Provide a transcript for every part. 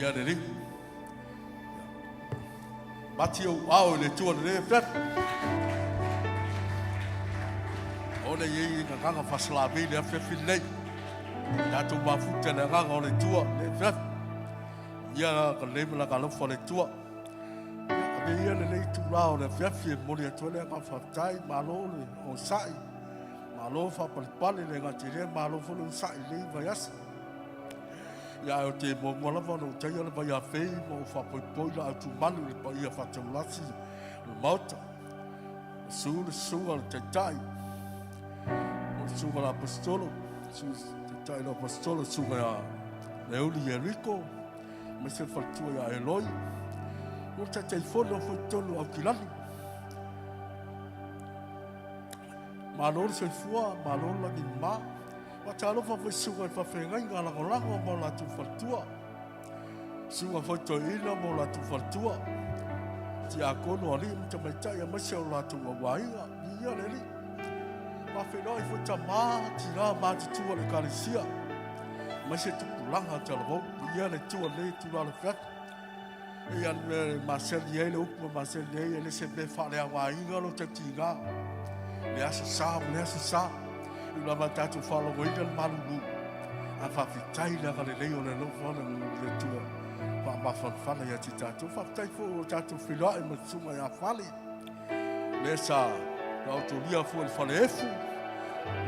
Ia le Alii. Mati ou ao i le Atua i lenei afiafi. O le i ai gagana faasalavei i le afiafi lenei. Tatou mafuta i le agaga o le Atua i lenei afiafi. Ia ka lelei ma lana alofa o le Atua. Ia, ave ia lenei itula o le afiafi e momoli atu ai le agaga faafetai, malo le onosai, malo faapalepale le gata i lea, malo foi le onosai i lenei vaiaso. Ia, ae ou te muamua lava ona ou taia le vaiafei ma ou faapoipoi la autumanu i le paia faataulasi o le Maota. Susu le susuga o le Taitai, o le susuga o le Aposetolo, susu le Taitai o le Aposetolo, susuga ia Leuli Ieriko, aemaise le faletua ia Eloi, o le Taitaifono foi totonu o Aukilani. Malo le soifua, malo le lagi e mama. Faatalofa foi i susuga i faafeagaiga lagolago ma o latou faletua, susuga foi toeaina ma o latou faletua, tiakono, alii ma tamaitai, aemaise o latou auaiga. Viia le Alii. Faafeiloai foi tamā, tinā matutua o le Ekalesia, aemaise tupulaga talavou. Viia le Atua i lenei itula o le afiafi. Ia le mea e masani ai le upu ma masani ai, e le se mea faaleaogaina lo tautiga, le aso sa ma le aso sa, i lava tatou faalogoina le malulu. A faafetai le agalelei o le alofa o le Atua faamafanafana ia te tatou. Faafetai foi o tatou feiloai ma le susuga ia Fale, lea sa taotolia foi le faleefu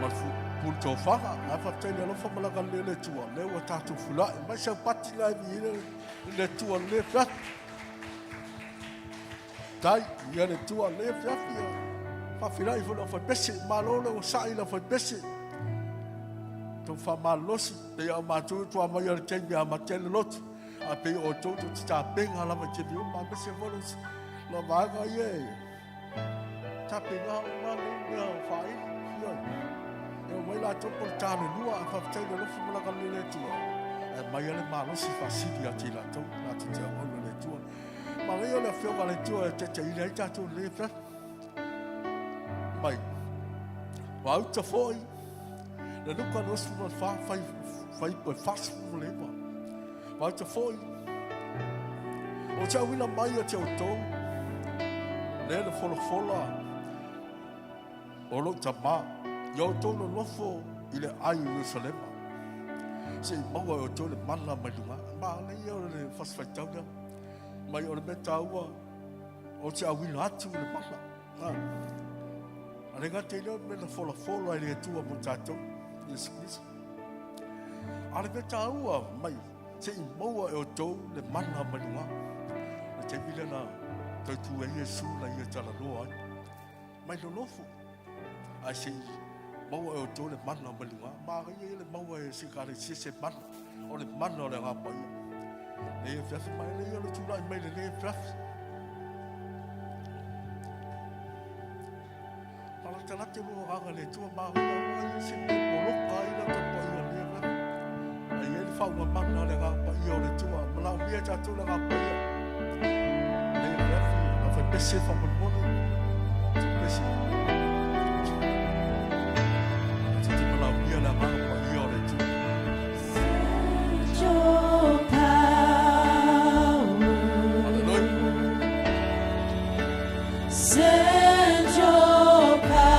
ma le pulu tofaga. A faafetai le alofa ma le agalelei o le Atua, lea ua tatou feiloai mai saupati la e viia le Atua le afiafi. Tai, ia le Atua le afiafi. Faafeiloai foi le aufaipese, malo le onosai i le aufaipese. Tou faamalolosi, pei a o matou tua mai o le taimi a amata ai le lotu, a pei o outou tou te tapena lava i taimi uma, aemaise foi le vaega ia e tapena uma nei mea o faaili. E omai latou po o le ta le 2, ae faafetai i le alofa ma le agalelei o le Atua, e aumai le malosi faasili ia te i latou, latou te auauna i le Atua. Manaia o le afioga a le Atua e taitaiina ai tatou i lenei afiafi. Mai, vauta foi le Luka 24, fai, fai, 49. Vauta foi, o te auina mai ia te outou, lea na folafola o lou tamā, ia outou nonofo i le ai o Ierusalema, se i maua e outou le mana mai luga. Manaia o le fasi faitau lea. Mai o le mea taua, o te auina atu le mana. A le gata i lea o le mea na folafola e le Atua mo tatou, Iesu Keriso. A le mea taua mai, se i maua e outou le mana mai luga. Le taimi lea na toe tu ai Iesu na ia talanoa ai. Mai nonofo, ae se i maua e outou le mana mai luga. Manaia ia le maua e se ekalesia se mana, o le mana o le Agaga Paia. Lenei afiafi mai, lenei o le tulai mai lenei afiafi. Falatalate lua agaga i le Atua, manaia aua ia se mea poloka ai la tapaia lenei afiafi. Ai ai le faaugamana o le Agaga Paia o le Atua, manaomia e tatou le Agaga Paia. Lenei afiafi, na faipese faamolemole, pese. Te te manaomia le Agaga Paia o le Atua. Send your power. Hallelujah. Send your power.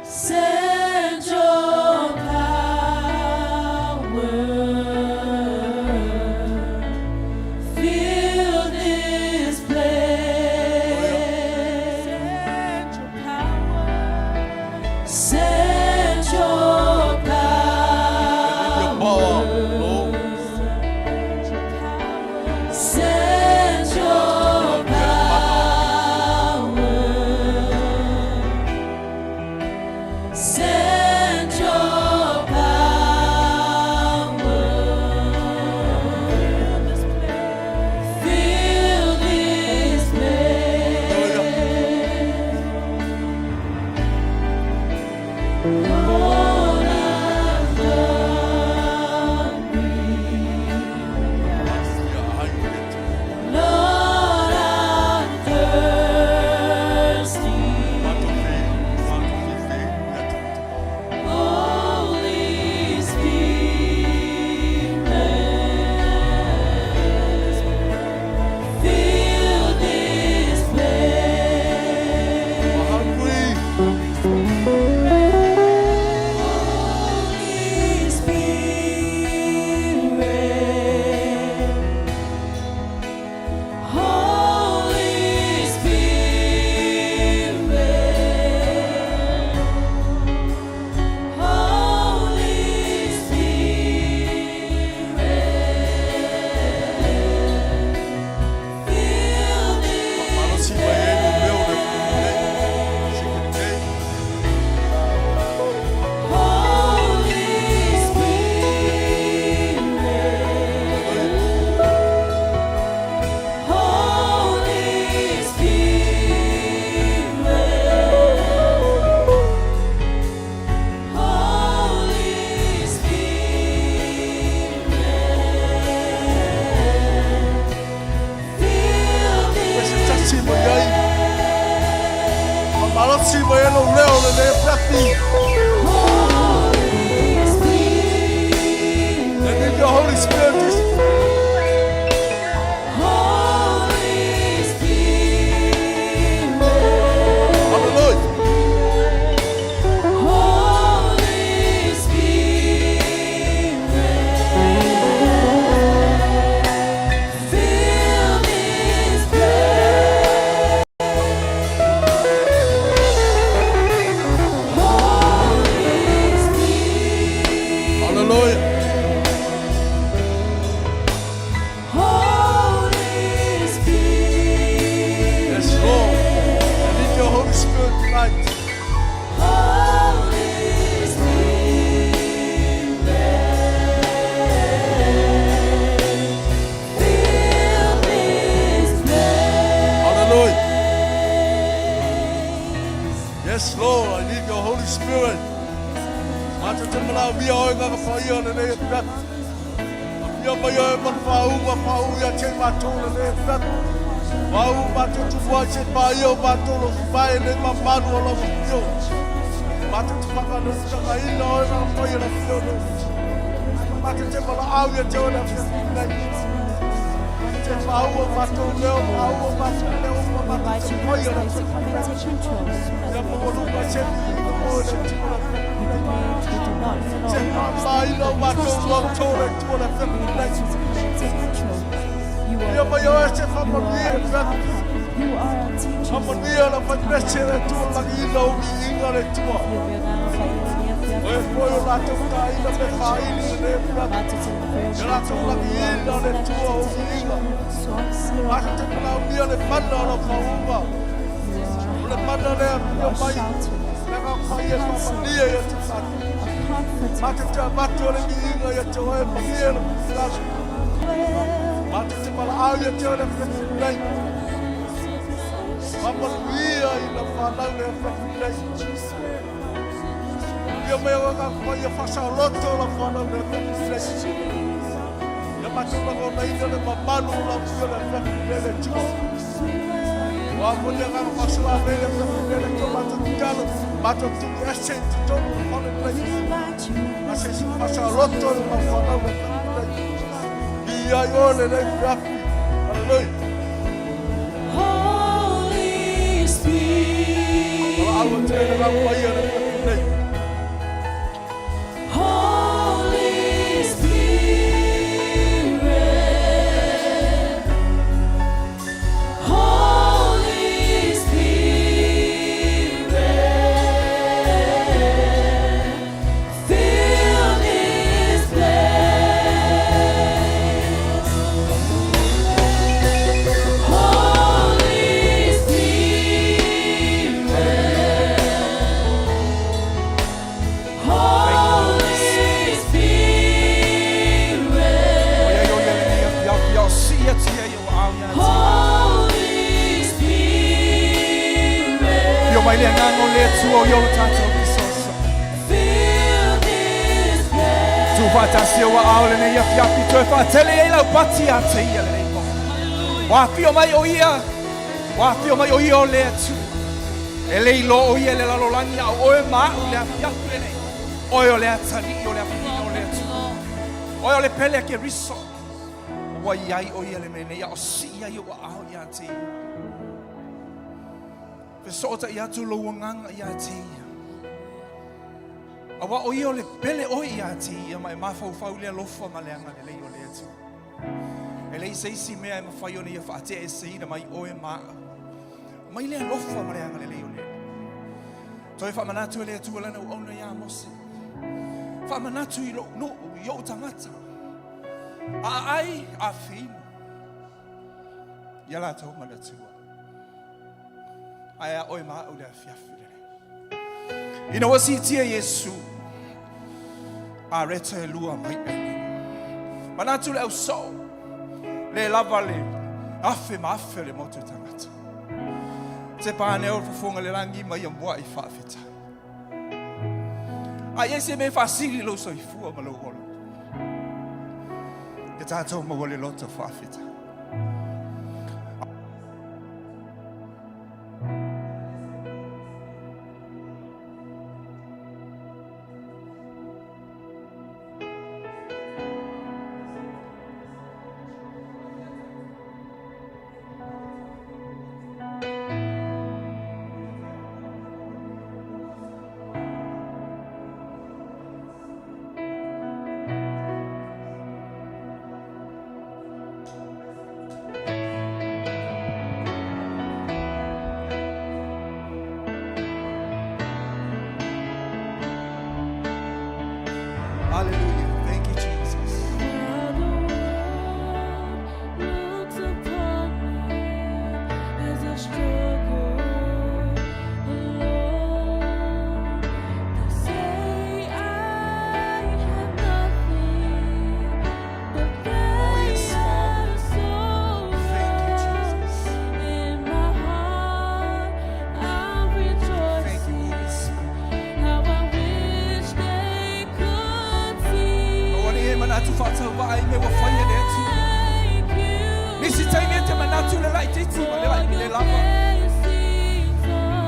Send your power. malosi mai ai lou leo lenei afiafi. Holy Spirit. I need your Holy Spirit this Holy Spirit. Hallelujah. Holy Spirit. Fill this place. Holy Spirit. Hallelujah. Holy Spirit. Yes, Lord. I need your Holy Spirit tonight. Holy Spirit, fill this place. Hallelujah. Yes, Lord, I need your Holy Spirit. Matou te manaomia oe ngaka whaia o lenei afiafi. Afia mai oe ma le whaunga whau ia te matou lenei afiafi. Whau matou tupu ai se paia o matou lo whimae le mamalu o lau whio. Matou te whakanutanga ina oe ngaka whaia la whio no. Matou te malaau ia te oe le afiafi nei. Te whaua matou leo, whaua matou leo, ma We matou invite te you whaia la to whio. come and take control Ia as we mawaluga se ni o le tua la we believe we do not follow Te others, whamaila but we matou trust you, lo Father. tō le tua la We whio invite nei. you to come and take control. You Ia are mai our oe leader. se You whamania are e our whio. helper. You are our teacher. Whamania la whanese le tua langi ina o mi inga le tua. Oe foi o lātou tāina me whaili le whio. Ia lātou langi ina le tua o mi inga. Matou te manaomia le mana o lau whaunga. O le mana lea You pia are mai. shelter, Le ngā whai e whamania ia te tātou. our comforter. Mātou te avatu o le miinga ia te oe mania le pulasi. Mātou te malaau ia te oe le awhiawhi nei. Whamanuia i la whanau le awhiawhi nei. Ia mea o ngā whai a whasaoloto la whanau le awhiawhi nei. Ia mātou langona ina le mamalu o la whio le awhiawhi nei le tua. Wa mo le ngā whasala nei le awhiawhi nei le tua mātou talo. Mātou tumi ese i te tonu o whale We nei. invite you. A se si whasaoloto le mau whanau le awhiawhi nei. Ia i o le nei awhiawhi. Hallelujah. Holy Spirit. Malaau te le ngā whai o le awhiawhi nei. Holy Spirit. Holy Spirit. Fill this place. Holy Spirit. Holy Spirit. Holy Spirit. Fio mai le agaga o le Atua o i o lo tatou fesoasoani. Fill this place. Tuufaatasi ou aao lenei afiafi toe faatele ai lau pati ia te ia lenei po. Ua afio mai o ia, ua afio mai o ia o le Atua. E le iloa o ia i le lalolagi a o oe ma a'u i le afiafi lenei. Oe o le atalii o le afafina o le Atua. Oe o le pele a Keriso. Ua i ai o ia i le mea nei a o sii ai ou aao ia te ia. Fesootaʻi atu lou agaga ia te ia. Auā o ia o le pele oe ia te ia ma e mafaufau i le alofa ma le agalelei o le Atua. E leai se isi mea e mafai ona ia faateaeseina mai oe ma a'u mai le alofa ma le agalelei o le Alii. Toe faamanatu e le Atua lana auauna iā Mose. Faamanatu i lo'u nuu, i o'u tagata, a aai a feinu ia latou manatua. Ae a oe ma a'u i le afiafi lenei. Ina ua siitia Iesu, areta e lua mai e lima. Manatu le ausoo, le lava le afe ma afe o le motu tagata. Te pane o le fofoga le lagi ma ia muaʻi faafetai. A i ai se mea e faasili lou soifua ma lou ola, ia tatou maua le loto faafetai.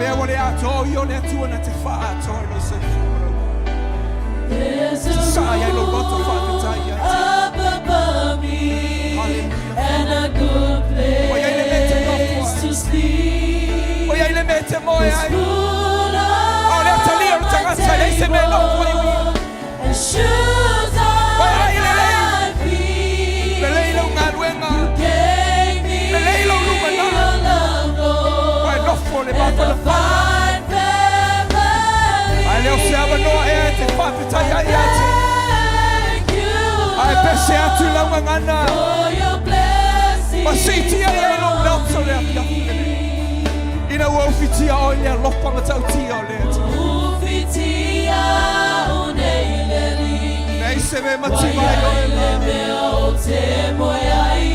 Mea ua le atoa o ia o le Atua na te faaatoa i lou soifua ma lou ola. There's a Sasaa i ai lou loto faafetai ia te room up above me Hallelujah. and a good Ua i ai le mea e te nofo place ai. to sleep. Ua i ai le mea e te moe There's ai. food A o le on atalia o le my tagata, e leai se mea e nofo ai o ia. table and shoes on Ua ai lelei. my feet. Lelei lau galuega. Gave me Lelei lou lumanai. your love, Lord, Ua e nofo le and a mafanafana. fine Ae le o se family. avanoa ea e te faafetai ai ia te. Thank you, Ae pese atu i lau gagana. for your blessings Ma siitia i ai lou loto le afiafi lenei. Ina ua ufitia oe i le alofa matautia o le Atua. Ufitia unei le alii. Leai se mea e mativa ai oe Le ma. mea o te moe ai,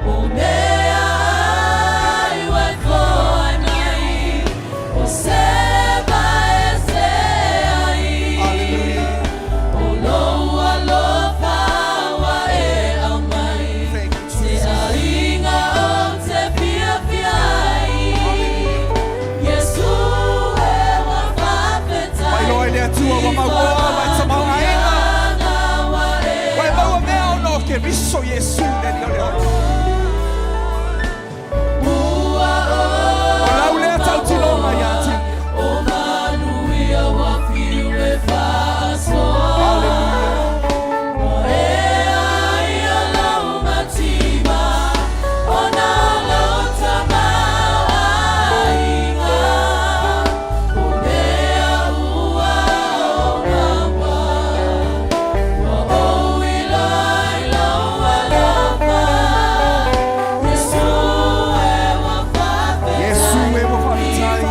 o mea ai ua foai mai, o se vae se ai. Hallelujah. O lou alofa ua e aumai, Thank you, te Jesus. aiga ou te fiafia ai. Iesu e ua faafetai. Mailoa i le Atua ua mauoa ma e tamaoaiga. Ua e maua mea ona o Keriso Iesu le Alii o le ola. O lau lea tautiloga ia te ia. Hallelujah. Iesu e ua faafetai.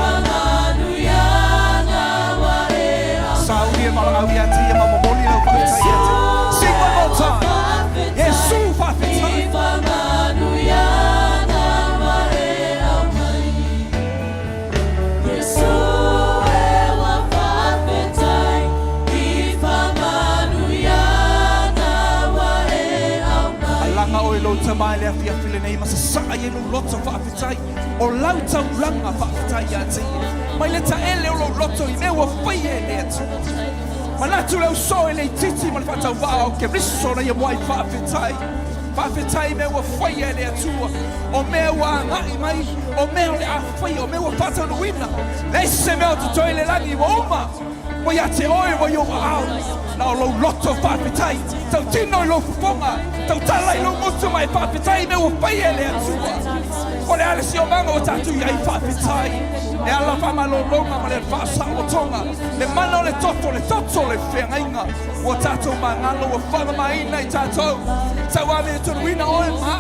Sauni e valaau ia te ia ma momoli lau faafetai ia te. Sing one more time. Iesu faafetai. Alaga oe lou tama i le afiafi lenei ma sasaa i ai lou loto faafetai. O lau taulaga faafetai ia te ia. Mai le taele o lou loto i mea ua faia e le Atua. Manatu le uso e le itiiti ma le faatauvaa o Keriso na ia muai faafetai. Faafetai i mea ua faia e le Atua. O mea ua agai mai, o mea o le a faia, o mea ua faataunuuina. Leai se mea o totoe i le lagi ua uma. Ua ia te oe ua i ou aao. Na o lou loto faafetai. Tautino i lou fofoga. Tautala i lou gutu ma e faafetai i mea ua faia e le Atua. O le a le siomaga ua tatou i ai faafetai. E ala faamalologa ma le faasaolotoga. Le mana o le toto, le toto o le feagaiga. Ua tatou magalo, ua faamamaina i tatou. Tauametoluina oe ma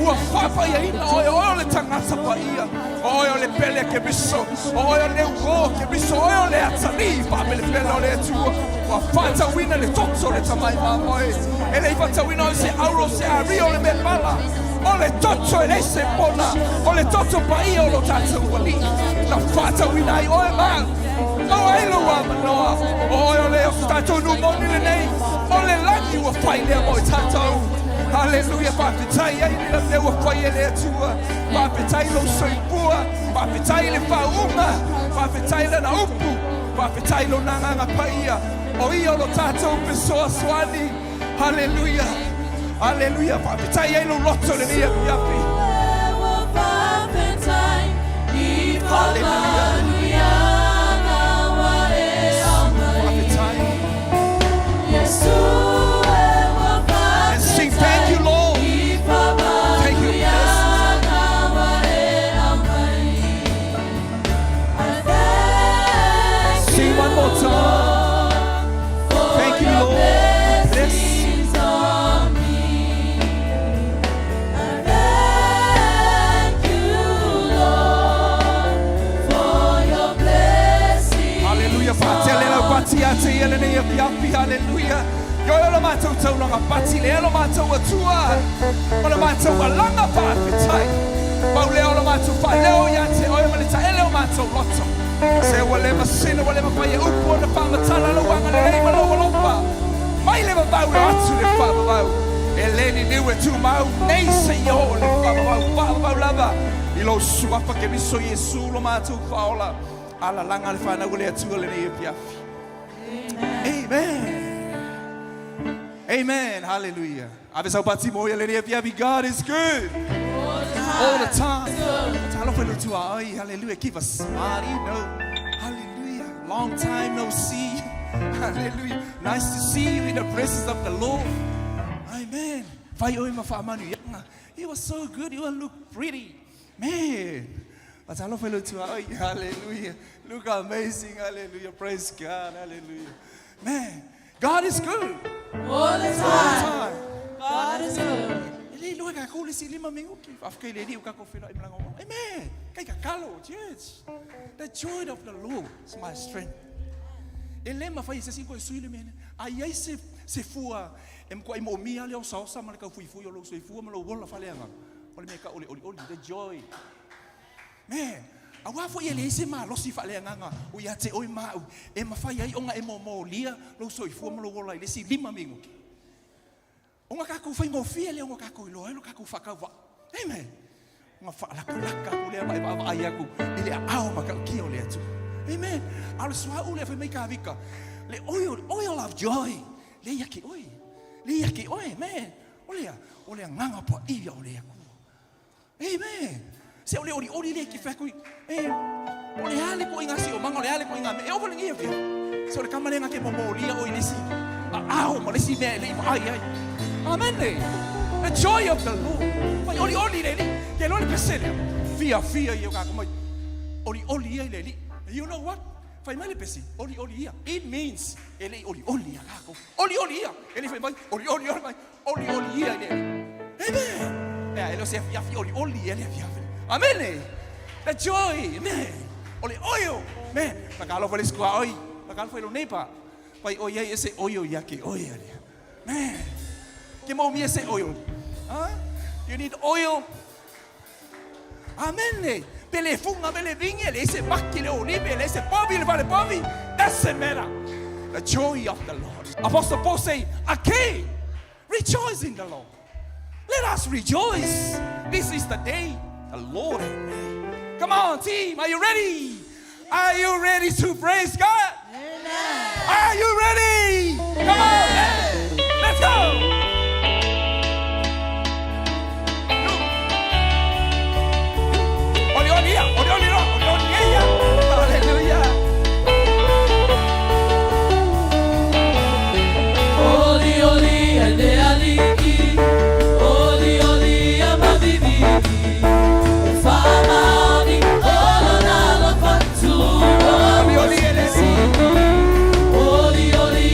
ua faapaiaina oe, o oe o le tagata paia. O oe o le pele a Keriso. O oe o le uō o Keriso. O oe o le atalii faapelepele o le Atua. Ua faatauina le toto o le tamai mamoe. E le i faatauina oe i se auro, se aria o le mea pala. O le toto e leai se pona. O le toto paia o lo tatou Alii. Na faatauina ai oe ma maua ai lou avanoa. O oe o le o se tatou nuu moni lenei. O le lagi ua fai lea mo i tatou. Haleluia, faafetai ai le mea ua fai e le Atua. Faafetai lou soifua, faafetai le faauuga, faafetai lana upu, faafetai lona agaga paia. O ia o lo tatou fesoasoani. Haleluia, haleluia, faafetai ai lou loto i lenei afiafi. Haleluia. Faafetai. And sing thank you, Lord. Thank you, blessings. Sing one more time. Thank you, Lord. Bless. On me. I thank you, Lord, for your blessings. Haleluia, faatele lau pati ia te ia lenei afiafi. Haleluia. Ioe o le matou taulaga pati lea lo matou Atua. O le matou alaga faafetai. Pau lea o le matou faaleo ia te oe ma le taele o matou loto. Se ua le masina ua le mafai e upu ona faamatala lou agalelei ma lou alofa. Mai le vavau e o atu le faavavau. E le liliu e tumau nei seia oo le faavavau faavavau lava. I lou suafa Keriso Iesu lo matou Faaola, alalaga le fanau a le Atua lenei afiafi. Amen. Amen. Hallelujah. Ave sau pati mo ia lenei afiafi. God is good. All the time. Talofa i le tua ai. Hallelujah. Keep a smile, you know. Hallelujah. Long time no see. Hallelujah. Nice to see you in the presence of the Lord. Amen. Fai oe ma faamanuiaga. You are so good. You look pretty. Man. Talofa i le tua ai. Hallelujah. Look amazing. Hallelujah. Praise God. Hallelujah. Man, God is good. All the All the time. time. God is good. E le iloa e kākou le isi lima minute. Faafetai i le Alii ua kākou feiloai malaga uma. Amen. Kai kakalo, church. The joy of the Lord is my strength. E le mafai e se isi ona toe sui le mea lea. A i ai se, se fua e matuai moomia le osaosa ma le taufuifui o lou soifua ma lou ola faaleagaga, o le mea e tau o le olioli, the joy. Man, auā foi e leai se malosi faaleagaga o ia te oe ma au e mafai ai ona e momolia lou soifua ma lou ola i le isi lima minute. Ona tatou faigofie lea ona tatou iloa ai lo tatou faatauvaa. Amen. Ona faalakalaka aku lea ma e vaavaai aku i le aao matautia o le Atua. Amen. A o le suauu lea fai mai Kavika, le oil, oil of joy, lea ia te oe. Lea ia te oe, man. O le a? O le agaga paia o le Atua. Amen. Se o le olioli lea e te fai atu i, e, o le a le ituaiga siomaga, o le a le ituaiga mea, e oo foi lenei afiafi. Se o le tama lea na te momolia oe i le isi aao ma le isi mea e le i vaai ai. Amen. The joy of the Lord. Fai olioli le Alii. Ke iloa le pese lea. Fiafia ia o kākou mai. Olioli ia i le Alii. You know what? Fai mai le pese, olioli ia. It means e le i olioli ia kākou. Olioli ia. E le i fai mai, olioli ia mai. Olioli ia i le Alii. Amen. Ea, e le o se afiafi olioli ia le afiafi. Amene. The joy. Amen. O le oil. Amen. Fakalofa le isi tuaoi. Fakalofa i lou neighbor. Fai oi ai e se oil ia ke oe alia. Man. Ke moomia se oil. Huh? You need oil. Amene. Pe le fuga, pe le vingi, e leai se maki le olive, e leai se povi le fale povi. Doesn't matter. The joy of the Lord. Apostle Paul say, again, rejoice in the Lord. Let us rejoice. This is the day the Lord has made. Come on, team, are you ready? Are you ready to praise God? Amen. Are you ready? Come on, man. Let's go. Olioli ia, olioli loa, olioli ia ia. Hallelujah. Olioli e le Alii, olioli ia ma vivivi, e faamaoni o lona alofa tu Olioli e le Alii. Olioli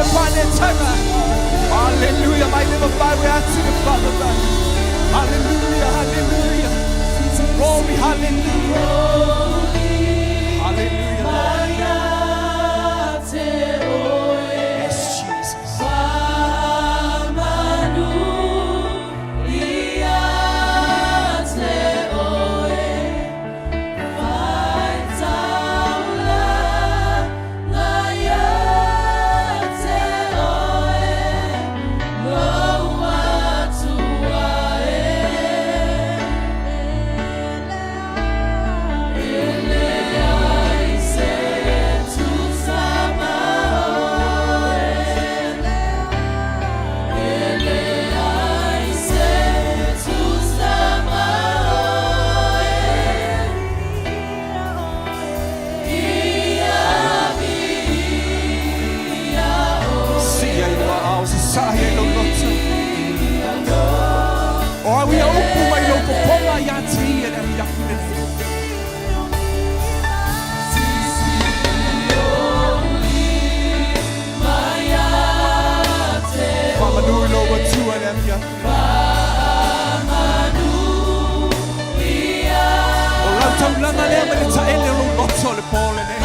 le fa'anetaga. Aleluia, mai le vavau e ati le fa'avavau. Hallelujah, hallelujah. Glory, hallelujah. Hallelujah, Lord. Yes, Jesus. Sia i lua ao sa sa ia i lau loto. O au ia upu mai lou popoga ia te ia le afiafi lenei. Faamanu i lou Atua le afiafi lenei. O lau taulaga lea mai le taele o lou loto le po lenei.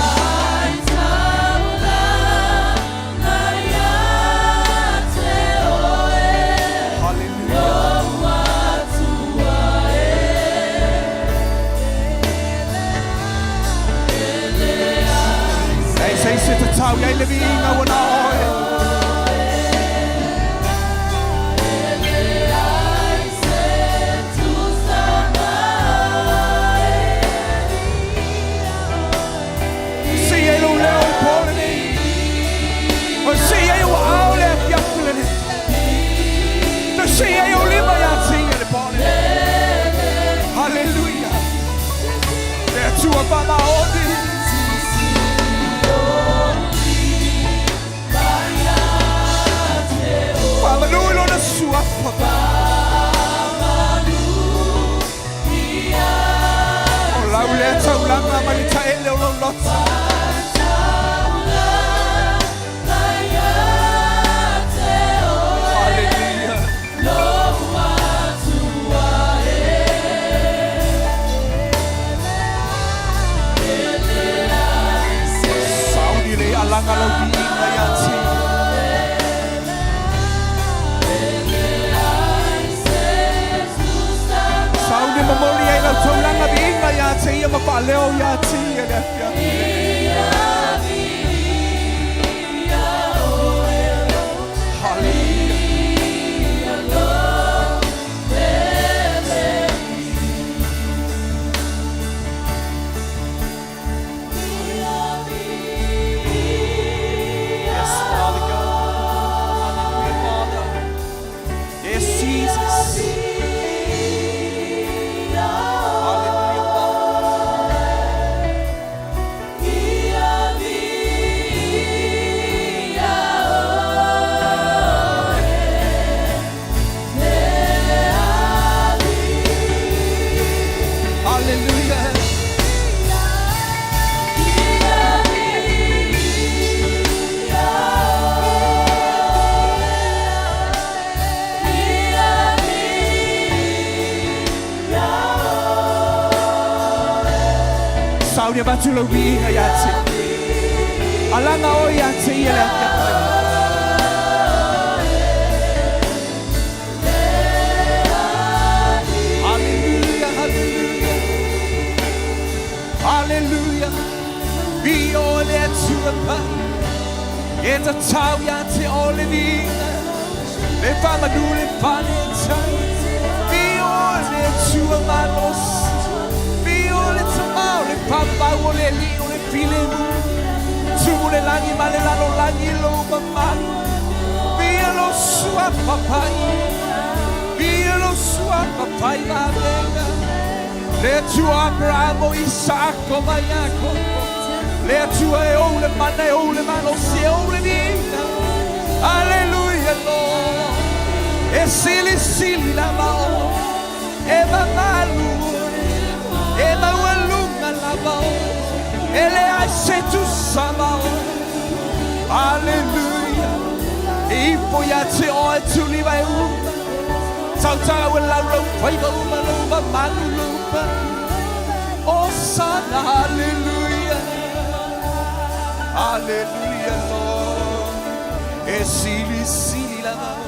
Hallelujah. E se se te tau i ai le viiga ua na oe. Si ai lou leo i le po lenei. O si ai ua ao le afiafi lenei. Te si ai o lima ia te ia le po lenei. Hallelujah. Le Atua faamaoni. Faamanu i lona suafa. O lau lea taulaga mai le taele o lou loto. Hallelujah. Sauni le alaga lau viiga ia te ia. Sauni momoli ai lau taulaga viiga ia te ia ma faaleo ia te ia le afiafi lenei. Hallelujah. Yes, Father God. Hallelujah, Father. Yes, Jesus. Hallelujah, Father. Hallelujah. Sauni avatu lau viiga ia te. Alaga oe ia te ia le afiafi. Hallelujah, hallelujah. Hallelujah. Viia oe le Atua pai. E tatau ia te oe le viiga. Le faamanu le faanetaga. Viia oe le Atua malosi. Viia oe le Tamā o le Pamau o le Alii o le Filemu. Tumu le lagi ma le lalolagi lou mamalu. Viia lou suafa paia. Viia lou suafa faimavega. Le Atua Aperamo Isaako ma Iakopo. Le Atua e ou le mana e ou le malosi e ou le viiga. Hallelujah, Lord. E silisili lava oe. E mamalu oe. E maualuga lava oe. E leai se tusa ma oe. Hallelujah. ipo ia te oe tuli vai uma. Tautau e laulau faiva uma lou mamalu lou paia. Osana, hallelujah. Hallelujah, Lord. E sili sili lava oe.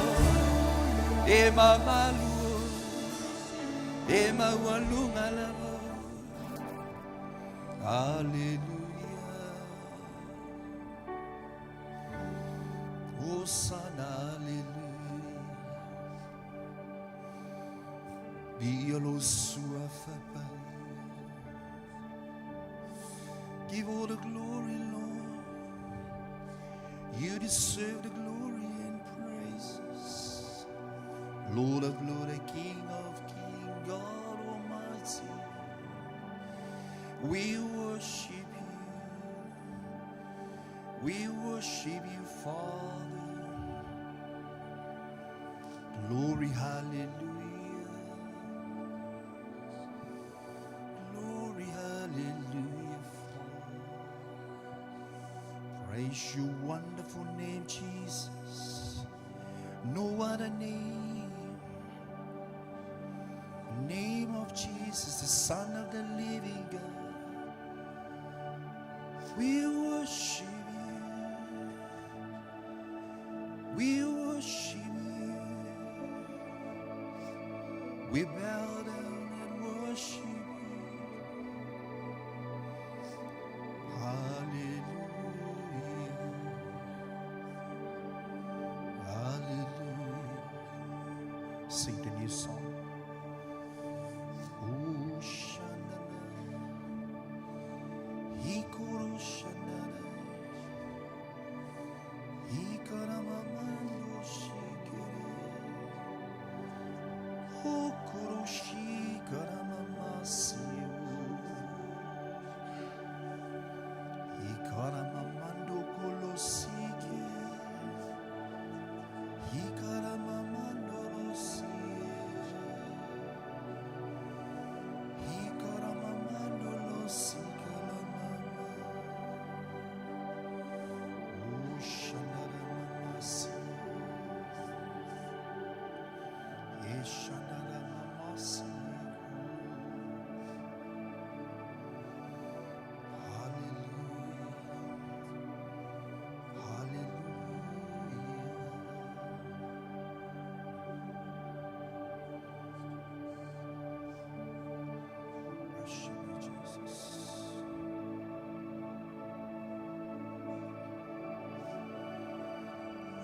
E mamalu oe. E maualuga lava oe. Hallelujah. Hosanna, hallelujah. Viia lou suafa paia. Give all the glory, Lord. You deserve the glory and praises. Lord of Lords, King of Kings, God Almighty. We worship you. We worship you, Father. Glory, hallelujah. Glory, hallelujah, Father. Praise your wonderful name, Jesus. No other name. The name of Jesus, the Son of the living God. We worship you. We worship you. We bow down and worship you. Hallelujah. Hallelujah. Sing the new song. Oh, Shanana. Ikoro Shanana. Ikaramamando Shikere. Okoro Shikaramamasiu. Ikaramamando Kolosike. Ikaramamando Rosie. Ikaramamando Losikalamama. Oh, Shandaramamasi. Eshandaramamasi. Hallelujah. Hallelujah. Worship you, Jesus.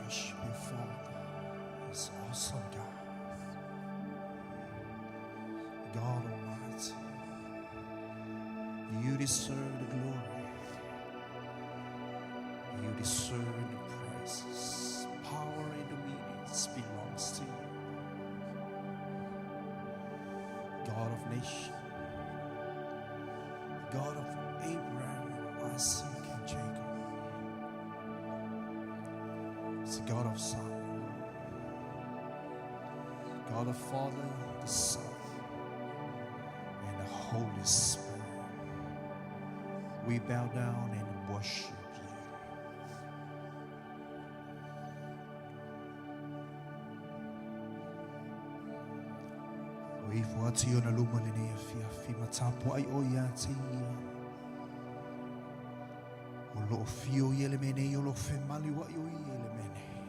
Worship you, Father. It's awesome, God. God Almighty. You deserve the glory. You deserve the praises. Power and dominions belongs to you. God of nation, God of Abraham, Isaac, and Jacob. It's the God of Son, God the Father, the Son, and the Holy Spirit. We bow down and worship you. O ifo atu i ona luma lenei afiafi ma tapuai oe ia te ia. O loo fio ia le mea nei, o loo femaliuai oe ia le mea nei.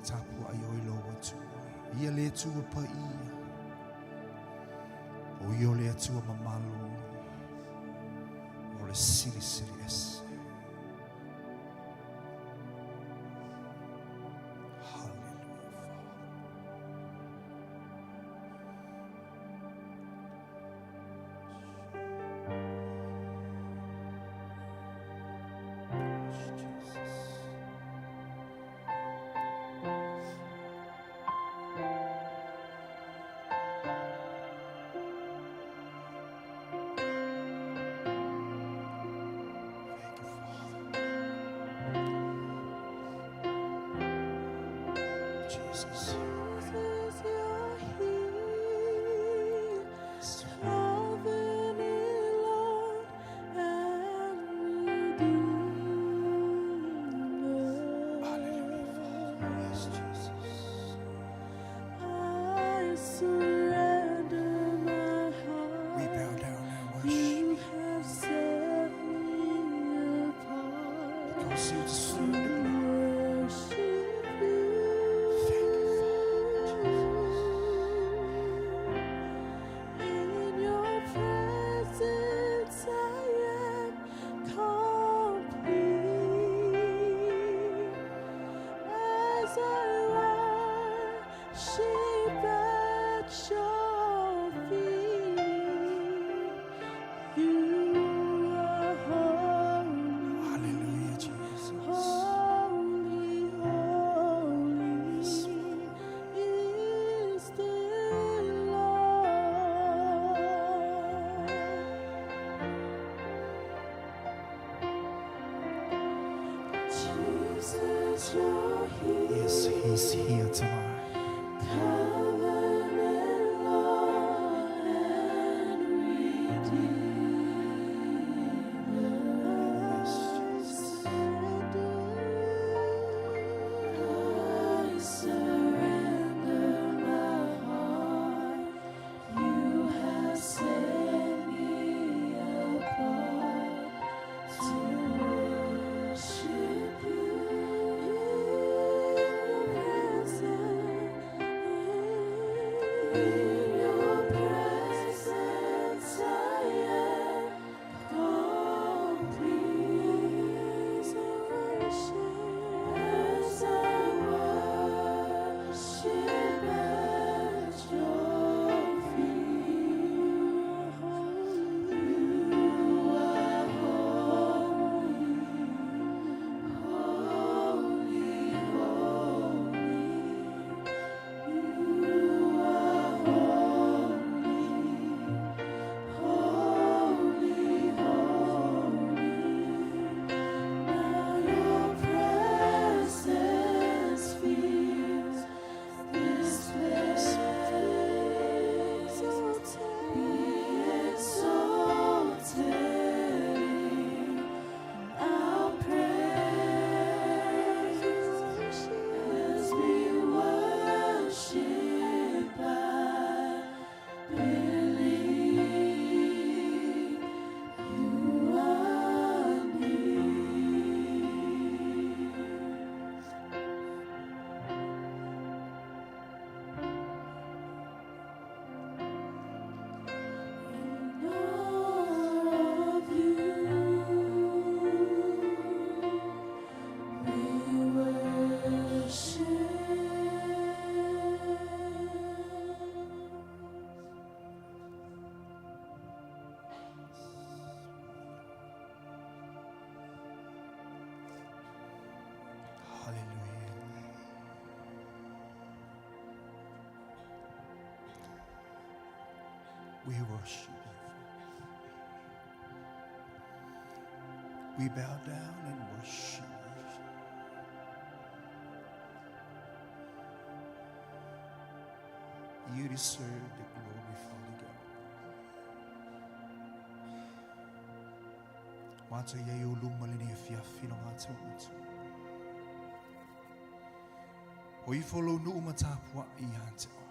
Tapuai oe lou Atua. Ia le Atua paia. O ia o le Atua mamalu. O le silisili ese. Hallelujah, Father. Jesus. Thank you, Father. Jesus. Jesus, you're here, sovereign Lord and Redeemer. He's here tonight. Yes, Jesus. I surrender my heart. You have set me apart to worship you in your presence. In your presence, I am complete. As I worship at your feet, you are holy, holy, holy. You are holy, holy, holy. Now your presence fills this place. Be exalted in our praise as we worship. I believe you are near. In awe of you, we worship. Hallelujah. We worship you. We bow down and worship you. You deserve the glory, Father God. Mata ia i uluma le ni fiafi lo ngā tau O ifo lo nuu matapua i ante oe.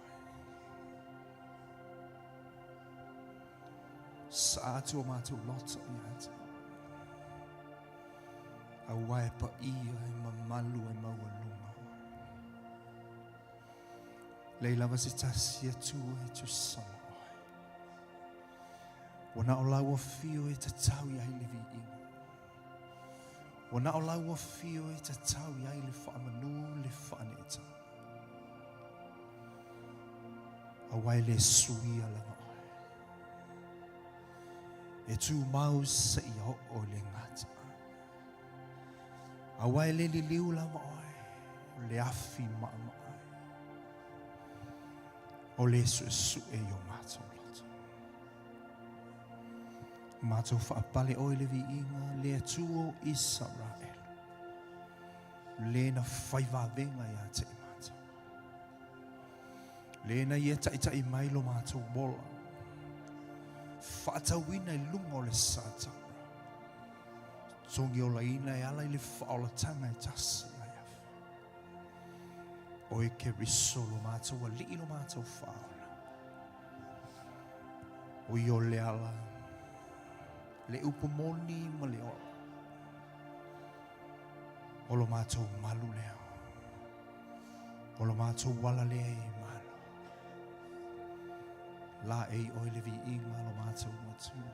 Sa atu o mātou loto i ante oe. A wae pa ia e mamalu e maua lunga oe. Lei lava se tasi atua e tu sama oe. Ua na o lau afio e tatau i ai le viiga. Ua na o lau afio e tatau i ai le whaamanu le whaaneta. A wai le suia lava oe. E tū mau se i o o le ngata. A wai le liliu lava oe. O le afi maa maa. O le su su e i o mātou loto. Mātou whaapale oe le viiga le atuo Israel. Le na whaiwawenga ia te i mātou. Le na ia tai mai lo mātou wola. Whaatauina i lunga o le sata. Tongi o laina e ala i le whaolatanga e tasi ai afa. Oe ke riso lo mātou a lii lo mātou whaola. O i o le ala, le upomoni ma le ola. O lo mātou malu lea. O lo mātou wala lea i malo. La e i oe le viiga lo mātou matua.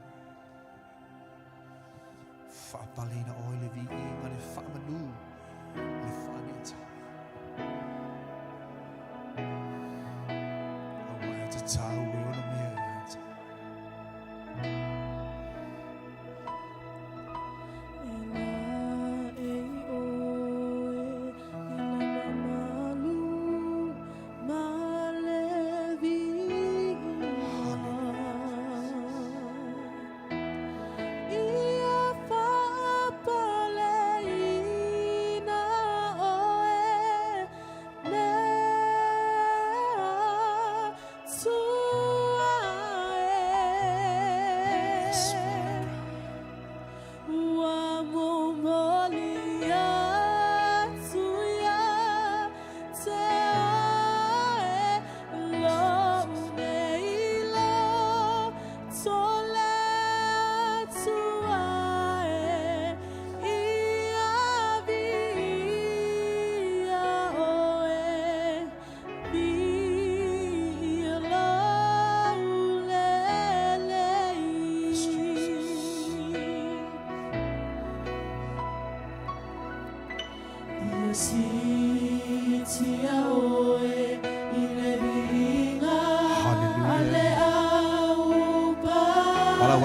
Whaapalena oe le viiga le whaamanu le whaaneta. A waia te tau e ona mea i ata. E la e i oe, i na mamalu ma le viiga. Ia whaapaleina oe le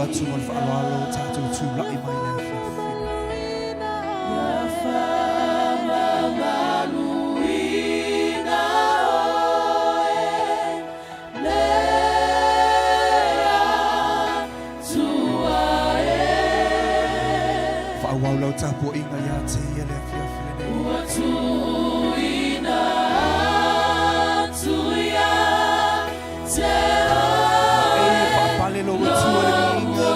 atu ma le faaaloalo o tatou tulai mai le afiafi lenei. Faaauau lau tapuaiga ia te ia le afiafi lenei. Ua tuuina atu ia te Ae faapale lou Atua le viiga.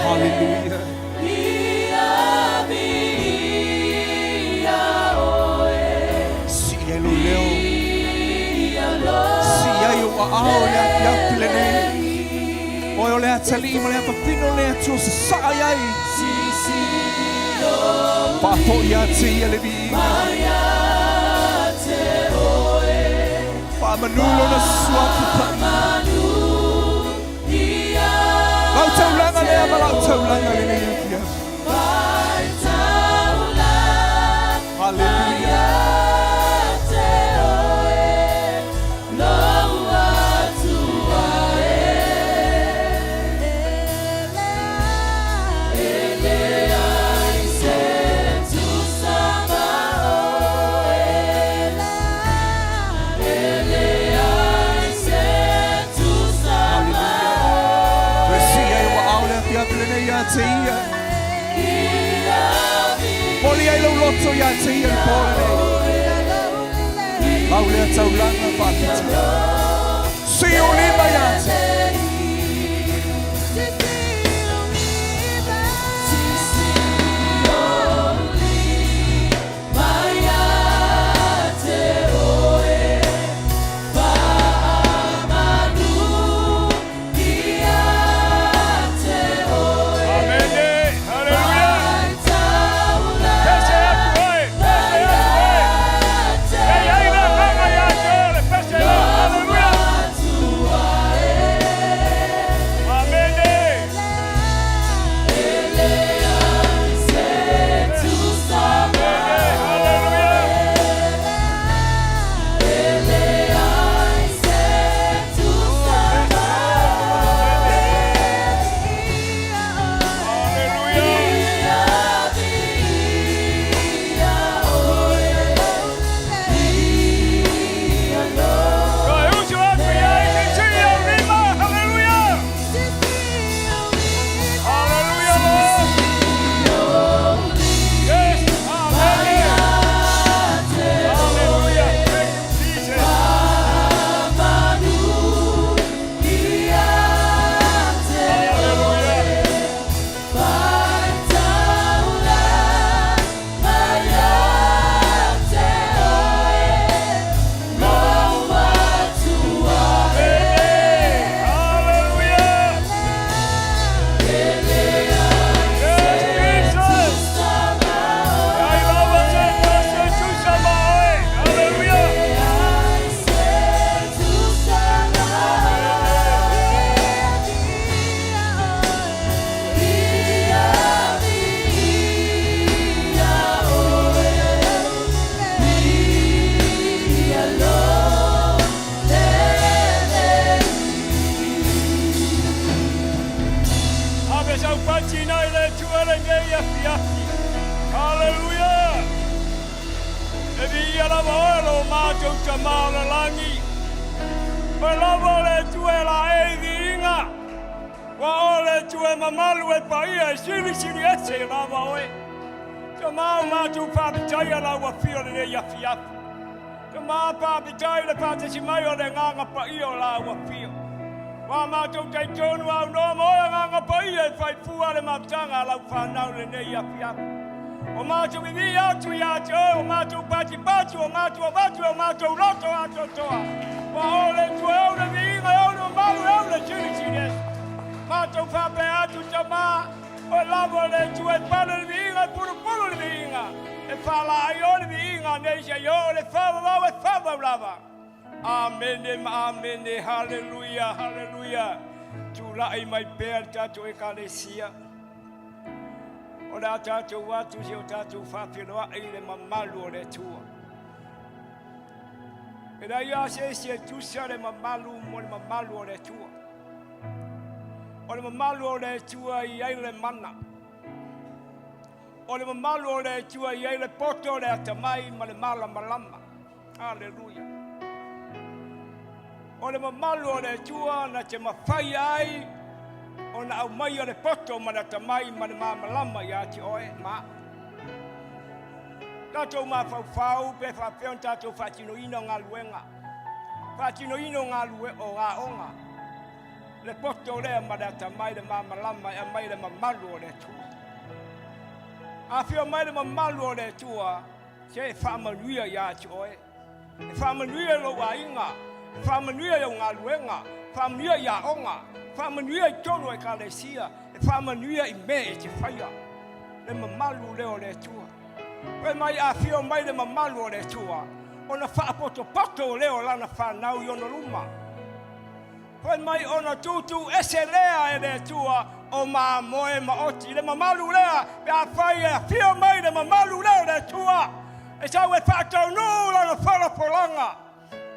Hallelujah. Sii ai lou leo. Sii ai ou aao i le afiafi lenei. Oe o le atalii ma le apapino o le Atua sasaa i ai. Faafoi ia te ia le viiga. Faamanu lona suafa paia. Lau taulaga lea ma lau taulaga lenei afiafi. Hallelujah. Hallelujah. Toe sii ai ou aao le afiafi lenei ia te ia. Poli ai lou loto ia te ia le po lenei. Lau lea taulaga faafetai. Sii ou lima ia te. Amene. Haleluya. Pese atu oe. Pese atu oe. E ai le agaga ia te oe le pese la. Haleluya. Amene. Amene. Haleluya. Haleluya. Toe usu atu ia i te sii o lima. Haleluya. Hallelujah, Lord. Yes, amen. Hallelujah. Thank you, Jesus. Hallelujah. Amen. Hallelujah. Yes, Jesus. Ai lava se se tusa ma oe. Hallelujah. Ave sau pati nai le Atua lenei afiafi. Hallelujah. E viia lava oe lo matou Tamā o le lagi. Oe lava o le Atua e laei i viiga. Ua o le Atua e mamalu e paia e silisili ese lava oe. Tamā o matou faafetaia lau afio lenei afiafi. Tamā faafetai le faatasi mai o le agaga paia o lau afio. Ua matou talitonu aunoa ma oe agaga paia e faifua le mafutaga a lau fanau lenei afiafi. O matou vivii atu ia te oe, o matou patipati, o matou avatu, o matou loto atoatoa. Ua o le Atua e ou le viiga, e ou le mamalu, e ou le silisili ese. Matou faapea atu Tamā, o lava le Atua e pale le viiga, e pulupulu le viiga. E faalaai o le viiga, nei se o le faavavau e faavavau lava. Amene ma amene, haleluia, haleluia. Tulai mai pea le tatou ekalesia. O le a tatou atu se o tatou faafeiloai i le mamalu o le Atua. E leai lava se isi e tusa le mamalu mo le mamalu o le Atua. O le mamalu o le Atua e i ai le mana. O le mamalu o le Atua e i ai le poto, le atamai ma le malamalama. Aleluia. O le mamalu o le Atua na te mafai ai ona aumaia le poto ma le atamai ma le malamalama ia te oe ma tatou mafaufau pe faapea ona tatou faatinoina o galuega, faatinoina o galuega o aoga, le poto lea ma le atamai, le malamalama e aumai le mamalu o le Atua. Afio mai le mamalu o le Atua, se e faamanuia ia te oe, e faamanuia i lou aiga, e faamanuia i au galuega, e faamanuia i aoga, e faamanuia i totonu o ekalesia, e faamanuia i mea e te faia. Le mamalu lea o le Atua. Fai mai afio mai le mamalu o le Atua, ona faapotopoto lea o lana fanau i ona luma. Fai mai ona tutu ese lea e le Atua o mamoe maoti. Le mamalu lea, pe afai e afio mai le mamalu lea o le Atua, e sau e faataunuu lana folafolaga.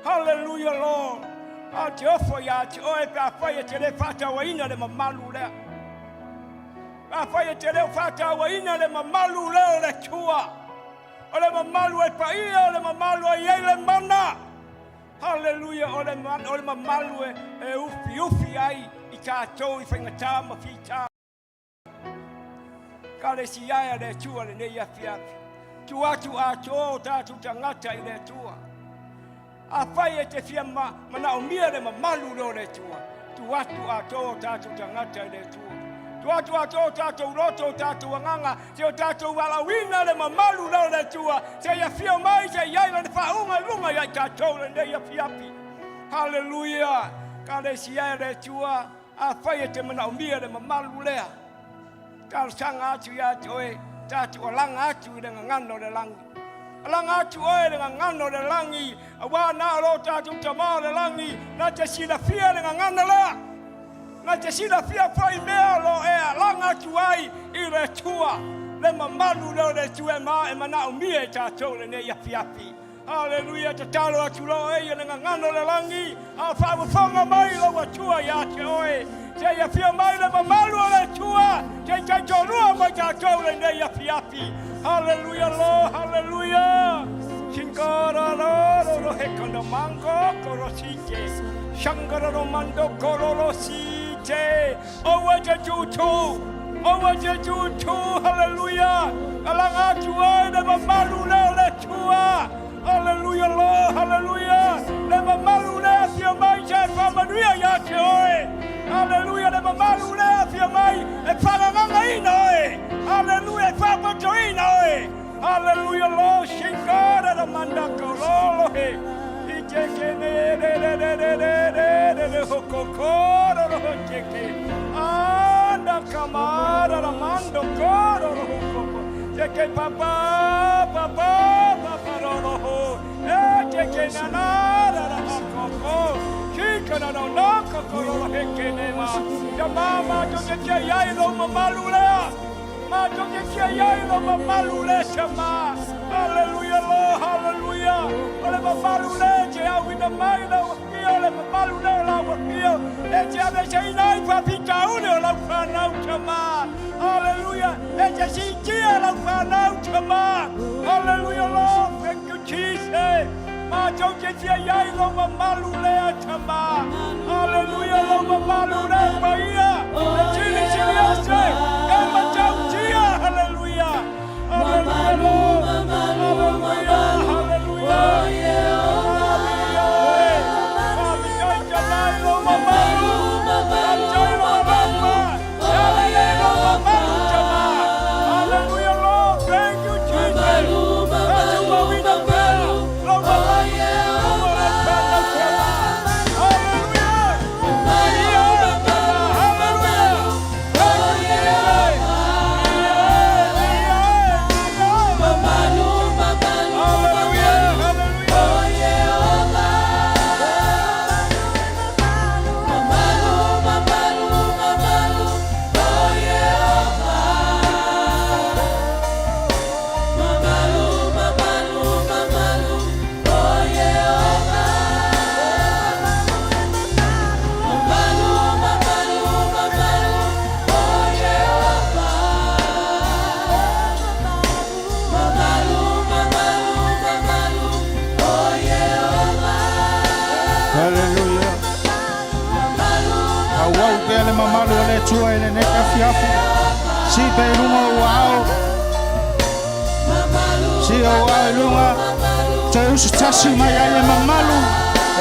Hallelujah Lord. A te ofo ia te oe pe afai e te le faatauaina le mamalu lea. Pe afai e te le faatauaina le mamalu lea o le Atua. O le mamalu e paia, o le mamalu e i ai le mana. Haleluia, o le, o le mamalu e, e ufiufi ai i tatou i faigata ma fita. Kalesia e le Atua lenei afiafi. Tu atu atoa o tatou tagata i le Atua. Afai e te fia ma, manaomia le mamalu lea o le Atua, tu atu atoa o tatou tagata i le Atua. Tu atu atoa o tatou loto, o tatou agaga, se o tatou valaauina le mamalu lea o le Atua, se i afio mai, se i ai lana faauga i luga ia i tatou lenei afiafi. Haleluia! Kalesia e le Atua, afai e te manaomia le mamalu lea, talosaga atu ia te oe, tatou alaga atu i le gagana o le lagi. Alaga atu oe i le gagana o le lagi, aua na o lo tatou Tama o le lagi, na te silafia le gagana lea. Na te silafia foi mea o lo o e alaga atu ai i le Atua, le mamalu lea o le Atua e ma e manaomia e tatou lenei afiafi. Haleluia, tatalo atu loa oe ia le gagana o le lagi, a o faafofoga mai lou Atua ia te oe. Se i afio mai le mamalu o le Atua, se i taitoalua mai tatou lenei afiafi. Haleluia lo, haleluia. Sinkarararo hekana mango korosite. Shangararo mando kororosite. Aua te tūtū, aua te tūtū, haleluia. Alaga atu ai le mamalu lea o le Atua. Haleluia lo, haleluia. Le mamalu lea afio mai se faamanuia ia te oe. Haleluia, le mamalu lea afio mai e faagagagaina oe. Haleluia, e faapotoina oe. Haleluia lo, shingara la manda kololo he. I te ke ne re re re re re re re re ho kokoro ro ho te ke. Anda kamara la mando koro ro ho koko. Te ke papa papa papa ro ro ho. E te ke na na ra ra ha koko. Kika na no no koko ro ro he ke ne ma. Ya mama to te te iai lo mamalu lea. Matou te tia iai lo mamalu le sama. Hallelujah lo, hallelujah. O le mamalu le te auina mai lau afio, le mamalu le o lau afio. E te aveseina ai faafitauli o lau fanau tama. Hallelujah. E te siitia lau fanau tama. Hallelujah lo, thank you Jesus. Matou te tia iai lo mamalu lea tama. Hallelujah lo mamalu le paia. Le silisili ase. E matautia. Hallelujah. Hallelujah lo. Hallelujah. Hallelujah. Hallelujah. Faafetai tamai lo mamalu. Faafetai lo mamalu. Hallelujah lo mamalu tama. Hallelujah lo. Thank you Jesus. Faatumaina pea lo mamalu. Hallelujah. Hallelujah. Thank you Jesus. le mamalu o le Atua i lenei afiafi. Sii pea i luga ou aao. Sii ou aao i luga. Toe usutasi mai ai e mamalu.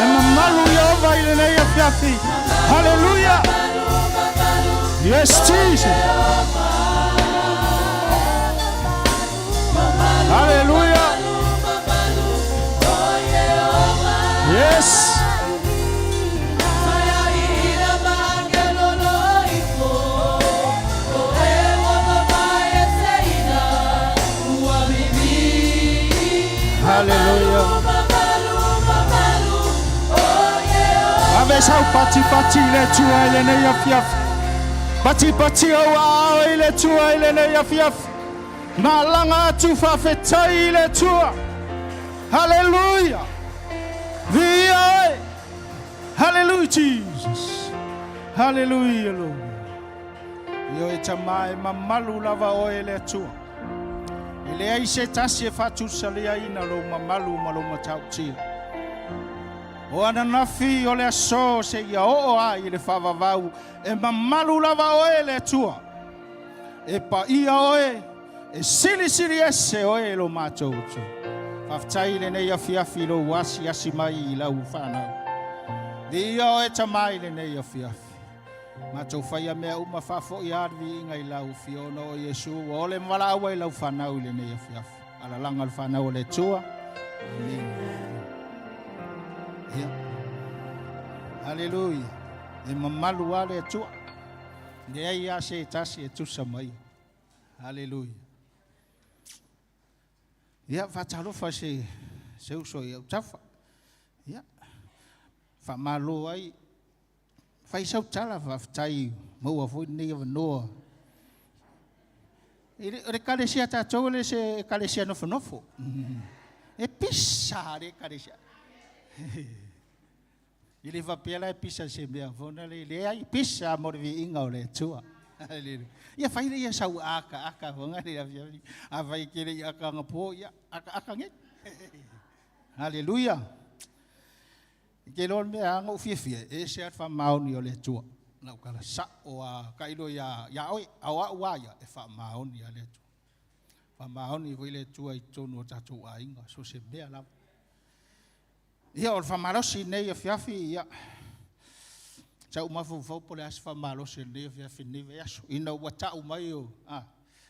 E mamalu Ieova i lenei afiafi. Haleluia! Yes, Jesus! Haleluia! Yes! Haleluia! Ave sau patipati i le Atua i lenei afiafi. Patipati ou aao i le Atua i lenei afiafi. Malaga atu faafetai i le Atua. Haleluia! Viia oe! Haleluia Jesus! Haleluia Lord! Ioe Tama e mamalu lava oe e le Atua. E leai se tasi e faatusaliaina lou mamalu ma lou matautia. O ananafi o le aso seia oo ai i le faavavau, e mamalu lava oe e le Atua. E paia oe, e silisili ese oe e lo matou Atua. Faafetai i lenei afiafi i lou asiasi mai i lau fanau. Viia oe Tama i lenei afiafi. Matou faia mea uma faafoi lava le viiga i lau afio ona o Iesu ua ole ma valaau ai lau fanau i lenei afiafi. Alalaga le fanau o le Atua. Amene. Ia. Haleluia. E mamalu lava le Atua. Leai lava se tasi e tusa mai. Haleluia. Ia, faatalofa se, se uso i autafa. Ia, faamalo ai. Fai sau tala, faafetai maua foi lenei avanoa. O le ekalesia tatou e le se ekalesia nofonofo. E pisa le ekalesia. E le faapea la e pisa i se mea fona le, leai, pisa mo le viiga o le Atua. Haleluia. Ia fai lea ia sau akaaka fona le afiafi. Afai e te le i aka anapo, ia akaaka nei. Haleluia. I te iloa le mea a na ou fiafia, e ese lava le faamaoni o le Atua. Na ou tala sao a tailo ia, ia oe, a o au a ia, e faamaoni lava le Atua. Faamaoni foi le Atua i totonu o tatou aiga, so o se mea lava. Ia, o le faamalosi i lenei afiafi, ia, sa ou mafaufau po o le a se faamalosi o lenei afiafi i lenei vaiaso, ina ua tau mai o, a,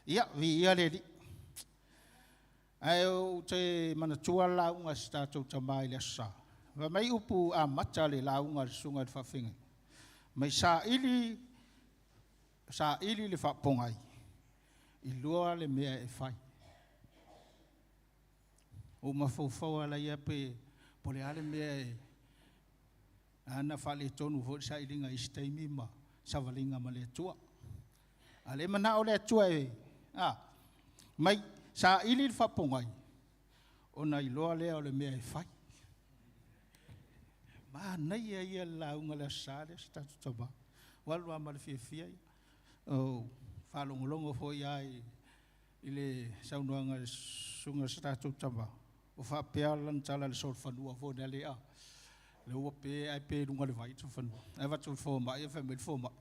ia, viia le Alii. Ae ou te manatua le lauga a si tatou tama i le Aso Sa. Fai mai upu amata le lauga a le susuga i le faafeagaiga, mai saili, saili le faapogai, iloa le mea e fai. Ou mafaufau lava ia pe po o le a le mea e ana faaletonu foi le sailiga i isi taimi ma savaliga ma le Atua. A le manao le Atua e a mai saili le faapogai ona iloa lea o le mea e fai. Manaia ia le lauga le Aso Sa lea se tatou tama. Ua alu lava ma le fiafia ia. O faalogologo foi lava i I le saunoaga a le susuga o se tatou tama, ua faapea lana tala i le solofanua foi lea a lea ua pe ae pe i luga o le vai le solofanua. Ae avatu i le fomai, ae fai mai le fomai,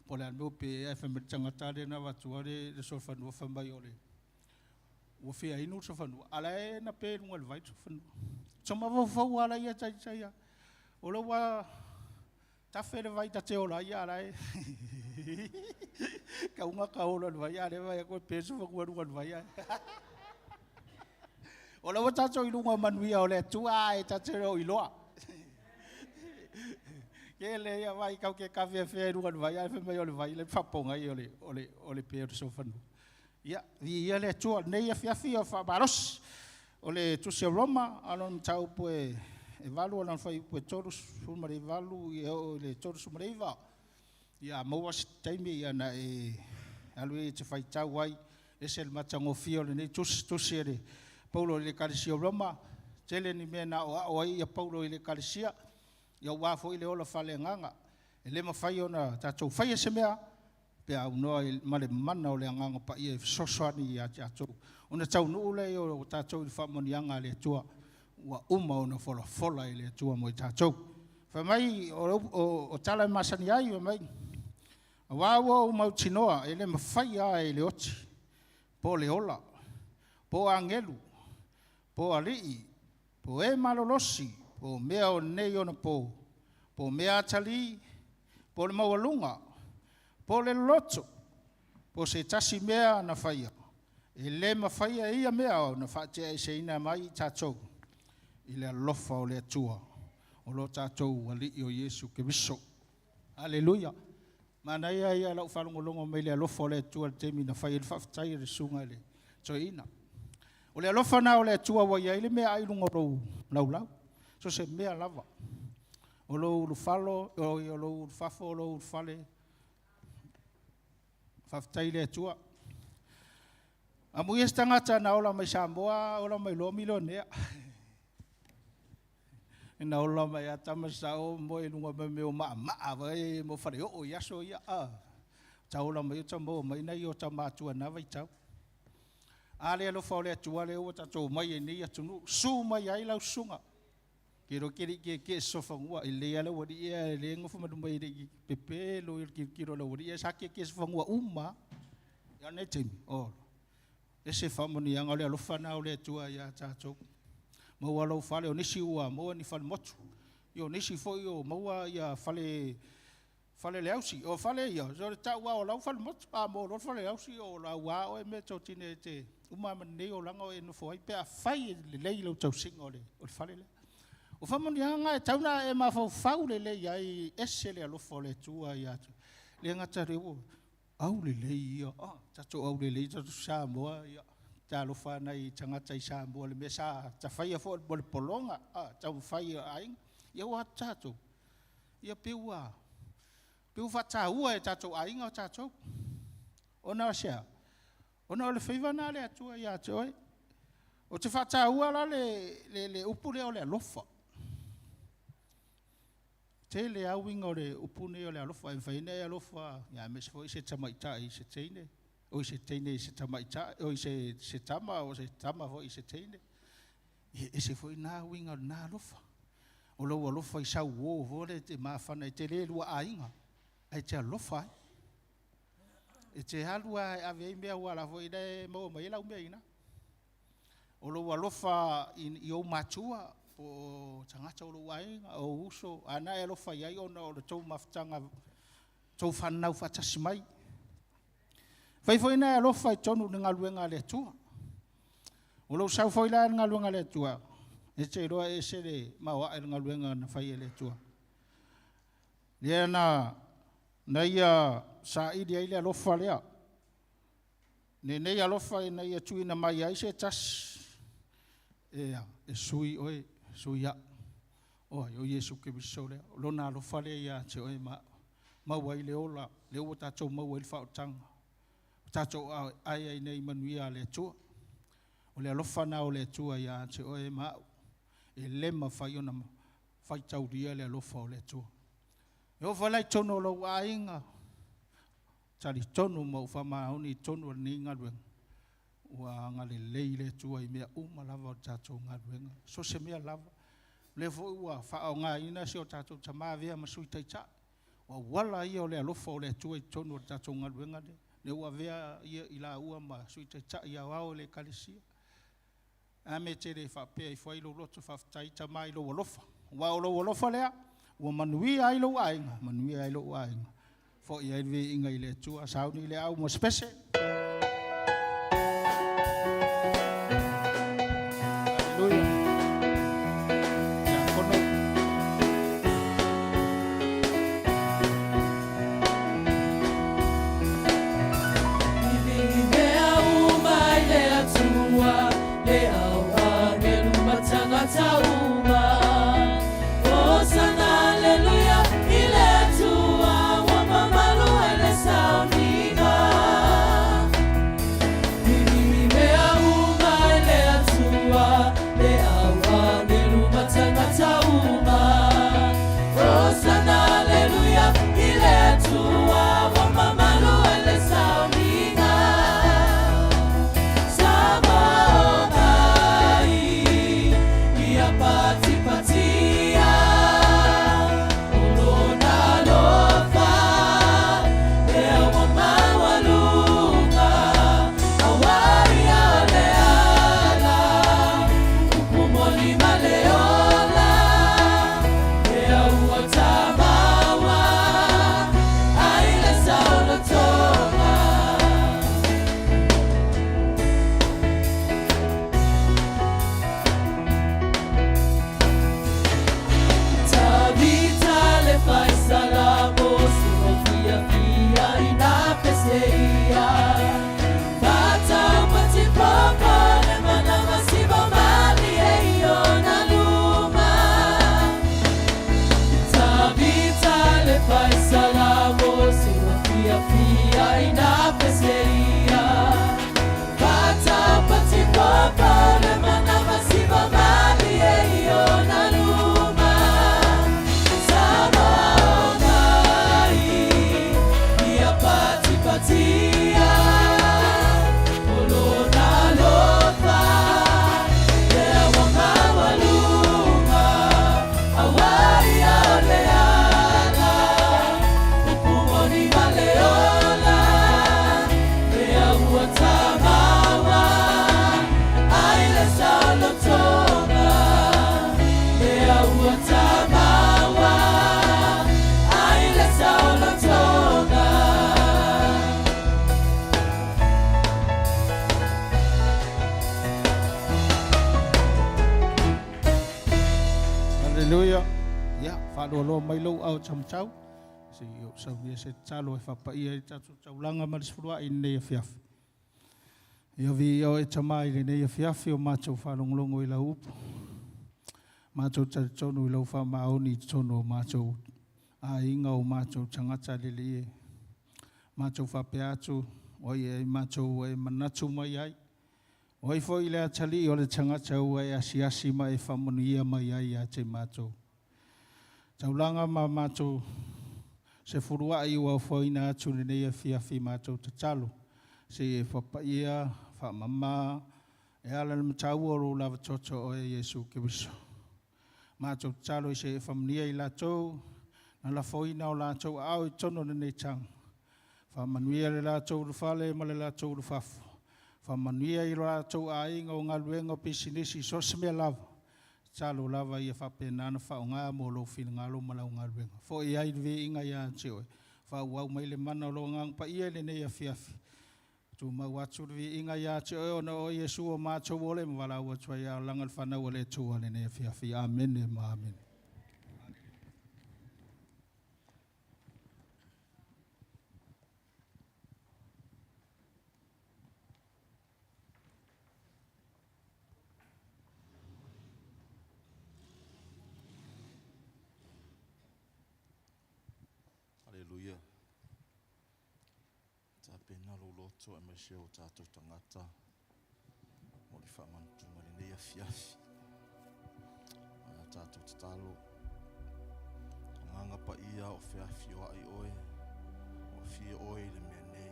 po o le a le mea ua pe ai, ae fai mai le tagata lea na avatua le solofanua, fai mai o le ua fia inu le solofanua, a o la e na pe i luga o le vai le solofanua. Sa mafaufau lava la ia taitai a, o la ua Tafe le vai ta te ola ai a la e kauga ka ola le vai a le vai ko pe su fa luga le vai a. O la ua tatou i luga o manuia o le Atua e ta te o iloa. Ke le ia vai kau ke kafeafea i luga le vai a fai mai o le vai le fapoga i o le o le o le pe o le sofanua. Ia, viia le Atua lenei afiafi o faamalosi. O le Tusi a Roma, a lona mataupu e 8, a lona fuaiupu e 38 e oo i le 39. Ia, a maua se taimi, ia na e alu ia e te faitau ai, ese le matagofie o lenei tusi, tusi e le Paulo i le Ekalesia o Roma. Tele ni mea na aoao ai ia Paulo i le Ekalesia, ia aua foi le ola faaleagaga. E le mafai ona tatou faia se mea, pe aunoa ma le mana o le Agaga Paia e fesoasoani ia tatou, ona taunuu lea o tatou i le faamanuiaga a le Atua ua uma ona folafola e le Atua mo i tatou. Fai mai o, o, o tala e masani ai, fai mai, Auā ua ou mautinoa e le mafai lava e le oti, po o le ola, po o agelu, po o alii, po o e malolosi, po o mea o nei ona pō, po o mea atalī, po o le maualuga, po o le loloto, po o se tasi mea na faia, e le mafaia e ia mea ona faateaeseina mai i tatou i le alofa o le Atua, o lo tatou Alii o Iesu Keriso. Aleluia! Manaia ia lau faalogologo mai i le alofa o le Atua i le taimi na fai ai le faafetai a le susuga i le toeaina. O le alofa lena o le Atua ua i ai le meaai i luga o lou laulau, so o se mea lava, o lou ulufalo, oi o lou ulufafo o lou ulufale, faafetai i le Atua. Amuia se tagata na ola mai Samoa ola mai loa milionea. Na ola mai lava tama sao moe i luga o mea o maamaa foi mo faleoo i aso ia. Ta ola mai ota maua mai nai o ota matua i na vaitau. A le alofa o le Atua lea ua tatou omai ai i nei atunuu, susu mai ai lau susuga. Ke le i tietie sosofanua, e lelei lava le aualii ia lea e nofo mai luma e le i pepe loia o le tilotilo a le aualii, ae sa tietie sosofanua uma lava. A o lenei taimi, olo, ese faamanuiaga, o le alofa lena o le Atua ia tatou. Maua lou fale, o nisi ua maua ni falemotu, ia o nisi foi ua maua fale fale le ausi. O fale ia, o le tau lava o lau falemotu, a maua loa le fale ausi, o lau lava oe mea totino e te uma lava ma lenei olaga o e nofo ai pe afai e lelei lau tausiga o le fale lea. O faamanuiaga na e tatau ona e mafaufau lelei ai, e ese le alofa o le Atua ia te oe. E le gata o lea ua aulelei ia, tatou aulelei tatou Samoa, ia talofa lava nai tagata i Samoa i le mea sa ta faia foi mo le pologa, taumafai e aiga. Ia ua o atu tatou, ia pei ua faataua e tatou aiga tatou. Ona o se a? Ona o le favour lena a le Atua ia te oe. Ou te faataua la le, le, le upu lea o le alofa. Tele lava uiga o le upu nei o le alofa. E mafai ona e alofa aemaise foi se tamaitai i se teine, oi se teine i se tamaitai, oi se, se tama, o se tama foi i se teine. E ese foi na uiga o lena alofa. O lou alofa i sau uo foi lea e te mafana e te le lua aiga, ae te alofa ai. E te alu lava e ave ai mea aua o la foi e maua mai ai lau mea i ina. O lou alofa i ou matua, po o tagata o lou aiga, o ou uso, a na e alofa i ai ona o le tou mafutaga, tou fanau faatasi mai. Fai foi na e alofa i totonu o le galuega a le Atua. O lou sau foi la i le galuega a le Atua, e te iloa e ese le maoae o le galuega na fai e le Atua. Lea na, na ia saili ai le alofa lea. Lenei alofa ina ia tuuina mai ai se tasi e, e sui oe, sui au. O ai, o Iesu Keriso lea. O lona alofa lea ia te oe ma au. Maua ai le ola, lea ua tatou maua ai le faaolataga. O tatou ae ai nei manuia a le Atua. O le alofa lena o le Atua ia te oe ma au. E le mafai ona faitaulia le alofa o le Atua. E oo foi la i totonu o lou aiga, talitonu ma ou faamaoni i totonu o lenei galuega, ua agalelei le Atua i mea uma lava o le tatou galuega, so o se mea lava. O lea foi ua faaaogaina si o tatou tama e avea ma Sui Taitai, o auala ia o le alofa o le Atua i totonu o le tatou galuega lea, lea ua avea i laua ma Sui Taitai Aoao o le Ekalesia. A mea e te le faapea ifo ai lou loto, faafetai tama i lou alofa, aua o lou alofa lea ua manuia ai lou aiga, manuia ai lou aiga. Foi ai le viiga i le Atua, sauni le au mo se pese. Hallelujah. Ia, kono. Mea uma i le Atua, le au agelu ma tagata uma. Hosana, aleluia, i le Atua, ua mamalu ai le sauniga. faaloaloa mai lou ao taumatau, se i ou saunia se tatalo e faapaia ai le tatou taulaga ma le sefuluai i lenei afiafi. Ia viia oe Tama i lenei afiafi o matou faalogologo i lau upu. Matou talitonu i lau faamaoni i totonu o matou aiga, o matou tagata lelei e. Matou faapea atu, o ai ea i matou ua e manatu mai ai? O ai foi le atalii o le tagata ua e asiasi ma e faamanuia mai ai ia te matou? Taulaga ma matou sefuluai ua ofoina atu i lenei afiafi matou tatalo, se i e fapaia, faamama, e ala i le mataua o lou lava toto o oe Iesu Keriso. Matou tatalo se i e faamanuia i latou na lafoina o latou aao i totonu o lenei taga. Faamanuia le latou ulufale ma le latou ulufafo. Faamanuia i lo latou aiga, o galuega, o pisinisi, so o se mea lava. Tatalo lava ia faapena ona faaaoga mo lou finagalo ma lau galuega. Foi ai le viiga ia te oe, faaauau mai le mana o lou Agaga Paia i lenei afiafi. Tumau atu le viiga ia te oe ona o oe Iesu o matou ola ma valaau atu ai a olaga le fanau a le Atua i lenei afiafi. Amene ma amene. Aleluia. Tapena lou loto aemaise o tatou tagata mo le faamanutuga i lenei afiafi. A tatou tatalo, agaga paia o feafioai oe, o afio oe i le mea nei.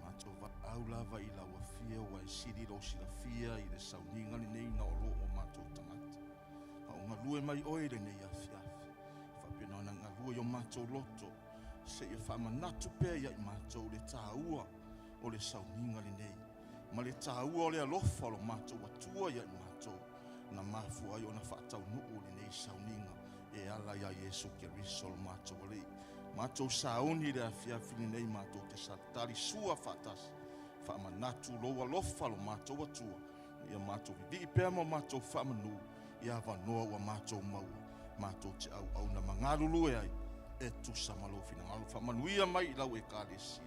Matou valaau lava i lau afio ua e sili lou silafia i le sauniga lenei na o lo o matou tagata. A o galue mai oe i lenei afiafi, faapena ona galue i o matou loto, seia faamanatu pea ia i matou le taua o le sauniga lenei, ma le taua o le alofa o lo matou Atua ia i matou, na mafua ai ona faataunuu lenei sauniga e ala ia Iesu Keriso lo matou Alii. Matou sauni i le afiafi lenei matou te tali sua faatasi, faamanatu lou alofa lo matou Atua, ia matou vivii pea ma matou faamanu i avanoa ua matou maua, matou te auauna ma galulue ai e tusa ma lou finagalo. Faamanuia mai i lau Ekalesia,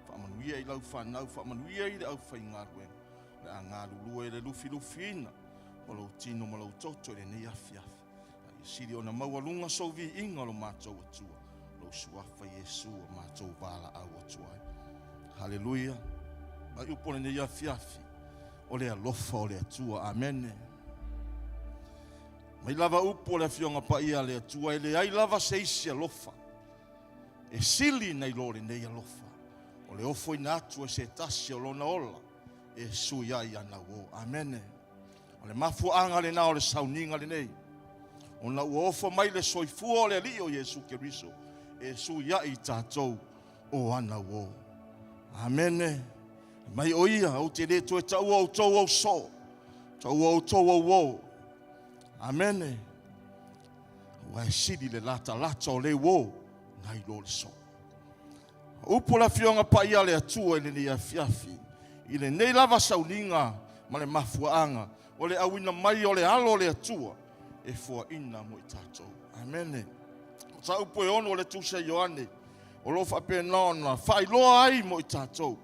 faamanuia i lau fanau, faamanuia i le aufaigaluega, o le a galulue i le lufilufiina o lou tino ma lou toto i lenei afiafi. A ia sili ona maualuga sou viiga o lo matou Atua, lou suafa Iesu o matou valaau atu ai. Haleluia. Mai upu o lenei afiafi, o le alofa o le Atua. Amene. Mai lava upu o le Afioga Paia a le Atua, e leai lava se isi alofa e sili nai lo lenei alofa, o le ofoina atu e se tasi o lona ola e sui ai ana uo. Amene. O le mafuaaga lena o le sauniga lenei, ona ua ofo mai le soifua o le Alii o Iesu Keriso e sui ai i tatou o ana uo. Amene. Mai o ia, ou te le toe taua outou au soo, taua outou au uo. Amene. Ua e sili le latalata o le uo nai lo le soo. Upu le Afioga Paia a le Atua i lenei afiafi, i lenei lava sauniga ma le mafuaaga o le auina mai o le alo o le Atua e foaina mo i tatou. Amene. O sa upu e ono o le Tusi a Ioane, o lo o faapena ona faailoa ai mo i tatou,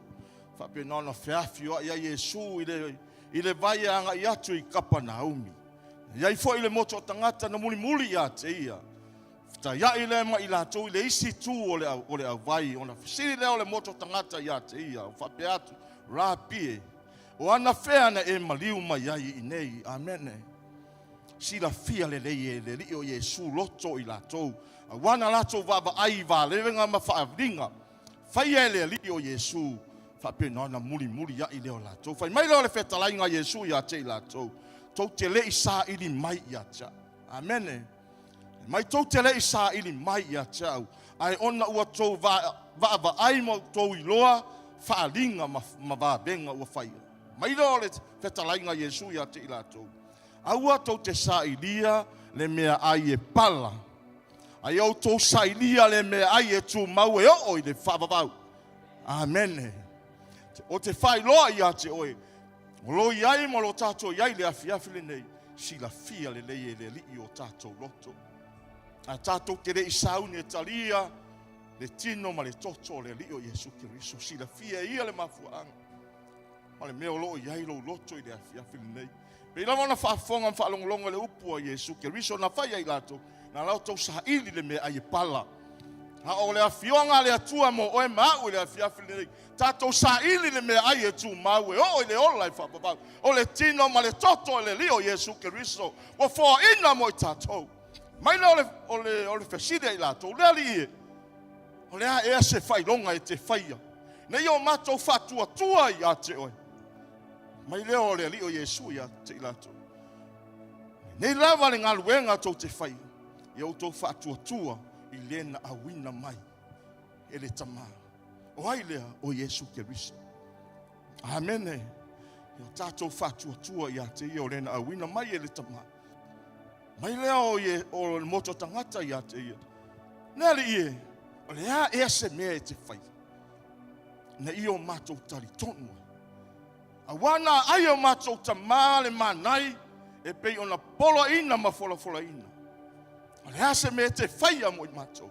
faapena ona feafioai ai Iesu i le vai e agai atu i Kapanaumi. E i ai foi le motu o tagata na mulimuli ia te ia, fetaiai lea ma i latou i le isi itu o le auvai, ona fesili lea o le motu o tagata ia te ia, o faapea atu, Rapi e, o anafea na e maliu mai ai i inei? Amene. Silafia lelei e le Alii o Iesu loto o i latou, aua na latou vaavaai i valevega ma faaviliga faia e le Alii o Iesu, faapena ona mulimuliai lea o latou. Fai mai lea o le fetalaiga a Iesu ia te i latou, tou te le i saili mai ia te au. Amene. Mai tou te le i saili mai ia te au, ae ona ua tou vaavaai ma outou iloa faaaliga ma vavega ua faia. Mai lea o le fetalaiga a Iesu ia te i latou, Aua tou te sailia le meaai e pala, a ia outou sailia le meaai e tumau e oo i le faavavau. Amene. O te faailoa ia te oe, o lo i ai ma lo tatou i ai i le afiafi lenei, silafia lelei e le Alii o tatou loto. Ae tatou te le i sauni e talia le tino ma le toto o le Alii o Iesu Keriso. Silafia e Ia le mafuaaga ma le mea o lo o i ai lou loto i le afiafi lenei. Pei lava ona faafofoga ma faalogologo i le upu a Iesu Keriso na fai ai latou, na la outou saili le meaai e pala. A o le afioga a le Atua mo oe ma au i le afiafi lenei, tatou saili le meaai e tumau e oo i le ola e faavavau. O le tino ma le toto o le Alii o Iesu Keriso ua foaina mo i tatou. Mai lea o le, o le, o le fesili a i latou, Le Alii e, o le a ea se faailoga e te faia, ina ia o matou faatuatua ia te oe? Mai lea o le Alii o Iesu ia te i latou, Nei lava le galuega tou te faia, ia outou faatuatua i le na auina mai e le Tamā. O ai lea? O Iesu Keriso. Amene. Ia tatou faatuatua ia te ia o le na auina mai e le Tamā. Mai lea o, ie, o le moto tagata ia te ia. Le alii e, o le a ea se mea e te fai? Na ia o matou talitonu ai. Auā na ai o matou tamā le manai e pei ona poloaina ma folafolaina. O le a se mea e te faia mo i matou?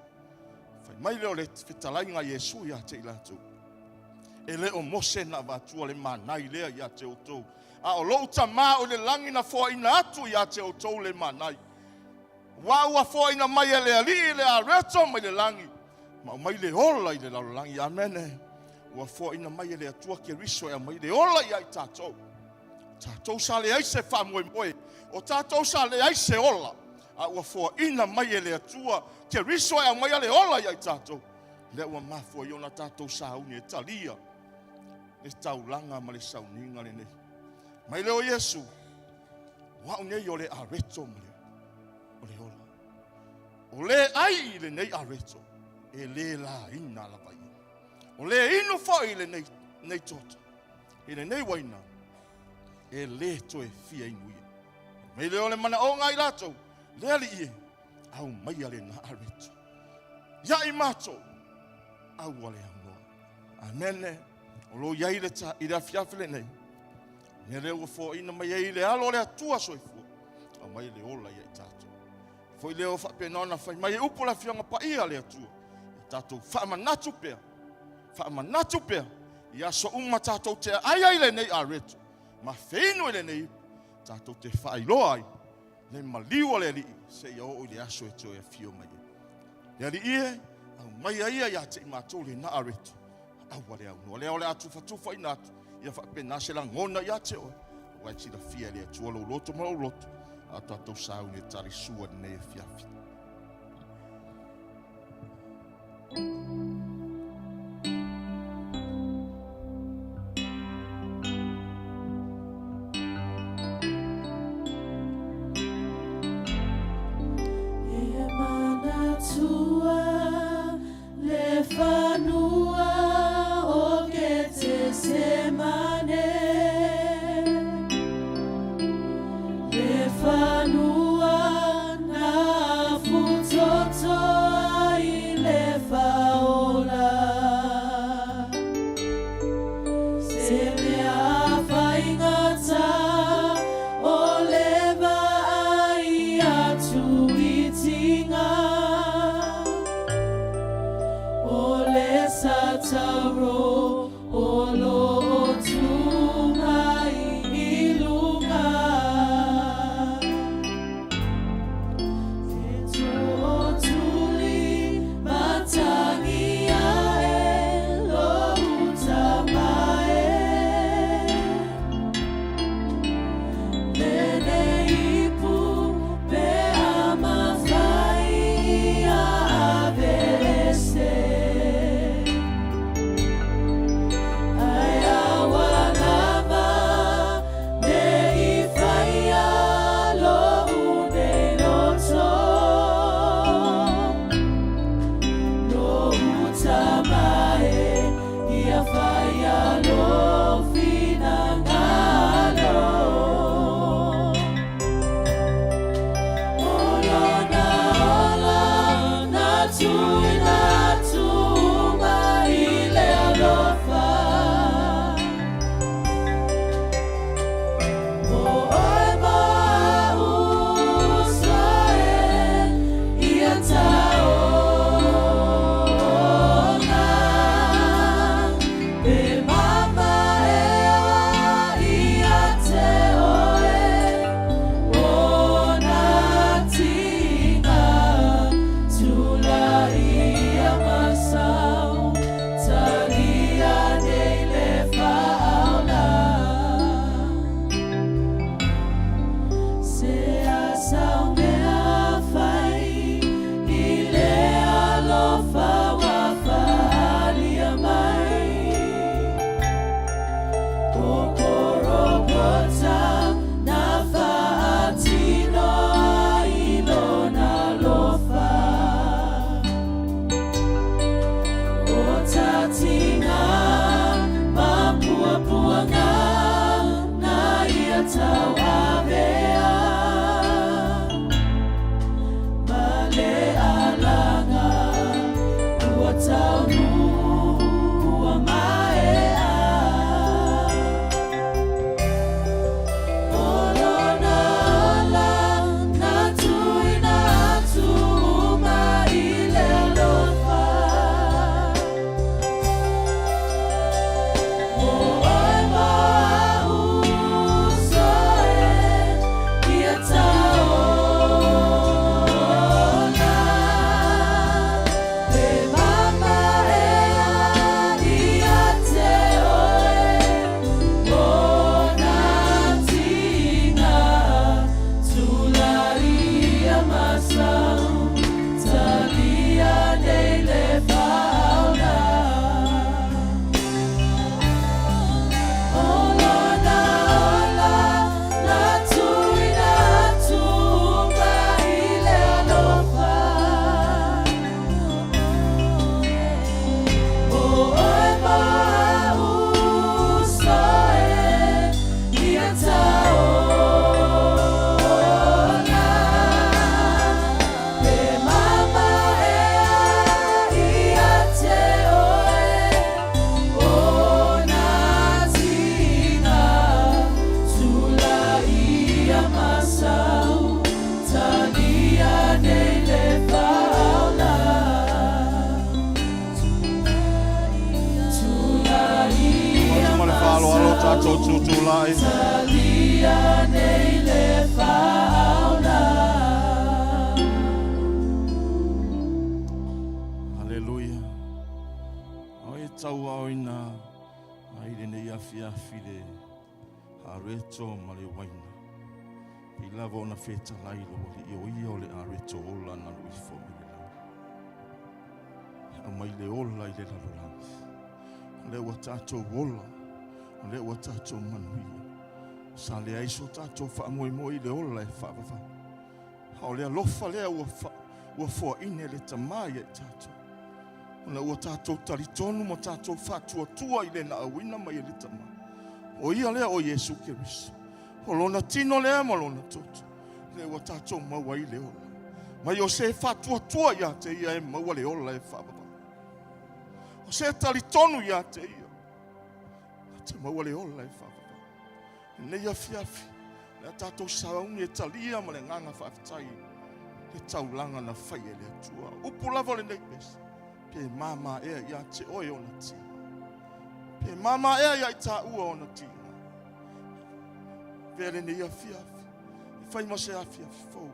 Fai mai lea o le fetalaiga a Iesu ia te i latou. E le o Mose na avatua le manai lea ia te outou, a o lou Tamā o i le lagi na foaina atu ia te outou le manai. Aua ua foaina mai e le Alii le areto mai le lagi, ma aumai le ola i le lalolagi. Amene. Ua foaina mai e le Atua Keriso e aumai le ola ia i tatou. O tatou sa leai se faamoemoe, o tatou sa leai se ola, a ua foaina mai e le Atua Keriso e aumaia le ola ia i tatou. Lea ua mafua ai ona tatou sauni e talia le taulaga ma le sauniga lenei. Mai lea o Iesu, o au nei o le areto ma le, o le ola. O le ai i lenei areto, e le laina lava ia. O le inu foi i lenei, nei toto, i lenei uaina, e le toe fia inu ia. Mai lea o le manaoga a i latou, le Alii e, aumaia lena areto. Ia i matou, aua le aunoa. Amene. O lo o i ai le ta, i le afiafi lenei, mea lea ua foaina mai ai le alo o le Atua soifua, aumai le ola ia i tatou. Foi lea o faapena ona fai mai e upu le Afioga Paia a le Atua, ia tatou faamanatu pea, faamanatu pea, i aso uma tatou te aai ai lenei areto, ma feinu i lenei ipu, tatou te faailoa ai le maliu a le Alii seia oo i le aso e toe afio mai ai. Le Alii e, aumaia ia ia te i matou lena areto, aua le aunoa. Lea o le a tufatufaina atu, ia faapena se lagona ia te oe, aua e silafia e le Atua lou loto ma lou loto, a o tatou sauni e tali sua i lenei afiafi. E manatua le fanua o Ketesemane, Le fanua na futoto ai le fao. Tatou tutulai. Talia nei le faaola. Haleluia. O e tauaoina ai lenei afiafi le areto ma le uaina. Pei lava ona fetalai lou Alii o ia o le areto ola na alu ifo mai le lagi. E aumai le ola i le lalolagi. O lea ua tatou ola, o lea ua tatou manuia. Sa leai so tatou faamoemoe i le ola e faavavau. A o le alofa lea ua, fa, ua foaina e le Tama ia i tatou. Ona ua tatou talitonu ma tatou faatuatua i le na auina mai e le Tama. O ia lea o Iesu Keriso. O lona tino lea ma lona toto. Lea ua tatou maua ai le ola. Mai o se faatuatua ia te ia e maua le ola e faavavau. O se talitonu ia te ia. Na te maua le ola e faavavau. Lenei afiafi, le a tatou sauni e talia ma le agaga faafetai le taulaga na fai e le Atua. Upu lava o lenei pese, pe māmā ea ia te oe ona tiga. Pe māmā ea ia i tāua ona tiga. Avea lenei afiafi, e fai ma se afiafi fou.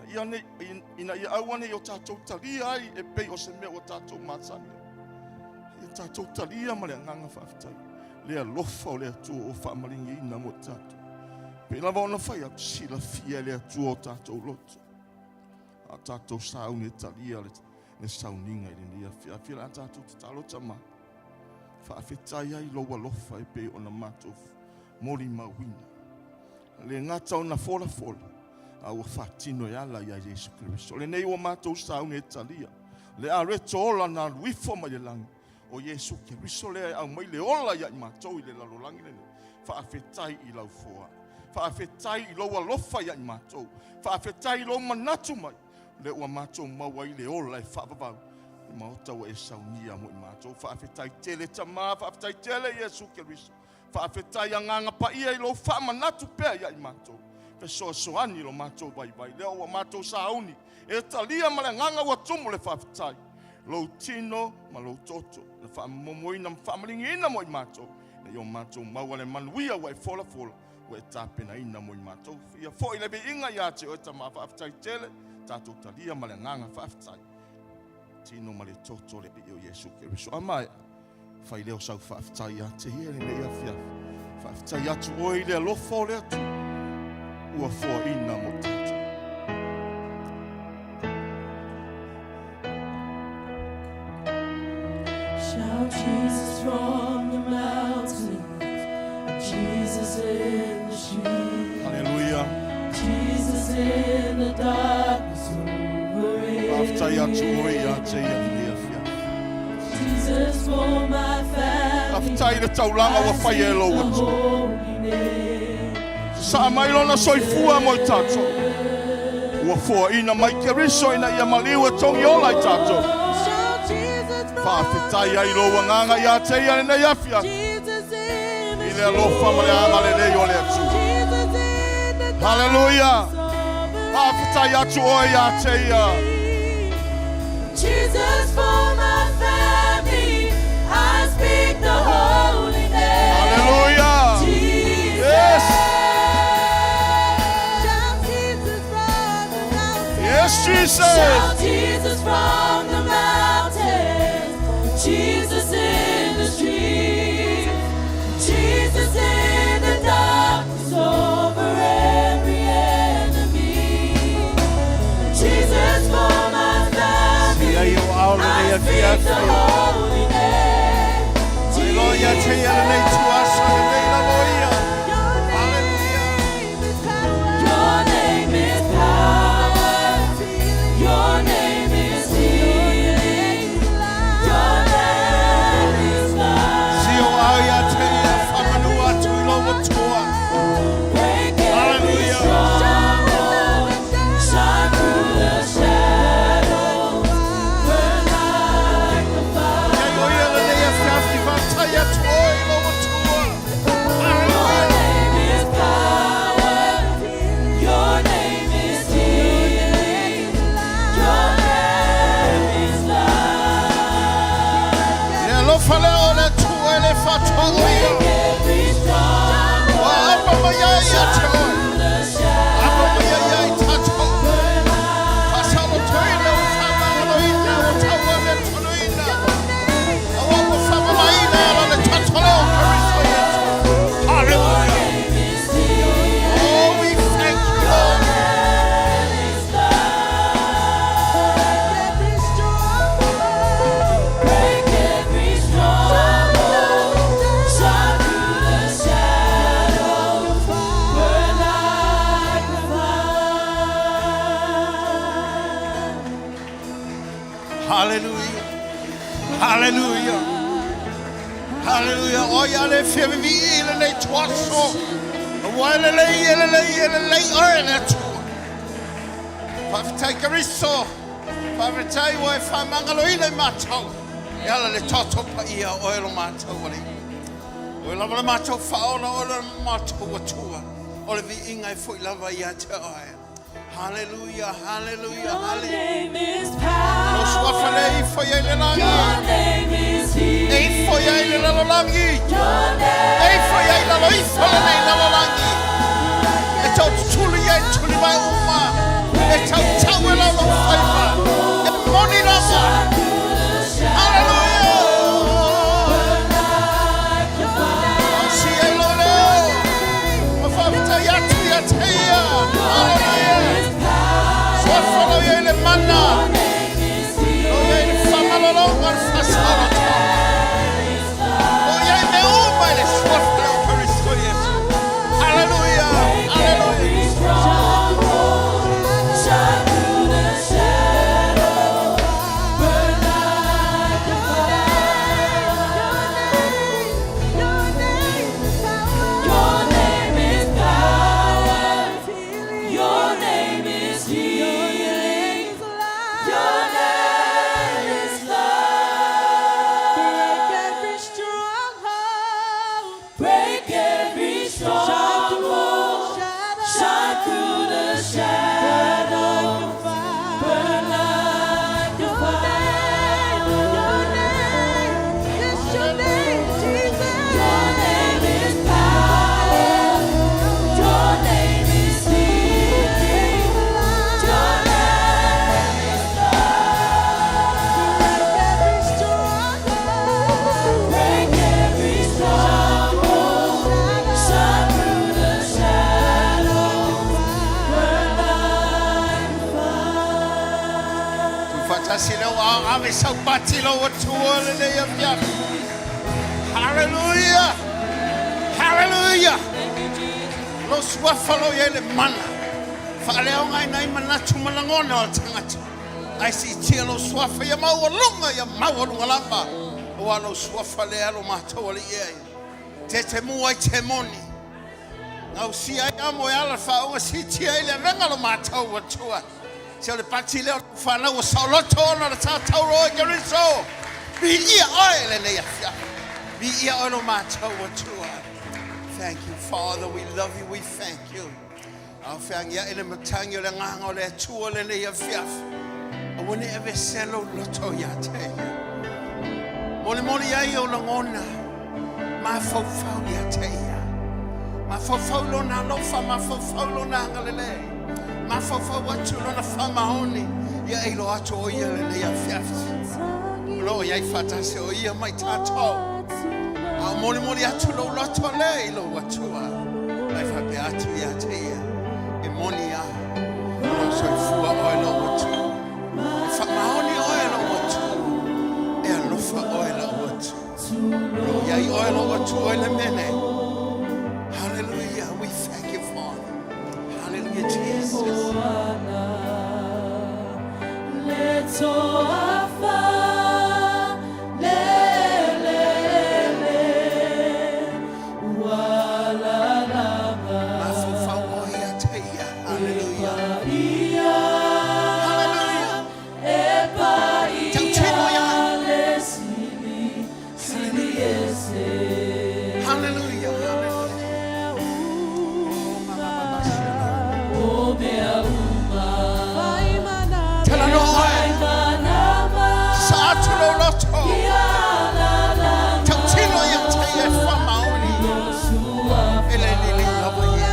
Ina ia, nei, ina ia aua nei o tatou talia ai e pei o se mea ua tatou masani ai. Ia tatou talia ma le agaga faafetai le alofa o le Atua ua faamaligiina mo tatou. Pei lava ona fai atu, silafia e le Atua o tatou loto. A tatou sauni e talia le, le sauniga i lenei afiafi, o le a tatou tatalo Tama. Faafetai ai lou alofa e pei ona matou molimauina. Le gata ona folafola, a ua faatino e ala ia Iesu Keriso. O lenei ua matou sauni e talia, le areto ola na alu ifo mai le lagi, o Iesu Keriso lea e aumai le ola ia i matou i le lalolagi lenei. Faafetai i lau foai. Faafetai i lou alofa ia i matou. Faafetai i lou manatu mai. Lea ua matou maua ai le ola e faavavau i maota ua e saunia mo i matou. Faafetai tele Tama, faafetai tele Iesu Keriso. Faafetai Agaga Paia i lou faamanatu pea ia i matou. Fesoasoani i lo matou vaivai. Lea ua matou sauni e talia ma le agaga ua tumu le faafetai. Lou tino ma lou toto na faamomoina ma faamaligiina mo i matou. Ina ia o matou maua le manuia ua e folafola ua e tapenaina mo i matou. Ia foi le viiga ia te oe Tama, faafetai tele, tatou talia ma le agaga faafetai. Tino ma le toto le Alii o Iesu Keriso. A maea, fai lea o sau faafetai ia te ia lenei afiafi. Faafetai atu oe i le alofa o le Atua ua foaina mo tatou. Shout Jesus from the mountains, Jesus in the streets. Haleluia. Jesus in the darkness over Faafetai atu oe ia te ia lenei afiafi. Jesus for my family. Faafetai i le taulaga ua fai e lou The Atua. holy name. Sasaa mai lona soifua mo i tatou. Ua foaina mai Keriso ina ia maliu e togi ola i tatou. Faafetai ai lou agaga ia te ia lenei afiafi i le alofa ma le agalelei o le Atua. Haleluia! Faafetai atu oe ia te ia. Jesus for my family, I speak the holy name. Haleluia! Jesus. Yes. Shout Jesus from the mountains. Yes, Jesus! Shout Jesus from the mountains. Jesus in the streets. Jesus in the darkness over every enemy. Jesus for my family. Ia i o ao lenei I speak the afiafi. holy name. Faailoa ia te ia lenei tuasa lenei lava ia. Haleluia! Your name is power. Your name is healing. Your name ia ia te oe. Ava mai ai ia i tātou. Faasalotoina ua faamagaloina ua tauameatonuina. Aua ua faamamaina e ala i le toto lea o Keriso Iesu. Hallelujah. Oh, we thank you, Lord. Break every stronghold, shine through the shadows, burn like a fire. Hallelujah. Hallelujah. Hallelujah. O ia le fia vivii i lenei tuaso. Ua e lelei, e lelei, e lelei oe le Atua. Faafetai Keriso. Faafetai ua e faamagaloina i matou. E ala i le toto paia o oe lo matou Alii. Oe lava le matou faaola, oe le matou Atua. O le viiga e foi lava ia te oe. Hallelujah, hallelujah, Your hallelujah. name is Lo power. suafa le ifo ia i le lagi. Your name is E healing. ifo ia i le lalolagi. Your name E ifo ia i lalo ifo lenei lalolagi. E tau tutuli ia i tuli mai uma. E tau tau e lau lau faiva. E moni lava. through the shadows, Hallelujah. like a fire. Si e lo leo. Ma faafetai atu ia te ia. Hallelujah. Suafa lo ia i le mana. Lo ia i le faamalologa le faasolotoga. Lo ia i mea uma i le suafa lea o Keriso Iesu. Hallelujah. Hallelujah. Stronghold, shine through the shadows, burn like a fire. Your name is power. Your name is healing. Your name is love. Break every stronghold. Break every stronghold. Shine through the shadows. Burn like a fire. Your name, it's your name, Jesus. Your name is power. Your name is healing. Your name is Break every stronghold. Break every stronghold. Shine through the shadows. Burn like a fire. Tuufaatasi leo a ave sau pati i lou Atua lenei afiafi. Hallelujah. Hallelujah. Lo suafa lo ia i le mana. Faaleaoga ai nai manatu ma lagona o le tagata. Ae siitia lou suafa ia maualuga ia maualuga lava. Ua lou suafa lea lo matou Alii e. Te te mua i te moni. Gausia ai amo e ala faaoga siitia i le avega lo matou Atua. Se o le pati lea o fanau o saoloto ona o le tātauro e Keriso. Viia oe lenei afiafi. Viia oe lo matou Atua. Thank you, Father. We love you. We thank you. Ao feagia'i le matagi o le agaga o le Atua lenei afiafi. Aua ne i aveesea lou loto ia te ia. Molimoli ai ou lagona. Mafaufau ia te ia. Mafaufau lona alofa, mafaufau lona agalelei. Mafaufau atu lona faamaoni. Ia e iloa atu o ia lenei afiafi. O lo o i ai faatasi o ia ma i tatou. A o molimoli atu lou loto le i lou Atua. Ai faapea atu ia te ia. E moni a. O lo soifua oe lou Atua. E faamaoni oe lou Atua. E alofa oe lou Atua. O lo i ai oe lou Atua i le mea. Hallelujah. We thank you, Father. Hallelujah, Jesus. Le toafa le le le ua la Mafaufau oe ia te ia. Hallelujah. ia Hallelujah. e paia Tautino ia. le sili sili ese Hallelujah. Hallelujah. Oh, ma, ma, ma, ma, o mea uma Talanoa oe. manama Sa atu lou loto. ia la la Tautino ia te ia e faamaoni. E le lelei lava ia.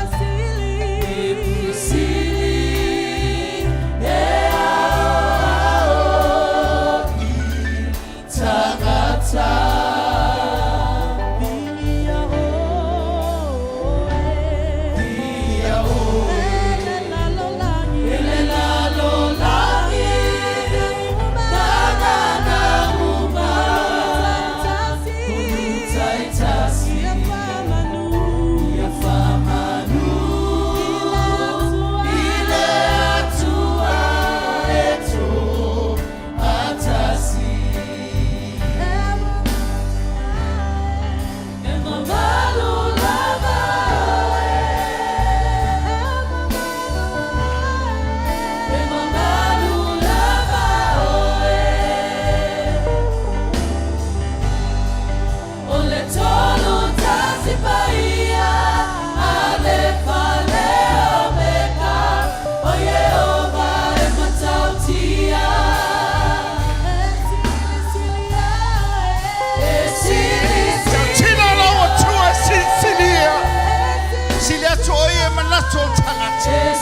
manatu o le tagata. E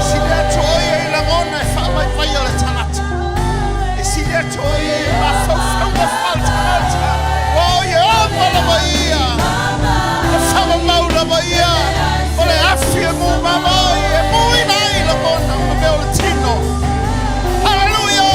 sili atu o ia i lagona e faavaivai o le tagata. E sili atu o ia i mafaufauga faaletagata. Ua o Ieova lava ia. E faamamau lava ia. O le afi e mumama ai, e muina ai lagona ma mea o le tino. Haleluia!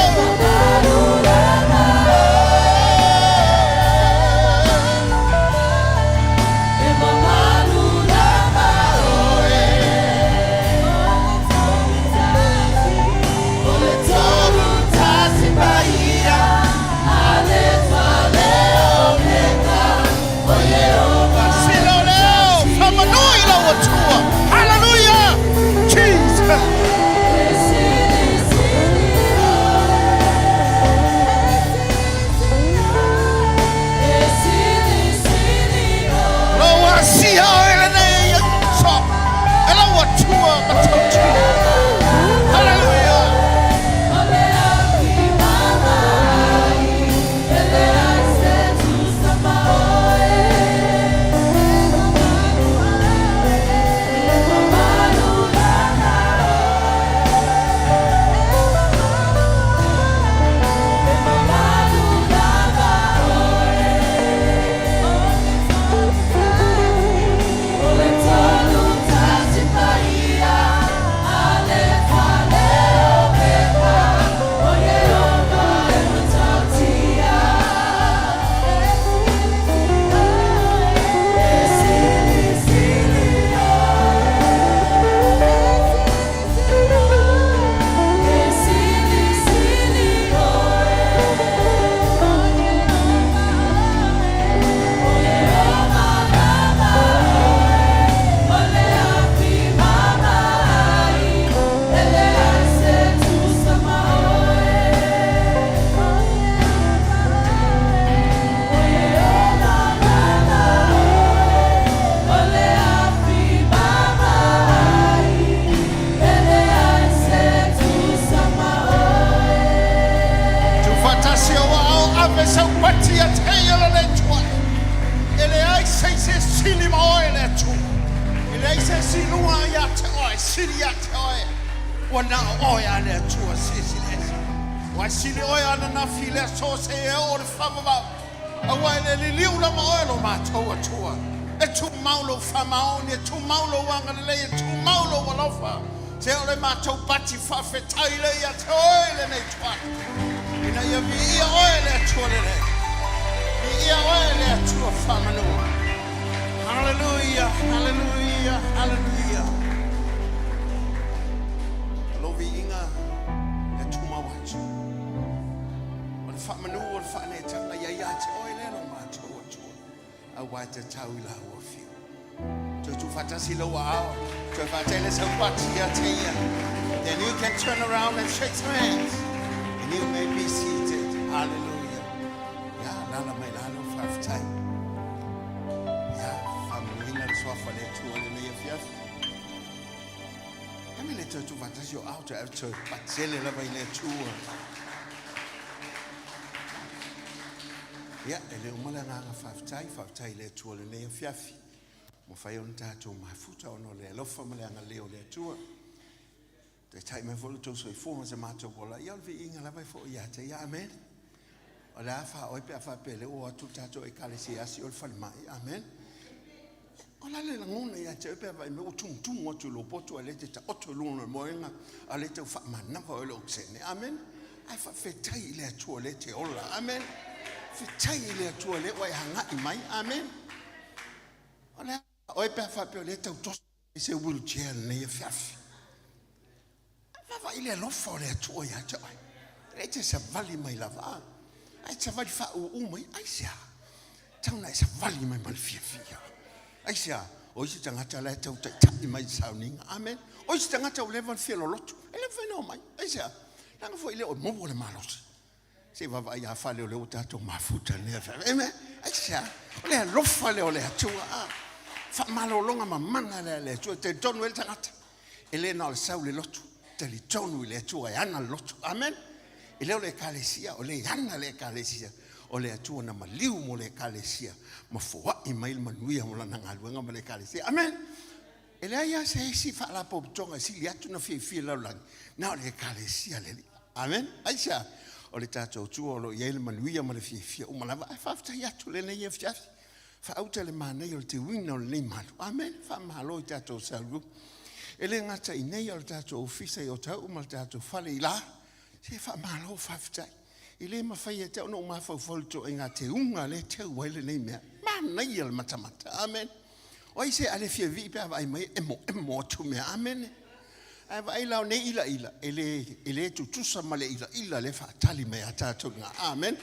Sila o leo, whamanui i lau Atua. Hallelujah! Jesus! Lou asia oe lenei aso e lau Atua matautia. Hallelujah! Tuufaatasi ou aao ave sau pati ia te ia le Atua. E leai se isi e sili ma oe le Atua. E leai se isi i luga ia te oe, sili ia te oe. Ua na o oe a le Atua silasila ese. Ua e sili oe ananafi i le aso seia oo le faavavau. Aua e le liliu lava oe lo matou Atua. E tumau lou faamaoni, e tumau lou agalelei, e tumau lou alofa. Se o le matou pati faafetai lea ia te oe i lenei tuala. Ina ia viia oe le Atua lelei. Viia oe le Atua faamanu. Haleluia, haleluia, haleluia. O lou viiga e tumau atu. O le faamanu o le faaneetaga ia ia te oe lea lo matou Atua. Aua e tatau i lau afio. Toe tuufaatasi lou aao, toe faatele sau pati ia te ia. Then you can turn around and shake some hands. And you may be seated. Hallelujah. Ya, lala mai lalo, faafetai. Ya, faamanuina le suafa le Atua lenei afiafi. Ame le toe tuufaatasi o ao toe ave toe patele lava i le Atua. Ia, e le uma le agaga faafetai, faafetai i le Atua i lenei afiafi. Ua mafai ona tatou mafuta ona o le alofa ma le agalelei o le Atua. Taitai mai foi lo outou soifua ma se matou ola. Ia, o le viiga lava e foi ia te ia. Amen. O le a faaoe pe a faapea lea ua o atu le tatou Ekalesia e asi oe le falemai. Amen. O le a le lagona ia te oe pe a vaai mai ua tumutumu atu i lou potu ae le te taoto i luga o le moega a o lea e tau faamanava oe le okesene. Amen. Ae faafetai i le Atua o lea e te ola. Amen. Faafetai i le Atua o lea ua e agai mai. Amen. O le a oe pe a faapea o lea e tau toso i se wheelchair lenei afiafi. Vaavaai i le alofa o le Atua ia te oe. E te savali mai lava, ae te savali faauu mai, aisea? Tau na e savali mai ma le fiafia. Aisea? O isi tagata la e tau taitai mai i le sauniga. Amen. O isi tagata ua leva ona fia loloto. E le mafai ona omai. Aisea? Leaga foi le o maua le malosi. Se i vaavaai ia fale o lea ua tatou mafuta i lenei afiafi. Amen. Aisea? O le alofa lea o le Atua. Ah, faamalologa mamana lea a le Atua. E talitonu ai le tagata. E le na o le sau i le lotu. Talitonu i le Atua e ana le lotu. Amen. E le o le Ekalesia, o le ana le Ekalesia. O le Atua na maliu mo le Ekalesia ma foai mai le manuia mo lana galuega ma le Ekalesia. Amen. E leai lava se isi faalapotopotoga e sili atu ona fiafia i le lalolagi, na o le Ekalesia a le Alii. Amene. Aisea? O le tatou tua o lo o i ai le manuia ma le fiafia uma lava. Ae faafetai atu i lenei afiafi. Faauta le manaia o le teuina o lenei malu. Amene. Faamalo i tatou cell group. E le gata i nei, a o le tatou ofisa i Otahuhu ma le tatou fale i la. Se faamalo faafetai. E le mafai e te au ona ou mafaufau i le ituaiga teuga lea e teu ai lenei mea. Manaia le matamata. Amene. O ai se a le fia vii pe a vaai mai e emoemo atu mea. Amene. Ae vaai la o nei ilaila, e le tutusa ma le ilaila lea e faatali mai a tatou i ina. Amene.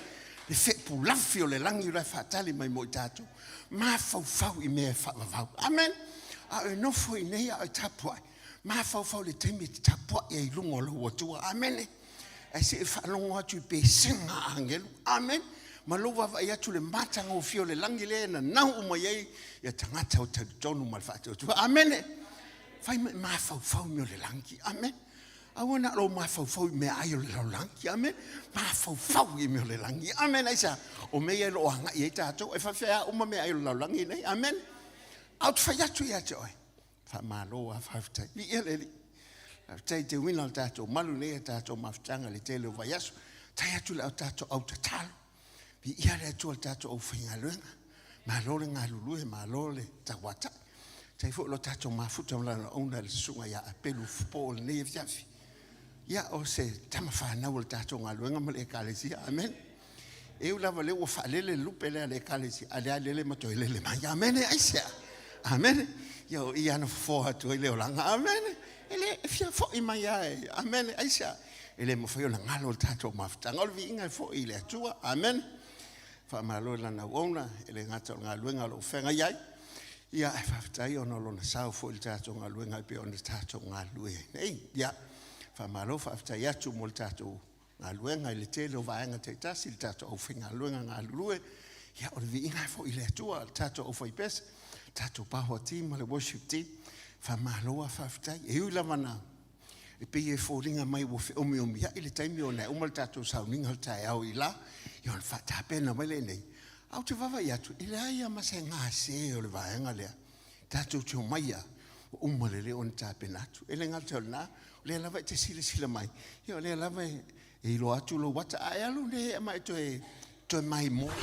Le feepulafi o le lagi la e faatali mai mo i tatou. Mafaufau i mea e faavavau. Amene. A o e nofo i inei a o e tapuai, mafaufau i le taimi e te tapuai ai i luga o lou Atua. Amene. Ae se i faalogo atu i pesega a agelu. Amene. Ma lou vaavaai atu i le matagofie o le lagi lea e nanau uma i ai ia tagata o talitonu ma le faatuatua. Amene. Fai ma e mafaufau i mea o le lagi. Amene. Aua na o lou mafaufau i meaai o le lalolagi. Amene. Mafaufau i mea o le lagi. Amene. Aisea? O mea ia o lo o agai i ai tatou. E faafefea uma meaai o le lalolagi nei. Amene. Ae ou te fai atu ia te oe, faamalo lava faafetai. Viia le Alii. Faafetai i teuina o le tatou malu nei a tatou mafutaga i le tele o vaiaso. Tai atu i le au tatou au tatalo. Viia le Atua i le tatou aufaigaluega. Malo le galulue, malo le tauatai. Tai foi lo tatou mafuta ma lana auauna i le susuga ia Apelu Fofo o lenei afiafi. Ia, o se tama fanau o le tatou galuega ma le Ekalesia. Amene. E ui lava o lea ua faalele le lupe lea a le Ekalesia, a o lea lele ma toe lele mai. Amene. Aisea? Amene. Ia, o i lava na fofoa atu ai le olaga. Amene. E le, e fia foi mai lava e. Amene. Aisea? E le mafai ona galo le tatou mafutaga. O le viiga e foi i le Atua. Amene. Faamalo i lana auauna, e le gata o le galuega o lo o feagai ai, ia, ae faafetai ona o lona sao foi i le tatou galuega e pei ona tatou galulue ai nei. Ia, faamalo faafetai atu mo le tatou galuega i le tele o vaega taitasi, le tatou aufaigaluega galulue. Ia, o le viiga foi i le Atua, le tatou aufaipese, le tatou power team ma le worship team. Faamalo lava faafetai. E ui lava na e pei e foliga mai ua feomiomiai le taimi ona e uma le tatou sauniga o le taeao i la, ia ona faatapena mai lea i inei. Ae ou te vaavaai atu, e leai lava ma se gase o le vaega lea. Tatou te omai lava, ua uma lelei ona tapena atu. E le gata o lena, o lea lava e te silasila mai, ia o lea lava e iloa atu lou ata. A e alu nei ma e toe maimoa.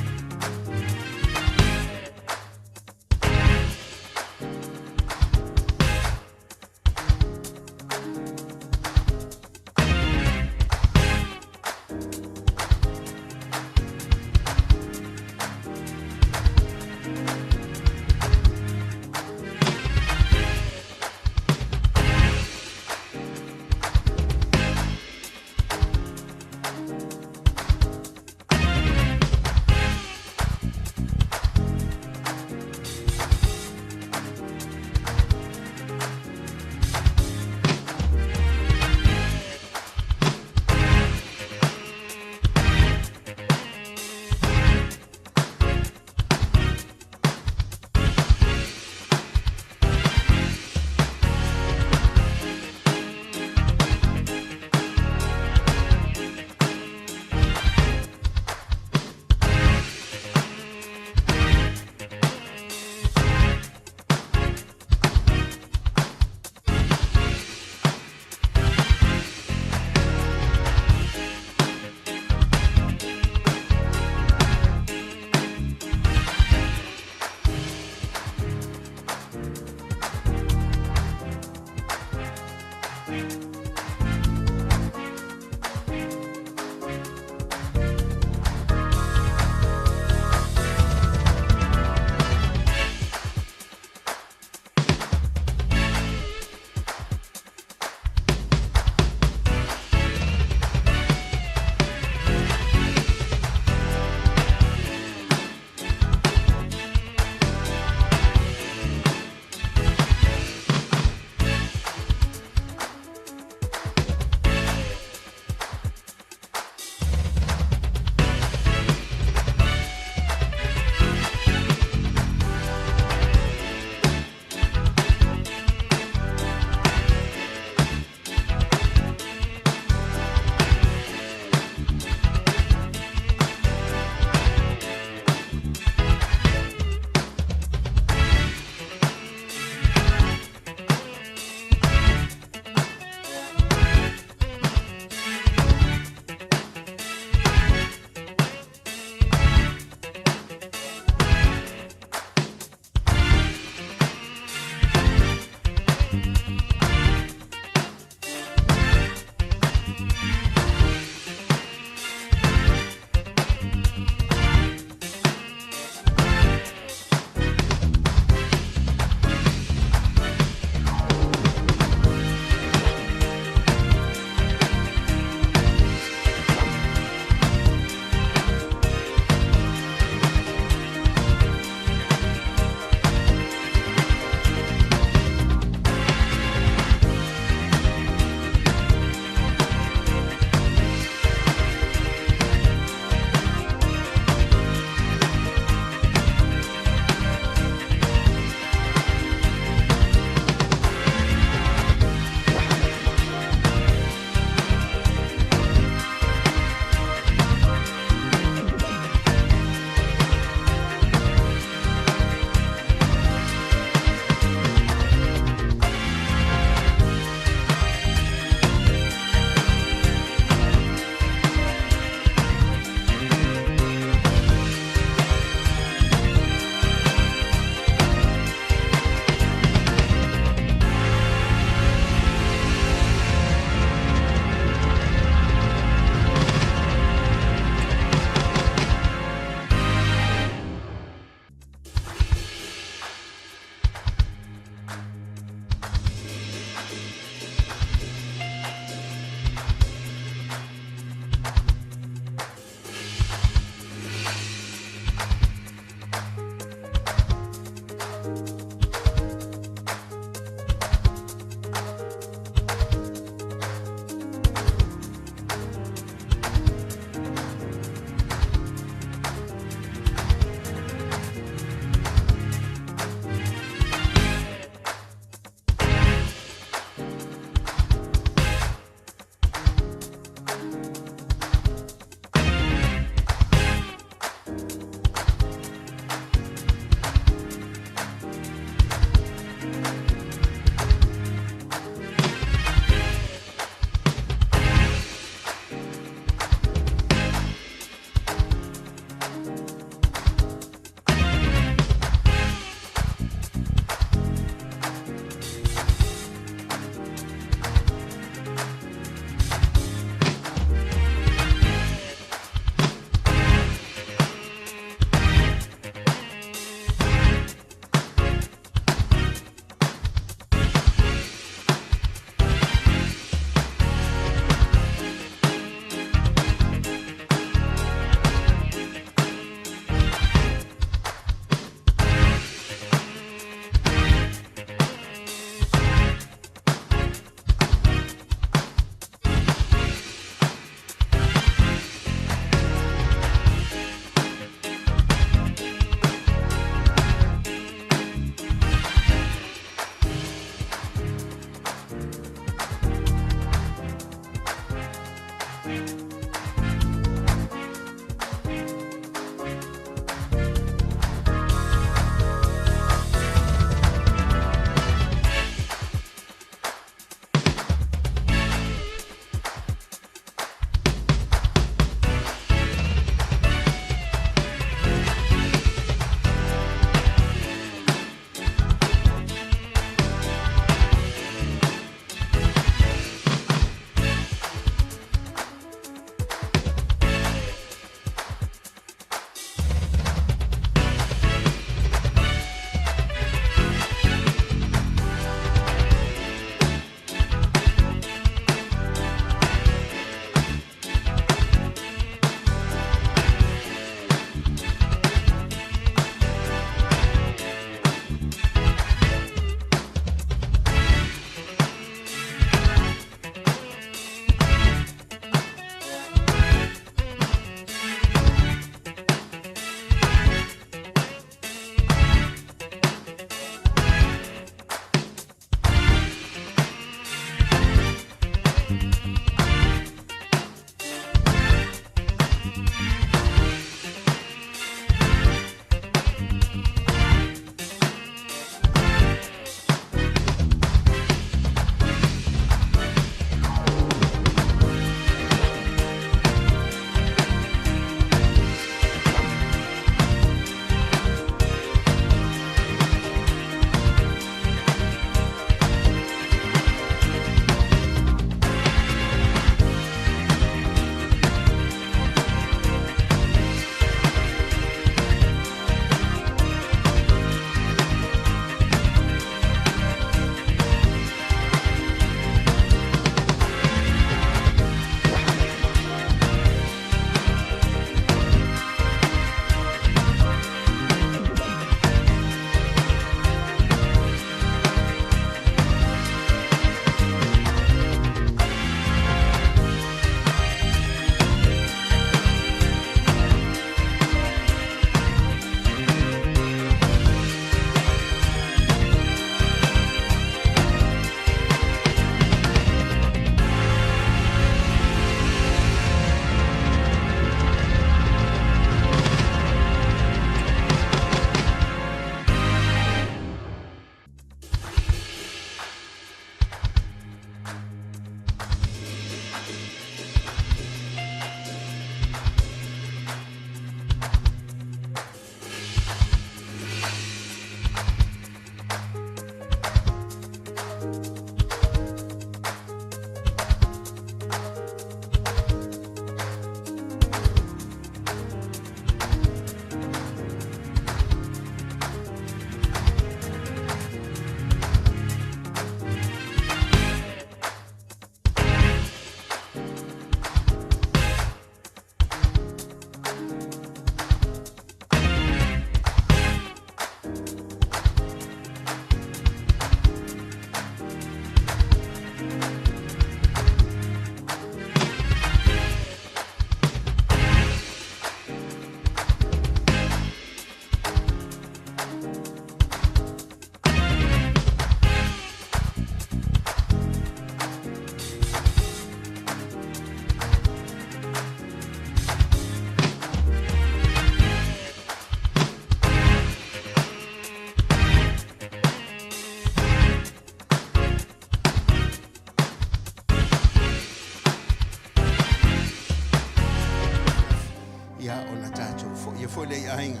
foi lea i aiga,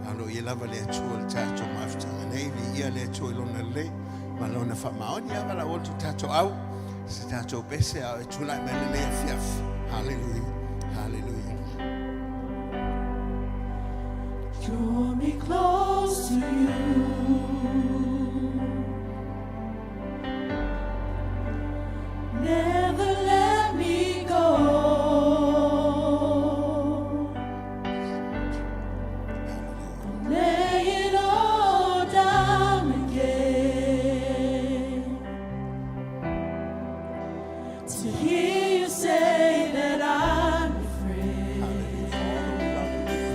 a o lo o i ai lava le Atua i le tatou mafutaga nei. Viia le Atua i Lona lelei ma Lona faamaoni. Ia valaau atu tatou au i se tatou pese a o e tulai mai lenei afiafi. Haleluia, haleluia. Draw me close to you. Never let me go. Lay it all down again to hear you say that I'm your friend.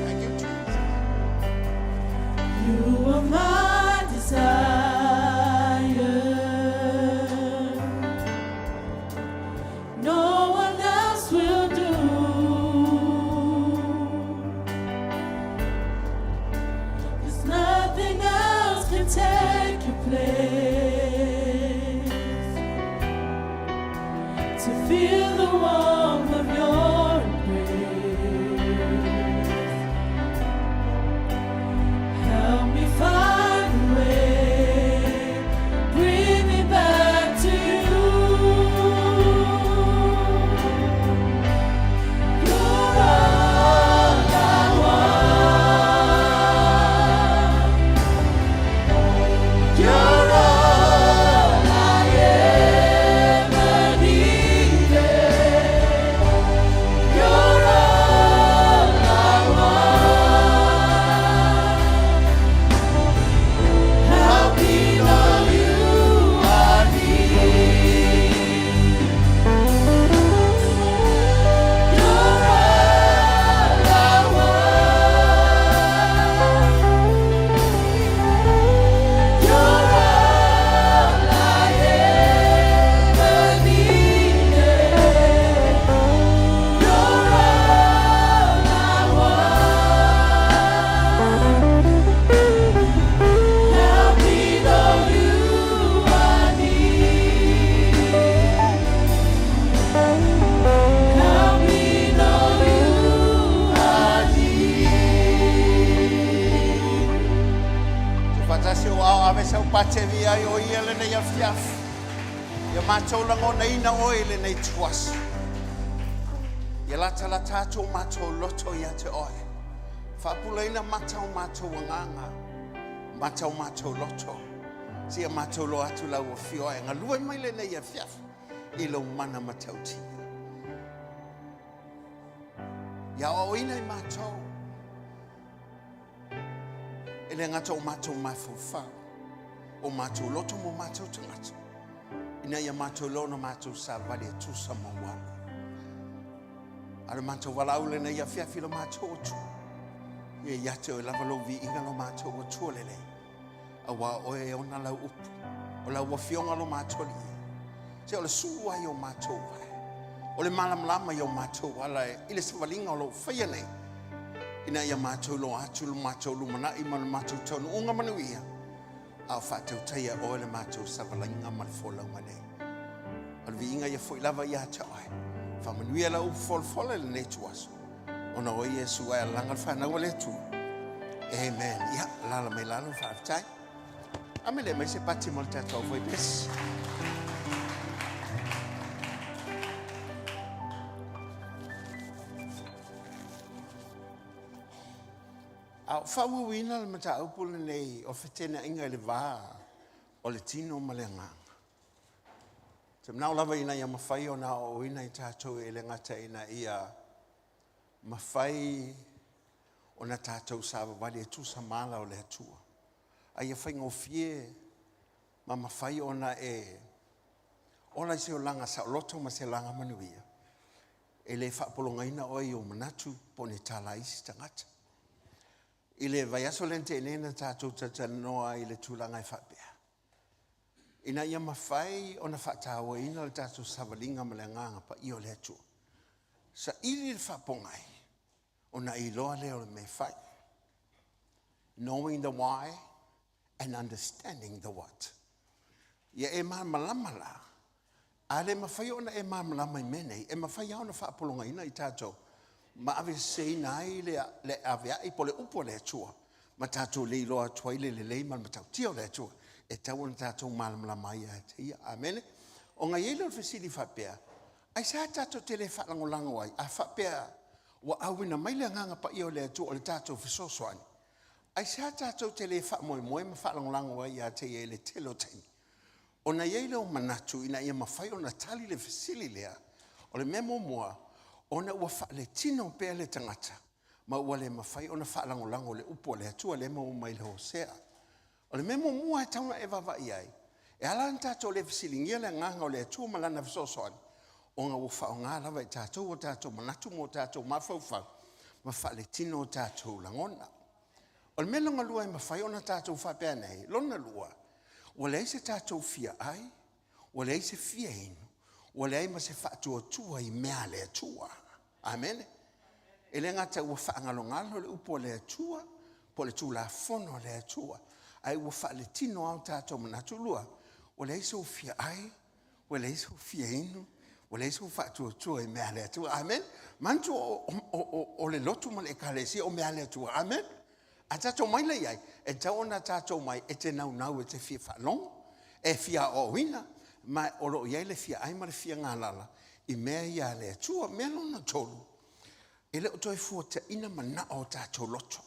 Thank you, Jesus. You are my desire. No one else will do. 'Cause nothing else can take your place. To feel the warmth of your embrace. Help me find a way. Bring me back to you. You're all I want. You're all I ever needed. You're all I want. Help me know you are near. You're all I want. You're all I ever needed. You're all I want. Help me know you are near. Help me know you are near. Tuufaatasi ou aao ave sau pati e viia ai o Ia lenei afiafi. Ia matou lagonaina Oe i lenei ituaso. Ia latalata atu o matou loto ia te Oe. Faapulaina mata o matou agaga, mata o matou loto. Seia matou iloa atu Lau Afioga e galue mai lenei afiafi i Lou mana matautia. Ia aoaoina i matou e le gata o matou mafaufau, o matou loto ma o matou tagata, ina ia matou iloa ona matou savali e tusa ma ou ala. A o le matou valaau lenei afiafi i lo matou Atua, ia ia te oe lava lou viiga lo matou Atua lelei, aua o oe e ona lau upu, o lau Afioga lo matou Alii. Se o le sulu lava ia o matou vae, o le malamalama ia o matou ala i le savaliga o lo o faia nei, ina ia matou iloa atu lo matou lumanai ma le matou taunuuga manuia, a o faatautaia e oe le matou savalaiga ma le folauga nei. O le viiga ia foi lava ia te oe. Faamanuia lau upu folafola i lenei ituaso, ona o Iesu ae alaga le fanau a le Atua. Amen. Ia, alaala mai lalo, faafetai. Amele mai se pati mo le tatou foi pesi. A o faaauauina le mataupu lenei o feteenaiga i le va o le tino ma le agaga. Ou te manao lava ina ia mafai ona aoaoina i tatou e le gata ina ia mafai ona tatou savavali e tusa ma ala o le Atua, a ia faigofie ma mafai ona e ola i se olaga saoloto ma se laga manuia, e le faapologaina oe i ou manatu po o ni tala a isi tagata. I le vaiaso lea na tea nei na tatou talatalanoa ai i le tulaga e faapea, ina ia mafai ona faatauaina le tatou savaliga ma le Agaga Paia o le Atua, saili le faapogai ona e iloa lea o le mea e fai. Knowing the why and understanding the what. Ia e malamalama la, a le mafai ona e malamalama i mea nei, e mafai lava ona faapologaina i tatou. ma aveseseina ai le, le aveai po o le upu a le Atua, ma tatou le iloa atu ai le lelei ma le matautia o le Atua, e tatau ona tatou malamalama ai ia te Ia. Amene. Ona i ai lea o le fesili faapea, aisea tatou te le faalagolago ai, a faapea ua auina mai le Agaga Paia o le Atua o le tatou fesoasoani, aisea tatou te le faamoemoe ma faalagolago ai ia te Ia i le tele o taimi? Ona i ai lea o manatu ina ia mafai ona tali le fesili lea, o le mea muamua, ona ua faaletino pea le tagata ma ua le mafai ona faalagolago i le upu a le Atua lea e maua mai i le Hosea. O le mea muamua e tatau ona e vaavaai i ai, e ala ona tatou le fesiligia le agaga o le Atua ma Lana fesoasoani, ona ua faaaoga lava e tatou o tatou manatu ma o tatou mafaufau ma faaletino o tatou lagona. O le mea lona lua e mafai ona tatou faapea nei, lona lua, ua leai se tatou fia ai, ua leai se fia inu, ua leai ma se faatuatua i mea a le Atua. Amene. E le gata ua faagalogalo le upu a le Atua, po o le Tulafono a le Atua, ae ua faaletino lava o tatou manatu. Lua, ua leai sou fia ai, ua leai sou fia inu, ua leai sou faatuatua i mea a le Atua. Amene. Manatua o, o, o, o le lotu ma le ekalesia o mea a le Atua. Amene. A tatou mai la i ai, e tatau ona tatou mai e te naunau e te fia faalogo, e fia aoaoina, ma o lo o i ai le fia ai ma le fia galala i mea ia a le Atua. Mea lona tolu, e le o toe fuataina manao o tatou loto.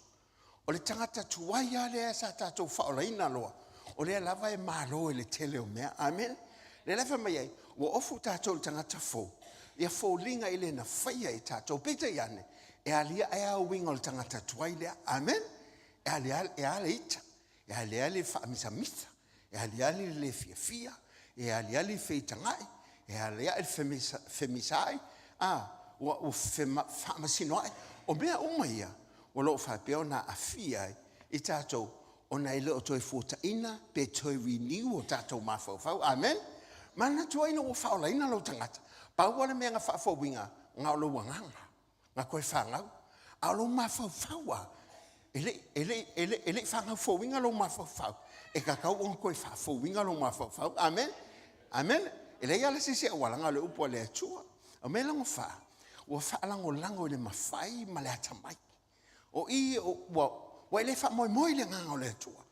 O le tagata tuai lava lea sa tatou faaolaina loa, o lea lava e malo i le tele o mea. Amene. Lea la e fai mai ai, ua ofu tatou i le tagata fou, ia foliga i le na faia e tatou. Peitai ane, e aliae lava uiga o le tagata tuai lea. Amene. E aliae, e a le ita, e aliali le faamisamisa, e aliali le le fiafia, e aliali le feitagai, e aliae le femisaai, a, ua, ua faamasinoai. O mea uma ia, o lo o faapea ona aafia ai i tatou ona e le o toe fuataina pe toe renew o tatou mafaufau. Amen. Manatua ina ua faaolaina lou tagata, pau lava le mea na faafouina, na o lou agaga, na toe fanau. A o lou mafaufau lava, e le, e le, e le, e le i fanau fouina lou mafaufau, e tatau ona toe faafouina lou mafaufau. Amen. Amen. E leai lava se isi auala, na o le upu a le Atua. O mea lona fa, ua faalagolago i le mafai ma le atamai. O i, ua, ua e le faamoemoe i le agaga o le Atua,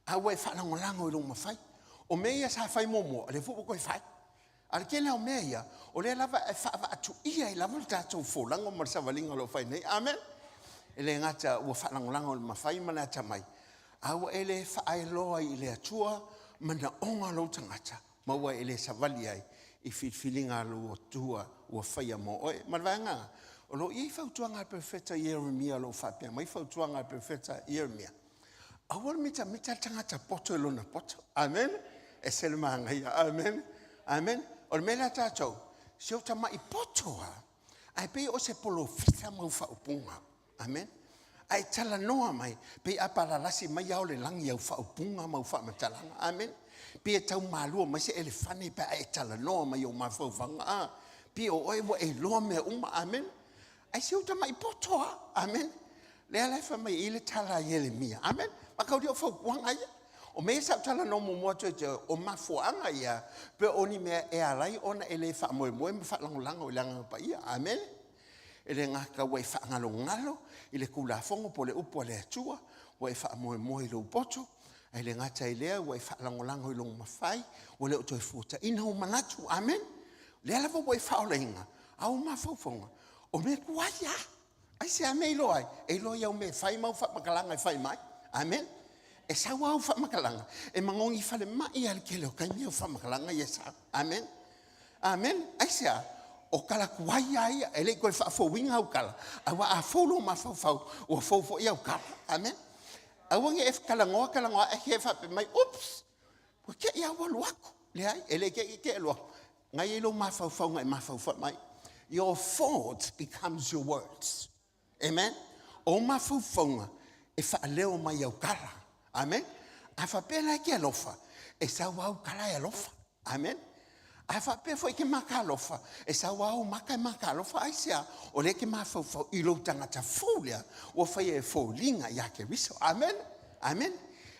a ua e faalagolago i lou mafai. O mea ia sa fai muamua, o lea foi ua toe fai. A o le tele lava o mea ia, o lea lava e faavaatuia ai lava le tatou folaga ma le savaliga o lo o fai nei. Amen. E le gata ua faalagolago i le mafai ma le atamai, a ua e le faaeloa i le Atua manaoga o lou tagata, ma ua e le savali ai i filifiliga a lou Atua ua faia mo oe. Ma le vaega, o lo o i ai fautuaga a le perofeta Ieremia o lo o faapea mai fautuaga a le perofeta Ieremia, Aua le mitamita le tagata poto i lona poto. Amen. E se le manaia. Amen. Amen. O le mea lea tatou, si ou tamai poto lava, ae pei o se polofesa mau faaupuga. Amen. Ae talanoa mai, pei a palalasi mai ao le lagi au faaupuga ma au faamatalaga. Amen. Pei e tau malua mai se elefane pe a e talanoa mai i ou mafaufauga. Ah, pei o oe ua e iloa mea uma. Amen. Ai si ou tamai poto lava. Amen. Lea la e fai mai ai le tala a Ieremia. Amen. Mataulia o fautuaga ia. O mea ia sa ou talanoa muamua atu ia te oe, o mafuaaga ia, pe o ni mea e ala ai ona e le faamoemoe ma faalagolago i le Agaga Paia. Amene. E le gata ua e faagalogalo i le Tulafono po o le upu a le Atua, ua e faamoemoe i lou poto, ae le gata i lea ua e faalagolago i lou mafai, ua le o toe fuataina ou manatu. Amene. O lea lava ua e faaolaina, a o mafaufauga, o mea tuai lava. Aisea mea e iloa ai? E iloa i au mea e fai ma au faamatalaga e fai mai. Amen. E sau lava au faamatalaga, e magogi falemai lava le tele o taimi au faamatalaga ia e sau. Amen. Amen. Aisea? O tala tuai lava ia, e le i toe faafouina au tala, aua a fou lou mafaufau, ua fou foi au tala. Amen. Aua ne i e talanoa talanoa ae e faapea mai, oops, ua te i lava ua alu atu. Leai, e le te i te alu atu. Na i ai lou mafaufauga e mafaufau mai. Your thoughts becomes your words. Amen. O mafaufauga e faaleo mai au tala. Amen. A faapea la e te alofa, e sau au tala e alofa. Amen. A faapea foi e te makalofa, e sau au maka e makalofa. Aisea? O lea e te mafaufau i lou tagata fou lea ua faia e foliga ia Keriso. Amen. Amen.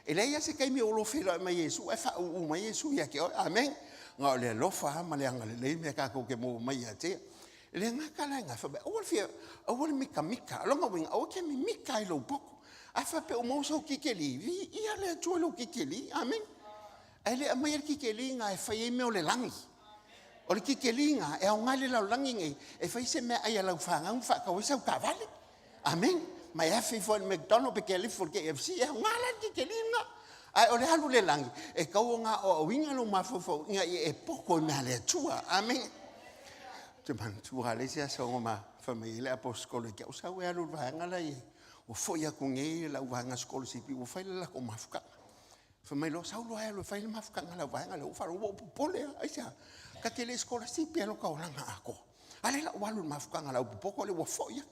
E leai lava se taimi o lou feiloai mai Iesu ae faauu mai Iesu ia te oe. Amen. Na o le alofa lava ma le agalelei mea tatou te maua mai ia te ia. Le agaga la e gafa mai, aua le fia, aua le mikamika. O lona uiga, aua e te mimika i lou poto. A faapea ua maua sau kikeli, viia le Atua i lou kikeli. Amene. Ae le aumaia le kikeli lena e fai ai mea o le lagi. O le kikeli lena e aoga i le lalolagi nei e fai se meaai a lau fanau ma faatau ai sau taavale. Amene. Ma e afe ifo ai i le McDonald pe te alu ifo i le KFC, e aoga la le kikeli lena. Ae o le alu i le lagi, e tatau ona aoaoina lou mafaufau ina ia e poto i mea a le Atua. Amene. Ou te manatua lava le isi aso na ma fai mai ai le aposetolo ia te au, sau e alu i le vaega la e ua foi atu nei lau vaega sikolasipi ua fai le latou mafutaga. Fai mai loa, sau loa e alu e fai le mafutaga a lau vaega lea. Ua faalogo ua ou popole lava. Aisea? Ta te le i sikolasipi lava i lota olaga atoa. A lea la ua alu i le mafutaga a le au popoto lea ua foi atu.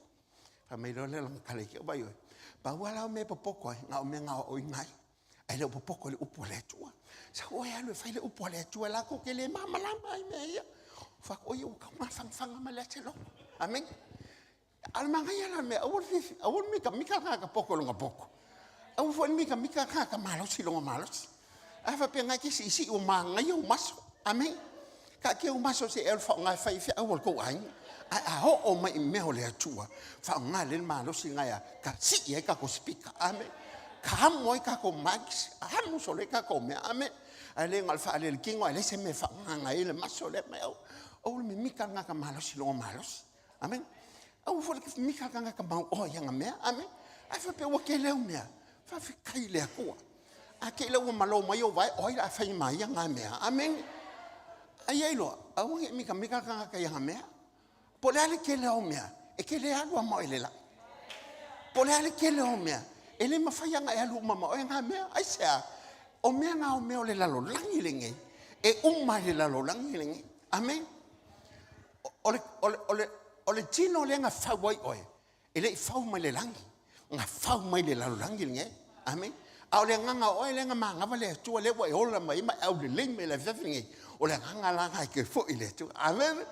Fai mai loa lea o lana tala ia te au, vaai oe, pau lava la o mea e popoto ai, na o mea na aoaoina ai, ae le o popoto i le upu a le Atua. Sau oe e alu e fai le upu a le Atua, latou te le malamalama i mea ia. Ou fai atu, o ia ua tau mafanafana ma le aselogo. Amene. A o le manaia la o le mea, aua le fiafia, aua le mikamika le tagata poto i lona poto. Aua foi le mikamika le tagata malosi i lona malosi. A faapea na e te siisii ua manaia ou maso. Amene. Taatia ou maso se i e alu faaaoga e fai ai feau a le tou aiga. Ae a oo mai i mea o le Atua, faaaoga lelei le malosi lena ia ka sii ai tatou speaker. Amene. Ka amo ai tatou mics, amo solo ai tatou mea. Amene. Ae le na o le faalele tino ae leai se mea e faaaoga ai le maso lea mai au. Aua le mimika le tagata malosi i lona malosi. Amene. Aua foi le mimika le tagata mauoa i ana mea. Amene. Ae faapea ua tele au mea, faafetai i le Atua. A te i la ua malo mai ou vae, o ai o le a fai ma ia na mea. Amene. Ae ia iloa, aua ne i mikamika le tagata i ana mea. Po o le a le tele o au mea, e te le alu lava ma oe i le lagi. Po o le a le tele o au mea, e le mafai lava ona e alu uma ma oe na mea. Aisea? O mea na o mea o le lalolagi lenei, e uma i le lalolagi lenei. Amene. O le, o le, o le, o le tino lea na fau ai oe, e le i fau mai le lagi, na fau mai le lalolagi lenei. Amene. A o le agaga o oe lea na manava le Atua, lea ua e ola mai ai ma e aulelei mai i le afiafi lenei, o le agaga la lena e toe foi i le Atua. Amene.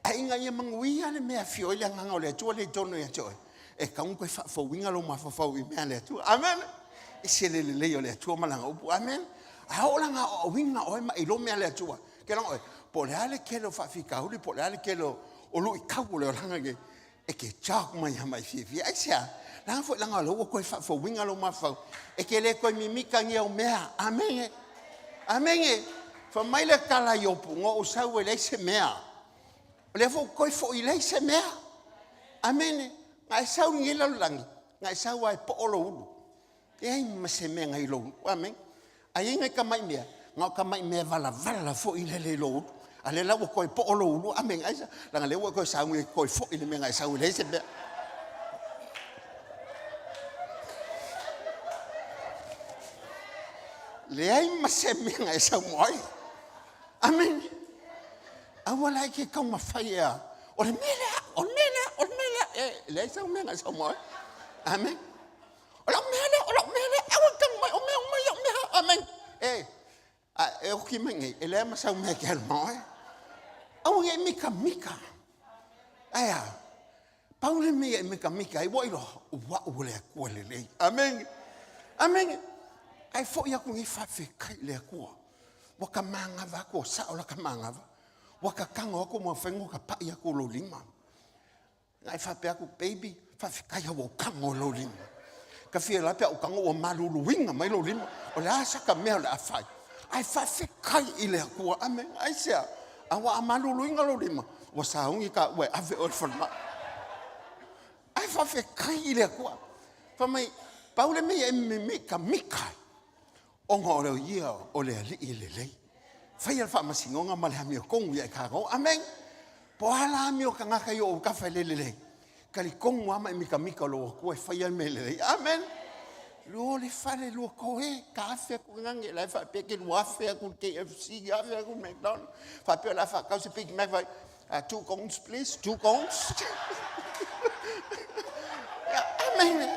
Ae ina ia manuia le mea e afio ai le agaga o le Atua lea i totonu ia te oe, e tatau ona toe faafouina lou mafaufau i mea a le Atua. Amene. E ese le lelei o le Atua ma Lana upu. Amene. A oo la ina aoaoina oe ma e iloa mea a le Atua, ke laga oe, po o le a le tele o faafitauli, po o le a le tele o luitau o le olaga lenei, e te jog mai lava ma e fiafia. Aisea? Leaga foi leaga o lea ua toe faafouina lou mafaufau, e te le toe mimita ni au mea. Amene. Amene. Fai mai le tala a Iopu, na ou sau e leai se mea. O lea foi ua toe foi leai se mea. Amene. Na e sau i lenei lalolagi, na e sau lava e poo lou ulu. Leai ma se mea na i lou ulu. Amene. A i ai nai tamai mea, na o tamai mea valavala foi lele i lou ulu. A lea la ua toe poo lou ulu, amene. Aisea? Leaga lea ua e toe sauni e toe foi le mea na e sau e leai se mea. Leai ma se mea na e sau mo ai. Amene. Aua la e te taumafai e a, o le mea lea, o le mea lea, o le mea lea. E leai sau mea na e sau mo ai. Amene. O lau mea lea, o lau mea lea, aua e tau mai, o mea uma ia, o mea, amene. E, a e oki mai nei, e leai ma sau mea e te alu ma oe. Aua ne i mikamika. Ae a, pau le mea e mikamika ai, ua iloa, o au o le Atua lelei. Amene. Amene. Ae foi aku nei faafetai i le Atua. Ua ka manava atu, o sao la ka manava. Ua ka tago atu ma mafai ona tapa'i atu lou lima. Na e faapea atu, baby, faafetai ua ou tago i lou lima. Ka fia la pe a ou tago ua maluluina mai lou lima. O le a saka mea o le a fai? Ae faafetai i le Atua. Amene. Aisea? Aua a maluluina lou lima, ua sauni taua e ave oe i le falemai. Ae faafetai i le Atua. Fai mai, pau le mea e mimikamika ai, ona o le ia o le Alii lelei. Faia le faamasinoga ma le amiotonu ia i tatou. Amene. Po o a la amio tagata i ou autafa e le lelei, talitonu lava ma e mitamita o lou Atua e faia le mea lelei. Amene. Lua le fale, lua toe, ka afe atu nane, la e faapea ke lua afe atu le KFC, afe atu le McDonald, faapea o le a faatau se Big Mac, fai, two cones please, two cones. Amene.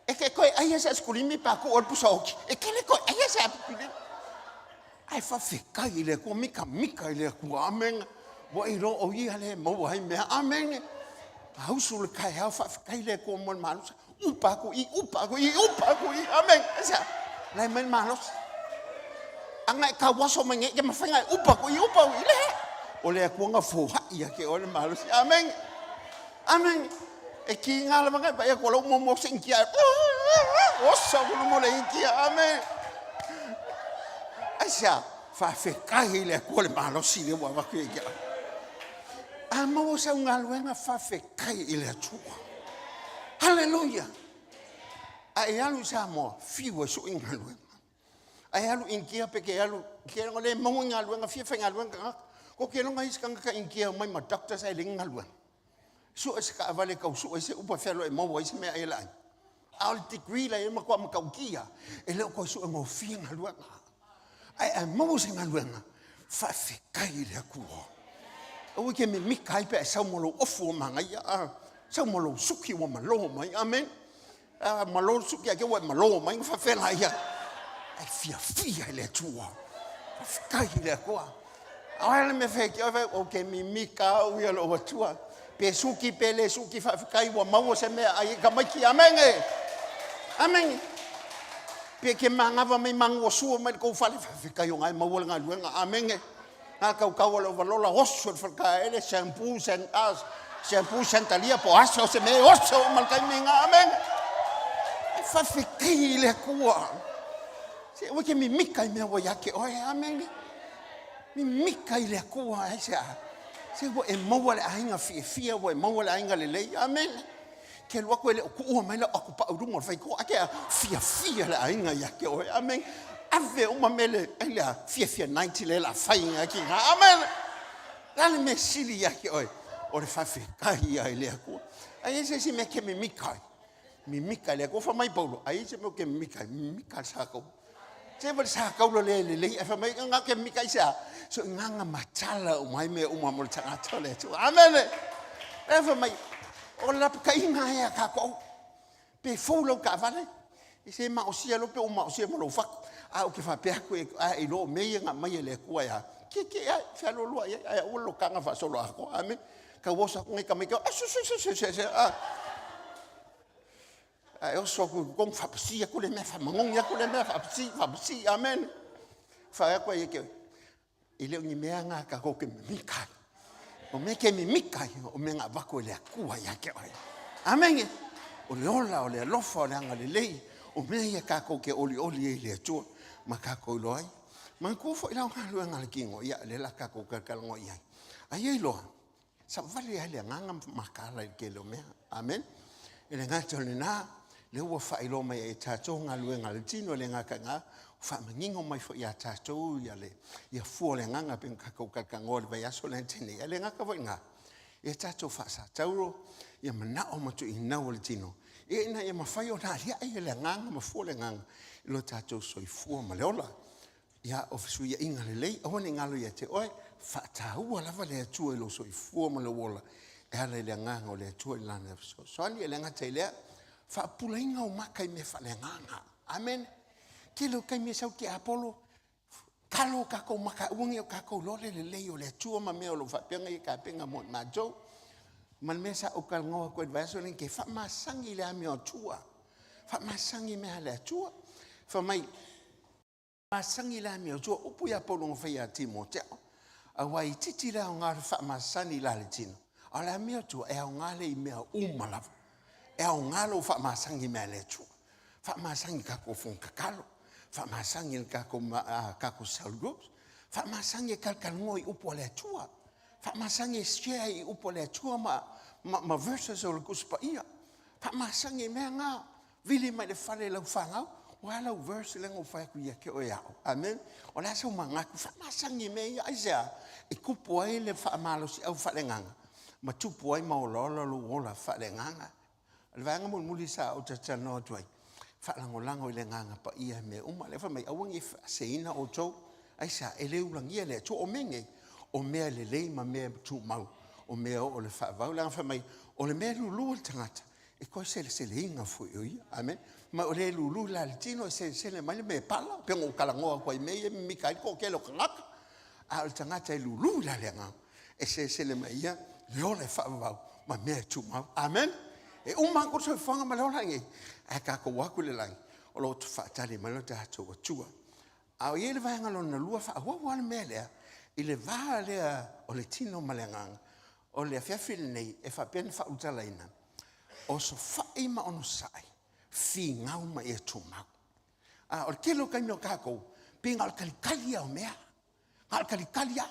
E ke koe aia se asikulimi pa ku o le pusa oki. E ke le koe aia se asikulimi. Ae faafetai i le Atua, mikamika i le Atua, amene. Ua iloa o ia lea e maua ai mea, amene. A usu le taeao, faafetai i le Atua mo le malosi. Upa aku i, upa aku i, upa aku i, amene. Aisea? La e mai le malosi. A na e tauaso mai nei, e mafai ona e upa aku i, upa aku i, le. O le Atua na foai ia te oe le malosi. Amene. Amene. E kiga lava na e vaai atu o la ua muamua atu se Initia e oso atu i luma o le Initia. Amene. Aisea? Faafetai i le Atua le malosi lea ua avatu ia te au. A maua sau galuega, faafetai i le Atua. Haleluia! A e alu i Samoa, fiu e sui galuega. A e alu i Initia pe te alu, te iloa le maua ni galuega, fia faigaluega tagata. Tou te iloa isi tagata Initia e omai ma doctors ae leai ni galuega. Sue se taavale e tau sue ai se upa e fealuai e maua ai se meaai a le aiga. A o le degree la e i ai e matua matautia, e le o toe sue gofie galuega. Ae a maua se galuega, faafetai i le Atua. Aua e te mimita ai pe a e sau ma lou ofu ua manaia, a sau ma lou suki ua malo mai. Amene. A malo le suki ae te i ua e malo mai ona faapefea laia. Ae fiafia i le Atua. Faafetai i le Atua. A o le a le mea e fai ai, fai, ou te mimita au ia lou Atua. Pe suki pe le suki, faafetai ua maua se mea ai e tamaiti. Amene. Amene. Pe ke manava mai manuasua mai le tou fale, faafetai o na e maua le galuega. Amene. Na tautau a le ovalola oso le faletaele, shampoo, sen, ah, shampoo sentalia po aso o se mea e oso ma le taimi nga. Amene. E faafetai i le Atua. Se ua ke mimika i mea ua ia te oe. Amene. Mimika i le Atua aisea? Se ua e maua le aiga fiafia, ua e maua le aiga lelei. Amene. Ke alu atu e le o tuua mai lau atopau i luga o le faitoa, ae ke a fiafia le aiga ia te oe. Amene. Ave uma mea le, ai lea, fiafia night lea o le a fai i ina. Amene. O le a le mea sili ia te oe? O le faafetai ia i le Atua. A i ai se isi mea e te mimika ai? Mimika i le Atua. Fai mai Paulo, a i ai se mea ou te mimika ai? Mimika i le sa taula. Se ma le sa taula lea e lelei, ae fai mai, nga ke mimika i se a? So i nganga matala o mai mea uma mo le tagata o le Atua. Amene! E fai mai, o le lapataiga e a kākou. Pe fou lau taavale, e se maosia loa pe ua maosia ma lou fatu. A ou te faapea atu e, a e iloa o mea ia na aumai e le Atua e a? Ke ke ai, fealualuai ai, ae aua le lotaga faasolo atoa. Amene. Tau oso atu nei tamaiti, se se se se se se, a. Ae oso atu i totonu, faapasi atu le mea, faamanogi atu le mea, faapasi, faapasi, amene. Fai atu ai e ke, e le o ni mea ngā kākou ke mimika ai. O mea ke mimika ai, o mea ngā avatu e le Atua ia te oe. Amene. O le ola, o le alofa, o le agalelei, o mea ia kākou ke olioli ai i le Atua, ma kākou iloa ai. Manatua foi la o galuega a le kino, ia, lea la kākou talatalanoa i ai. A ia iloa, Savali ai le agaga mataala i le tele o mea. Amen. E le gata o lena, lea ua faailoa mai ai e tatou galuega a le tino, e le gata i lena, ua faamanino mai foi ia tatou ia le ia fua o le agaga pei ona tatou talatalanoa i le vaiaso lea na tea nei. Ae le gata foi i lena, ia tatou faasatauro ia manao ma tuuinau o le tino, ia ina ia mafai ona aliae le agaga ma fua o le agaga i lo tatou soifua ma le ola. Ia, o fesuiaiga lelei, aua ne i galo ia te oe, faataua lava le Atua i lou soifua ma lou ola, e ala i le agaga o le Atua i Lana fesoasoani. E le gata i lea, faapupulaina ou maka i mea faaleagaga. Amene. Tele o taimi e sau tiapolo, kalo o tatou maka, aua ne i o tatou iloa le lelei o le Atua ma mea o lo o faapea ona ia tapena mo i matou. Ma le mea sa ou talanoa atu ai i le vaiaso lenei, ke faamasani i le amio Atua. Faamasani i mea a le Atua. Fai mai, Masani le amiotua, upu ia Paulo na fai ia Timoteo, aua e itiiti le aoga o le faamasani i la le tino, a o le amiotua e aoga lea i mea uma lava. E aoga lou faamasani i mea a le Atua. Faamasani i tatou fono tatalo, faamasani i le tatou, tatou cell groups, faamasani e talatalanoa i upu a le Atua, faamasani e share i upu a le Atua ma, ma, ma verses o le Tusi Paia. Faamasani i mea na. Vili mai le fale i lau fanau, o a lau verse lea na ou fai atu ia te oe au. Amen. O le a sau manatu, faamasani i mea ia, aisea? E tupu ai le faamalosiau faaleagaga, ma tupu ai ma olaola lou ola faaleagaga. O le vaega mulimuli sa ou talatalanoa atu ai, faalagolago i le agaga paia i mea uma. Lea fai mai, aua ne i faaseseina outou, aisea? E le ulagia le Atua. O mea nei, o mea lelei ma mea tumau, o mea oo i le faavavau. Leaga fai mai, o le mea e lulu e le tagata, e toe seleseleina foi o ia. Amene. Ma o le lulu la le tino e selesele mai le mea e pala, pe ona ou talanoa atu ai i mea ia e mimita ai le toatele o tagata. A o le tagata e lulu la le agaga, e selesele mai ia le ola e faavavau ma mea e tumau. Amene. E uma atu le soifuaga ma le ola nei, ae tatou o atu i le lagi, o lo o faatali mai lo tatou Atua. A o i ai le vaega lona lua, faaauau lava le mea lea, I le va lea o le tino ma le agaga, o le afiafi lenei e faapea ona faaulutalaina, osofai ma onosai, finau ma ia tumau. A o le tele o taimi o tatou, pei na o le talikali lava o mea. Na o le talikali lava.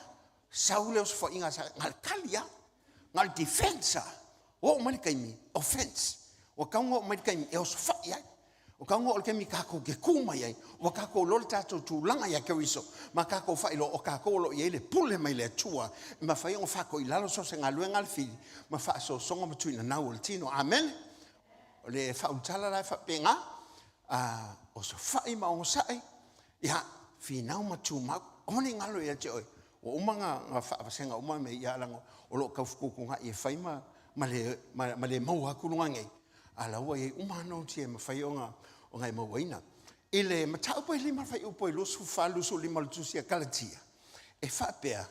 Sau le osofaiga a Satani, na o le tali lava. Na o le defense lava. Ua oo mai le taimi, offense. Ua tatau ona oo mai le taimi e osofai ai. Ua tatau ona oo le taimi tatou te tu mai ai, ua tatou iloa le tatou tulaga ia Keriso, ma tatou faailoa o tatou o lo o i ai le pule mai le Atua e mafai ona faatoilalo so o se galuega a le fili ma faasoasoga ma tuinanau o le tino. Amene. O le faaulutala la e faapena, a osofai ma onosai, ia, finau ma tumau. Aua ne i galo ia te oe, ua uma ona faavasega uma mea ia, leaga o lo o tau fetuutuunai e fai ma le maua atu luga nei, a o la ua i ai uma lava notes e mafai ona e mauaina. I le mataupu e 5 fuaiupu e 24, 25 o le Tusi a Kalatia, e faapea,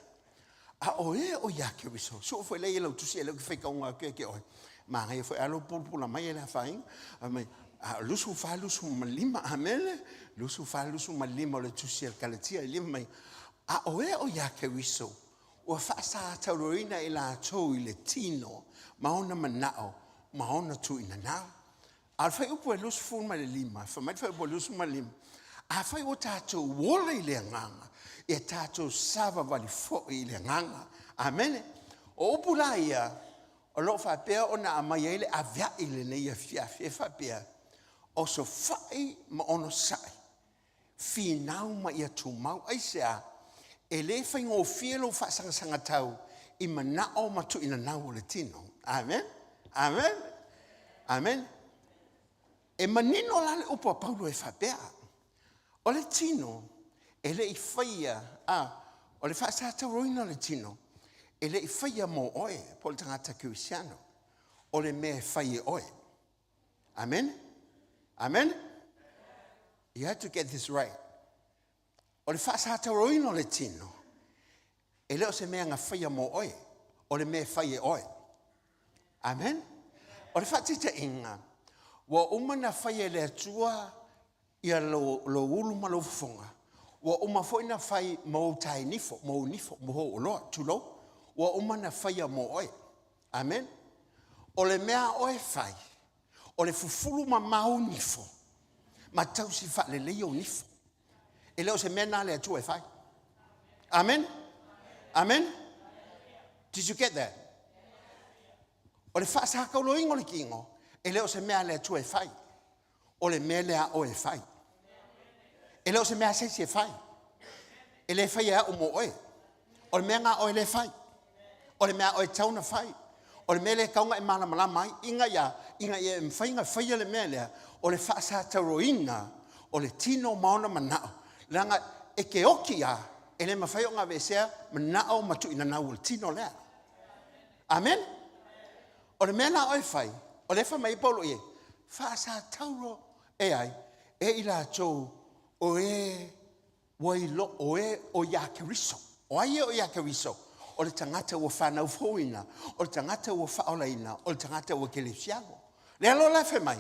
A o e o ia Keriso, sue foi lea i lau tusi, lea ou te faitauina atu ia te oe, manaia foi lava lou pulapula mai e le afaina. Fai mai, a o 24, 25, amene? 24, 25 o le tusi a le Kalatia, e lima mai, a o e o ia Keriso, ua faasatauroina i latou i le tino ma ona manao ma ona tuuinanau. A o le fuaiupu e 25, fai mai le fuaiupu e 25, Afai ua tatou ola i le agaga, ia tatou savavali foi i le agaga. Amene. O upu la ia, o lo o faapea ona aumai ai le aveai i lenei afiafi, e faapea, osofai ma onosai, finau ma ia tumau. Aisea? E le faigofie lou faasagasagatau i manao ma tuuinanau o le tino. Amen. Amen. Amen. E manino la le upu a Paulo e faapea, o le tino e le i faia, a, o le faasatauroina o le tino, e le i faia mo oe, po o le tagata kerisiano, o le mea e fai e oe. Amen? Amen? You have to get this right. O le faasatauroina o le tino, e le o se mea na faia mo oe, o le mea e fai e oe. Amen? O le faataitaiga, ua uma na faia e le Atua ia lou, lou ulu ma lou fofoga, ua uma foi na fai ma ou tae nifo, ma ou nifo, ma ou oloa, tulou, ua uma na faia mo oe. Amen? O le mea a oe fai, o le fufulu mamao ou nifo, ma tausi faalelei ou nifo. E le o se mea na a le Atua e fai. Amen? Amen? Did you get that? O le faasakauloina o le tino, e le o se mea a le Atua e fai. O le mea lea a oe e fai. E le o se mea a se isi e fai. E le faia e au mo oe. O le mea na a oe lea e fai. O le mea a oe e tatau ona fai. O le mea lea e tatau ona e malamalama ai, ina ia, ina ia e mafai ona faia le mea lea, o le faasatauroina o le tino ma ona manao, leaga e te oti lava, e le mafai ona aveesea manao ma tuuinanau o le tino lea. Amene? O le mea la oe fai, o lea e fai mai ai Paulo i ai, faasatauro e ai e i latou o e ua ilo, o e o iā Keriso. O ai e o iā Keriso? O le tagata ua fanau fouina, o le tagata ua faaolaina, o le tagata ua kerisiano. Lea loa la e fai mai,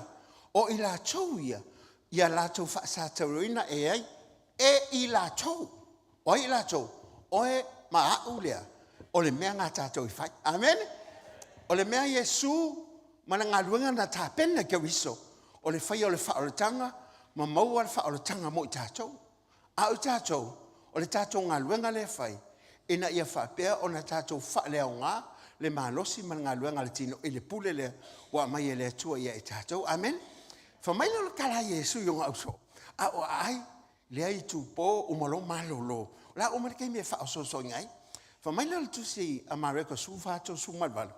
o i latou ia, ia latou faasatauroina e ai e i latou. O ai i latou? Oe ma a'u lea, o le mea na tatou i fai. Amene? O le mea Iesu ma le galuega na tapena e Keriso, o le faia o le faaolataga ma maua le faaolataga mo i tatou. A o i tatou, o le tatou galuega lea e fai, ina ia faapea ona tatou faaleaoga le malosi ma le galuega a le tino i le pule lea ua aumai e le Atua ia i tatou. Amene? Fai mai lea o le tala a Iesu i ona ausoo, a o aai lea itupo uma loa malolo. O le a uma le taimi e faaosoosoina ai. Fai mai lea o le tusi a Mareko 14, 38,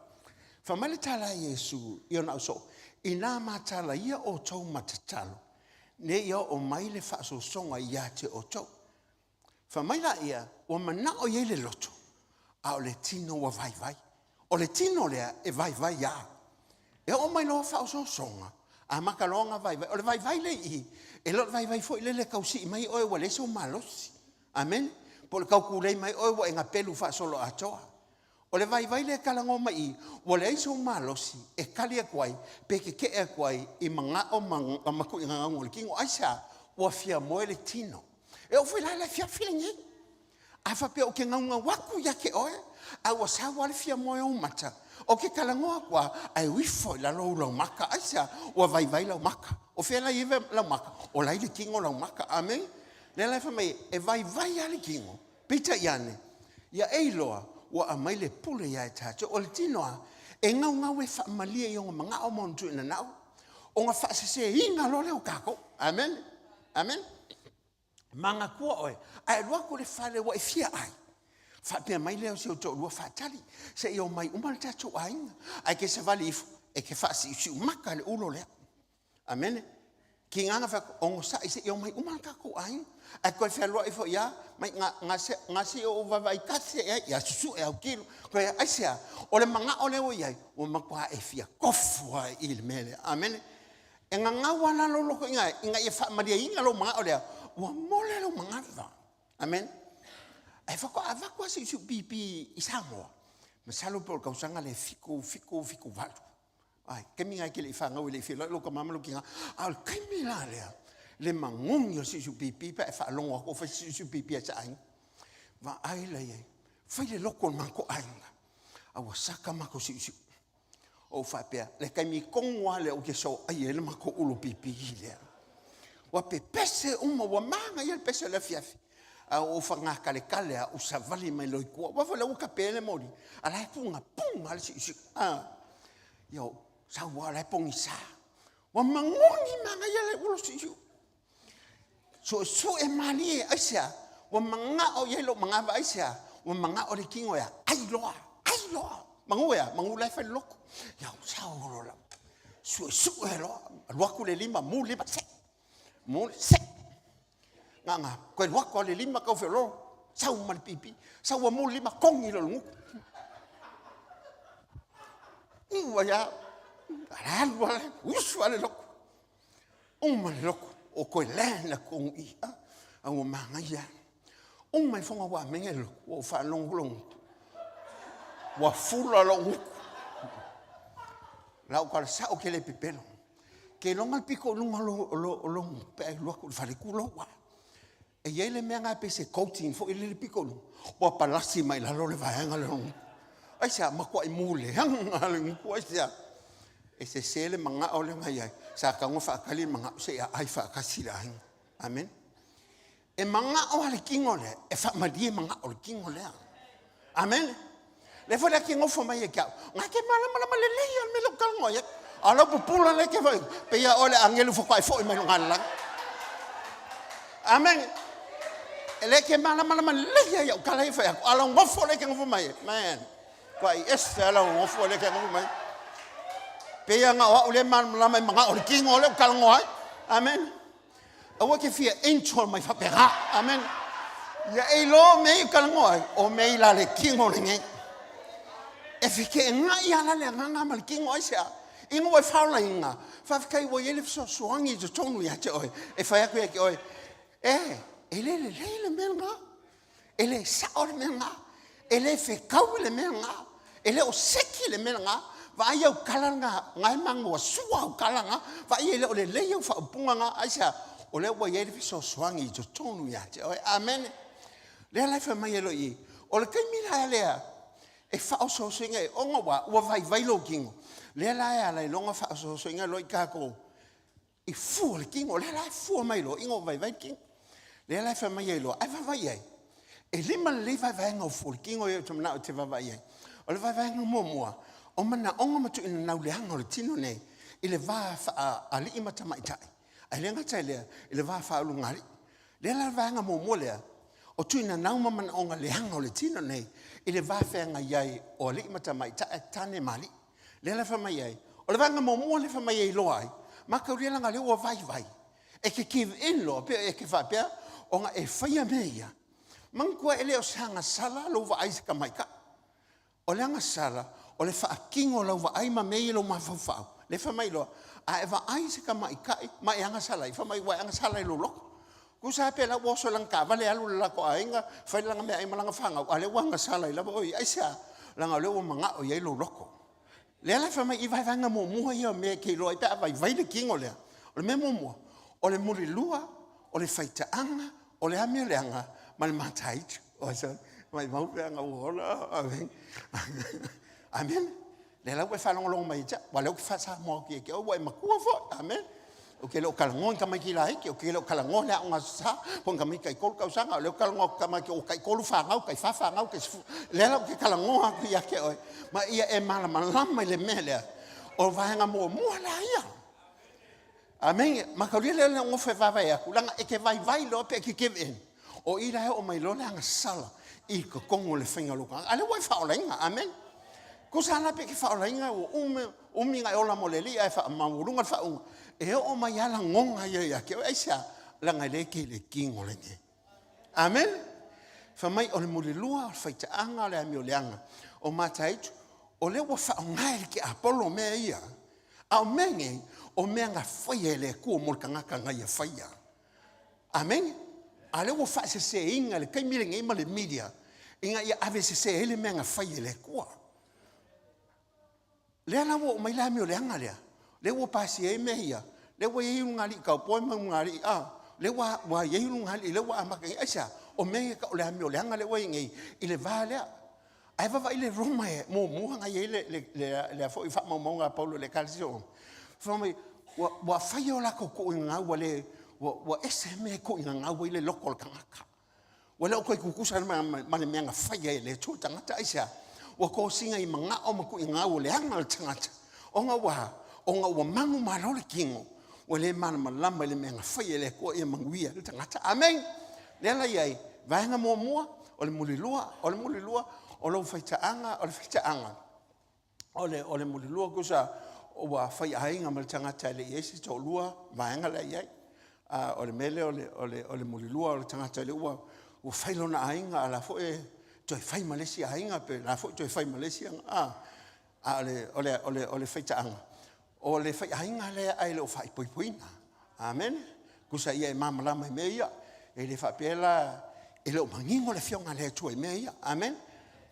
fai mai le tala a Iesu i ona ausoo, Inā matala ia outou ma tatalo, ne i oo mai le faaosoosoga ia te outou. Fai mai laia, ua manao i ai le loto, a o le tino ua vaivai. O le tino lea e vaivai lava. E oo mai loa faaosoosoga, amata loa ona vaivai. O le vaivai lea i i, e le o le vaivai foi lele e tau sii mai oe ua leai sou malosi. Amene? Po o le tau tulei mai oe ua e gapelu faasoloatoa. O le vaivai lea e talanoa mai i i, ua leai sou malosi e tali atu ai pe tetee atu ai i manao ma matuigagauga o le tino. Aisea? Ua fia moe le tino. E oo foi la i le afiafi lenei. A faapea ou te gaugau aku ia te oe, a ua sau lava le fia moe o ou mata, ou te talanoa atu lava, ae o ifo i lalo ou laumaka. Aisea? Ua vaivai lau maka. O fea la e i ai lau maka? O la e i le tino lau maka. Amene? Lea la e fai mai, e vaivai lava le tino, peitai ane, ia e iloa, ua aumai le pule ia e tatou. O le tino lava, e gaugau e faamalie i ona manao ma ona tuuinanao, ona faaseseina loa lea o tatou. Amene? Amene? Manatua oe, a e alu atu i le fale ua e fia ai, faapea mai lea o si ou toalua faatali, se i omai uma le tatou aiga. Ae e te savali ifo, e te faasiusiumaka le ulo lea. Amene. Tiga na fai atu, onosai se i omai uma le tatou aiga. Ae toe fealuai foi lava, mai na se i ou vaavaai tasi i ai, ia susue au tino. Toe aisea? O le manao lea ua i ai, ua matua e fia tofu lava i le mea lea. Amene. E gagau lava la lou loto ina, ina ia faamalieina lou manao lea, ua mole lou manava. Amen. Ae faatoa avatu lava si siu pipi i Samoa, masalo po o le tausaga lea 7, 7, 7, 8. Ai, taimi na e te le i fanau e le i feiloai lou tama ma lou tina. A o le taimi la lea, le magogi o le siusiu pipi pe a e faalogo atu o fai se siusiu pipi a se aiga. Vaai la i ai, fai le loto o le matou aiga, a ua saka matou siusiu. Ou faapea, le taimi tonu lava lea ou te soaia ai le matou ulu pipi lea. Ua pepese uma, ua manaia le pese o le afiafi. A ua ou fagataletale lava, ou savali mai loa i tua. Aua foi o lea ua tape le moli, a o la e pugapuga lava le siusiu. Ia, sau lava o la e pogisa. Ua magogi manaia le ulu siusiu. Suesue malie, aisea? Ua manao i ai lou manava, aisea? Ua manao le tino e ai loa, ai loa. Manu e a? Manu la e fai le loto. Ia, sau loa la. Suesue loa, alu atu le lima, mu le lima, se. Mu, se. Na na, koe alu atu le lima tau feololo, sau ma le pipi, sau ua mu le lima, kogi loa le gutu. Ua ia, alu ala, usu ale loto. Uma le loto, o koe land la tonu i a, a ua manaia. Uma ifoga ua amene le loto, ua ou faalogo lou gutu. Ua fula lou gutu. La ou tala sao ke le pepelo. Ke iloga le pito i luga o lou gutu pe a e alu atu i le fale tulou a. E i ai le mea lena e pei se coating foi lele pito i luga, ua palasi mai lalo le vaega lea o le gutu. Aisea? Matuai muleaga le gutu, aisea? E sese le manao lea na i ai, sa tatau ona faatali le manao se i aai faatasi le aiga. Amene. E manao lava le tino lea, e faamalie manao o le tino lea. Amene. Lea foi la e te nofo mai ia te au, na te malamalama lelei lava le mea lea ou te talanoa ai. A o lau pupula lea e te fai, pei lava oe le agelu faatoa e foi mai luga o le lagi. Amene. E le te malamalama lelei lava i au tala ia e fai atu, a o lau nofo lea e te nofo mai ai, man, matua ese lava lau nofo lea e te nofo mai ai. Pei lava na o au lea e malamalama i manao o le tino lea ou te talanoa ai. Amene. Aua e te fia intro mai faapena. Amen. Ia e iloa mea ia talanoa ai, o mea i la le tino lenei. E feteenai lava la le agaga ma le tino aisea? Ina ua e faolaina, faafetai ua i ai le fesoasoani i totonu ia te oe, e fai atu ia te oe, e, e le lelei le mea lena. E le sao le mea lena. E le fetaui le mea lena. E le o seki le mea lena. Vaai au tala lena, na e manuasua au tala na. Vaai e le o lelei au faaupuga na. Aisea? O lea ua i ai le fesoasoani i totonu ia te oe. Amene. Lea la e fai mai ai loa i i, o le taimi la lea e faaosoosoina ai, ona ua, ua vaivai lou tino. Lea la e ala ai loa ona faaosoosoina loa i tatou i fua le tino, o lea la e fua mai loa ina ua vaivai le tino. Lea la e fai mai ai loa, ae vaavaai i ai, e lima lelei vaevaega o fua o le tino ia ou te manao e te vaavaai i ai. O le vaevaega muamua, o manaoga ma tuuina leaga o le tino nei i le va faa-alii ma tamaitai, ae le gata i lea, i le va faaulugalii. Lea la le vaega muamua lea, o tuuinanau ma manaoga leaga o le tino nei i le va feagai ai o alii ma tamaitai, tane ma alii. Lea la e fai mai ai, o le vaega muamua lea e fai mai ai loa ai, mataulia leaga lea ua vaivai. E te give in loa, pe e te faapea, ona e faia mea ia. Manatua e le o se agasala lou vaai i se tamaitai. O le agasala, o le faatino o lau vaai ma mea ia i lou mafaufau. Lea e fai mai loa, a e vaai i se tamaitai ma e agasala ai, fai mai ua e agasala i lou loto. Tusa lava pe la ua oso i lana taavale alu i le latou aiga, fai lana meaai ma lana fanau, a o lea ua agasala ai lava oe. Aisea? Leaga o lea ua manao i ai lou loto. Lea la e fai mai i vaevaega muamua ia o mea e te iloa ai pe a vaivai le tino lea. O le mea muamua, o le mulilua, o le faitaaga, o le amioleaga ma le mataitu. Oi sorry, maimau pe ana ua ola, amen. Amen. Lea la ua e faalogologo mai ia te au, aua o lea ou te faa-Samoa atu ia te oe, ua e matua foi. Amen. Ou te le o talanoa i ni tamaiti laiti, ou te le o talanoa i le aoga Aso Sa, po o ni tamaiti taitolu tausaga, o lea ou te talanoa atu i tamaiti ua taitolu fanau, taifa fanau, taisefulu. Lea la ou te talanoa atu ia te oe, ma ia e malamalama i le mea lea, o vaega muamua la ia. Amene. Mataulia lea le nofo e vaavaai atu, leaga e te vaivai loa pe e te give in. O i la e oo mai loa le agasala i totonu o le faiga o lou tagata. A o lea ua e faaolaina. Amene. Tusa la pe e te faaolaina ua umi, umi ona e ola mo le Alii ae faamaualuga le faauuga, e oo mai lava lagona ia ia te oe. Aisea? Leaga e le tele i tino lenei. Amene. Fai mai o le mulilua, o le faitaaga, o le amio leaga o Mataitu, o lea ua faaaoga e le tiapolo mea ia. A o mea nei, o mea na faia e le Atua mo le tagata na ia faia. Amene. A o lea ua faaseseina i le taimi lenei ma le media ina ia ave sese ai le mea na faia e le Atua. Lea la ua oo mai le amio leaga lea, lea ua pasia ai mea ia, lea ua i ai ulugalii cowboy ma ulugalii, a, lea ua, ua i ai ulugalii, lea ua amata ai. Aisea? O mea ia e tau o le amio leaga lea ua i ai nei i le va lea. Ae vaavaai le Roma e muamua na i ai le, le, le, lea foi faamaumauga a Paulo i le Ekalesia o Roma. Fai mai, ua, ua fai o latou tuuina ua le, ua, ua ese mea e tuuina gau ai le loto o le tagata. Ua le o toe tutusa ma, ma, ma le mea na faia e le Atua le tagata. Aisea? Ua tosina i manao ma tuuina gau o le aga o le tagata. Ona ua a? Ona ua manumalo le tino, ua le malamalama i le mea na faia e le Atua ia manuia ai le tagata. Amene. Lea la i ai, vaega muamua, o le mulilua, o le mulilua, o lou faitaaga, o le faitaaga, o le, o le mulilua tusa ua faiaiga ma le tagata e le i ai se toalua, vaega la e i ai. A, o le mea lea o le, o le, o le mulilua o le tagata lea ua, ua fai lona aiga, a o la foi e toe fai ma le isi aiga, pe la foi toe fai ma le isi, a, a o le, o le, o le, o le faitaaga, o le faiaiga lea ae le o faaipoipoina. Amene. Tusa ia e malamalama i mea ia. E le faapea la e le o manino le Afioga a le Atua i mea ia. Amene.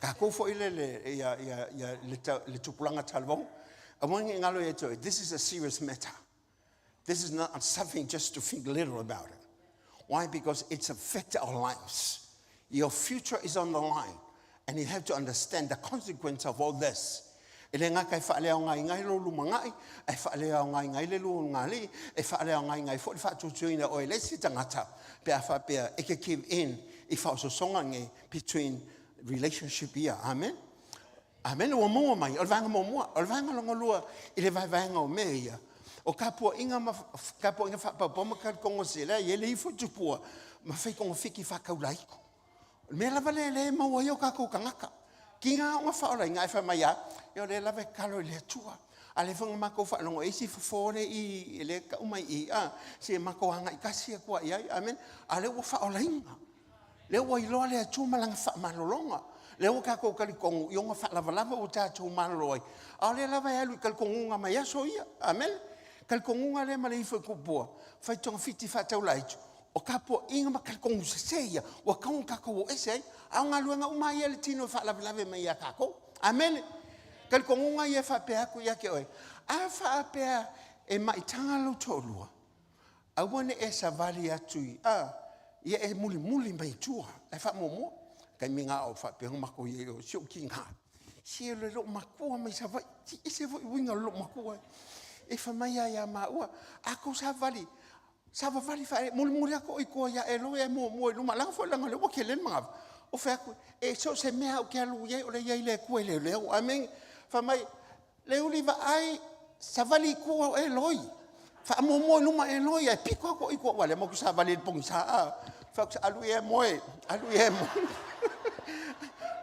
Tatou foi le, le, ia, ia, ia, le, le tupulaga talavou, aua ne i galo ia te oe, this is a serious matter. This is not something just to think little about it. Why? Because it's affected our lives. Your future is on the line and you have to understand the consequence of all this. E le gata e faaleaogaina ai lou lumanai, ae faaleaogaina ai le lua ulugalii, e faaleaogaina ai foi le faatuatuaina o oe e le isi tagata pe a faapea e te give in i faaosoosoga nei between relationship ia. Amen. Amene, ua maua mai, o le vaega muamua, o le vaega lona lua i le vaevaega o mea ia, o tapuaiga ma tapuaiga faapaupau ma talitonuga sese, lea e i ai le ifo i tupua ma fai togafiti faataulaitu. O le mea lava lea lea e maua ai o tatou tagata. Tiga ona faaolaina ae fai mai lava, ia o lea lava e tatalo i le Atua. A o lea foi na matou faalogo e isi fofo lea i i, lea e tau mai i i, a, se i matou agai tasi atu lava i ai. Amene. A o lea ua faaolaina. Lea ua iloa le Atua ma lana faamalologa. Lea ua tatou talitonu i ona faalavalava ua tatou malolo ai. A o lea lava e alu i talitonuga mai aso ia. Amene. Talitonuga lea ma le ifo i Tupua, fai togafiti faataulaitu, o tapuaiga ma talitonu sese ia, ua tatau ona tatou o ese ai. A o galuega uma lava ia a le tino e faalavelave mai ia tatou. Amene. Talitonuga ia e faapea atu ia te oe, a faapea e maitaga lou toalua, Aua ne i e savali atu i, a, ia e mulimuli mai i tua, ae faamuamua. Taimi na o faapea ona matou i ai, o si ou tina, se o le loomatua mai Savaii, se ese foi uiga o le loomatua. E fai mai lava ia maua, a tou savali, savavali faaee, mulimuli atu oe i tua ia e loe e muamua i luma, leaga foi leaga o lea ua tele le manava. Ou fai atu, e so o se mea lava ou te alu i ai, o lea e i ai le Atua e leoleo. Amene. Fai mai, Leuili vaai, savali i tua o Eloi. Faamuamua i luma Eloi, ae pito atu i tua. Ua le motu savali i le pogisa. Fai atu, alu ia e moe, alu ia e moe.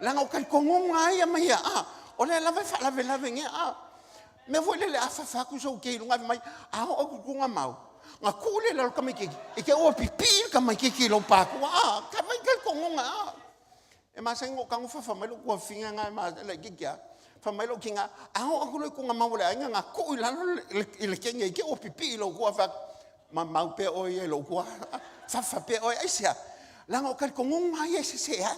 Leaga o talitonuga lava ia ma ia, a, o lea lava e faalavelave nei, a. Mea foi lele, a fafa atu sou kei i luga, fai mai, a oo atu i Tuugamau, ona tuu lea i lalo o le tamaitiiti, i te i ua pipii le tamaitiiti i lou pasua, a, vaai talitonuga, a. E masani ona ou tago fafa mai lou tuafafine na e laitiiti lava. Fai mai lou tina, a oo atu loa i Tuugamau o le aiga, na tuu i lalo i le kegi i te i ua pipii i lou tua. Fai atu, mamau pea oe ia i lou tua, fafa pea oe. Aisea? Leaga o talitonuga lava ia e sese ai.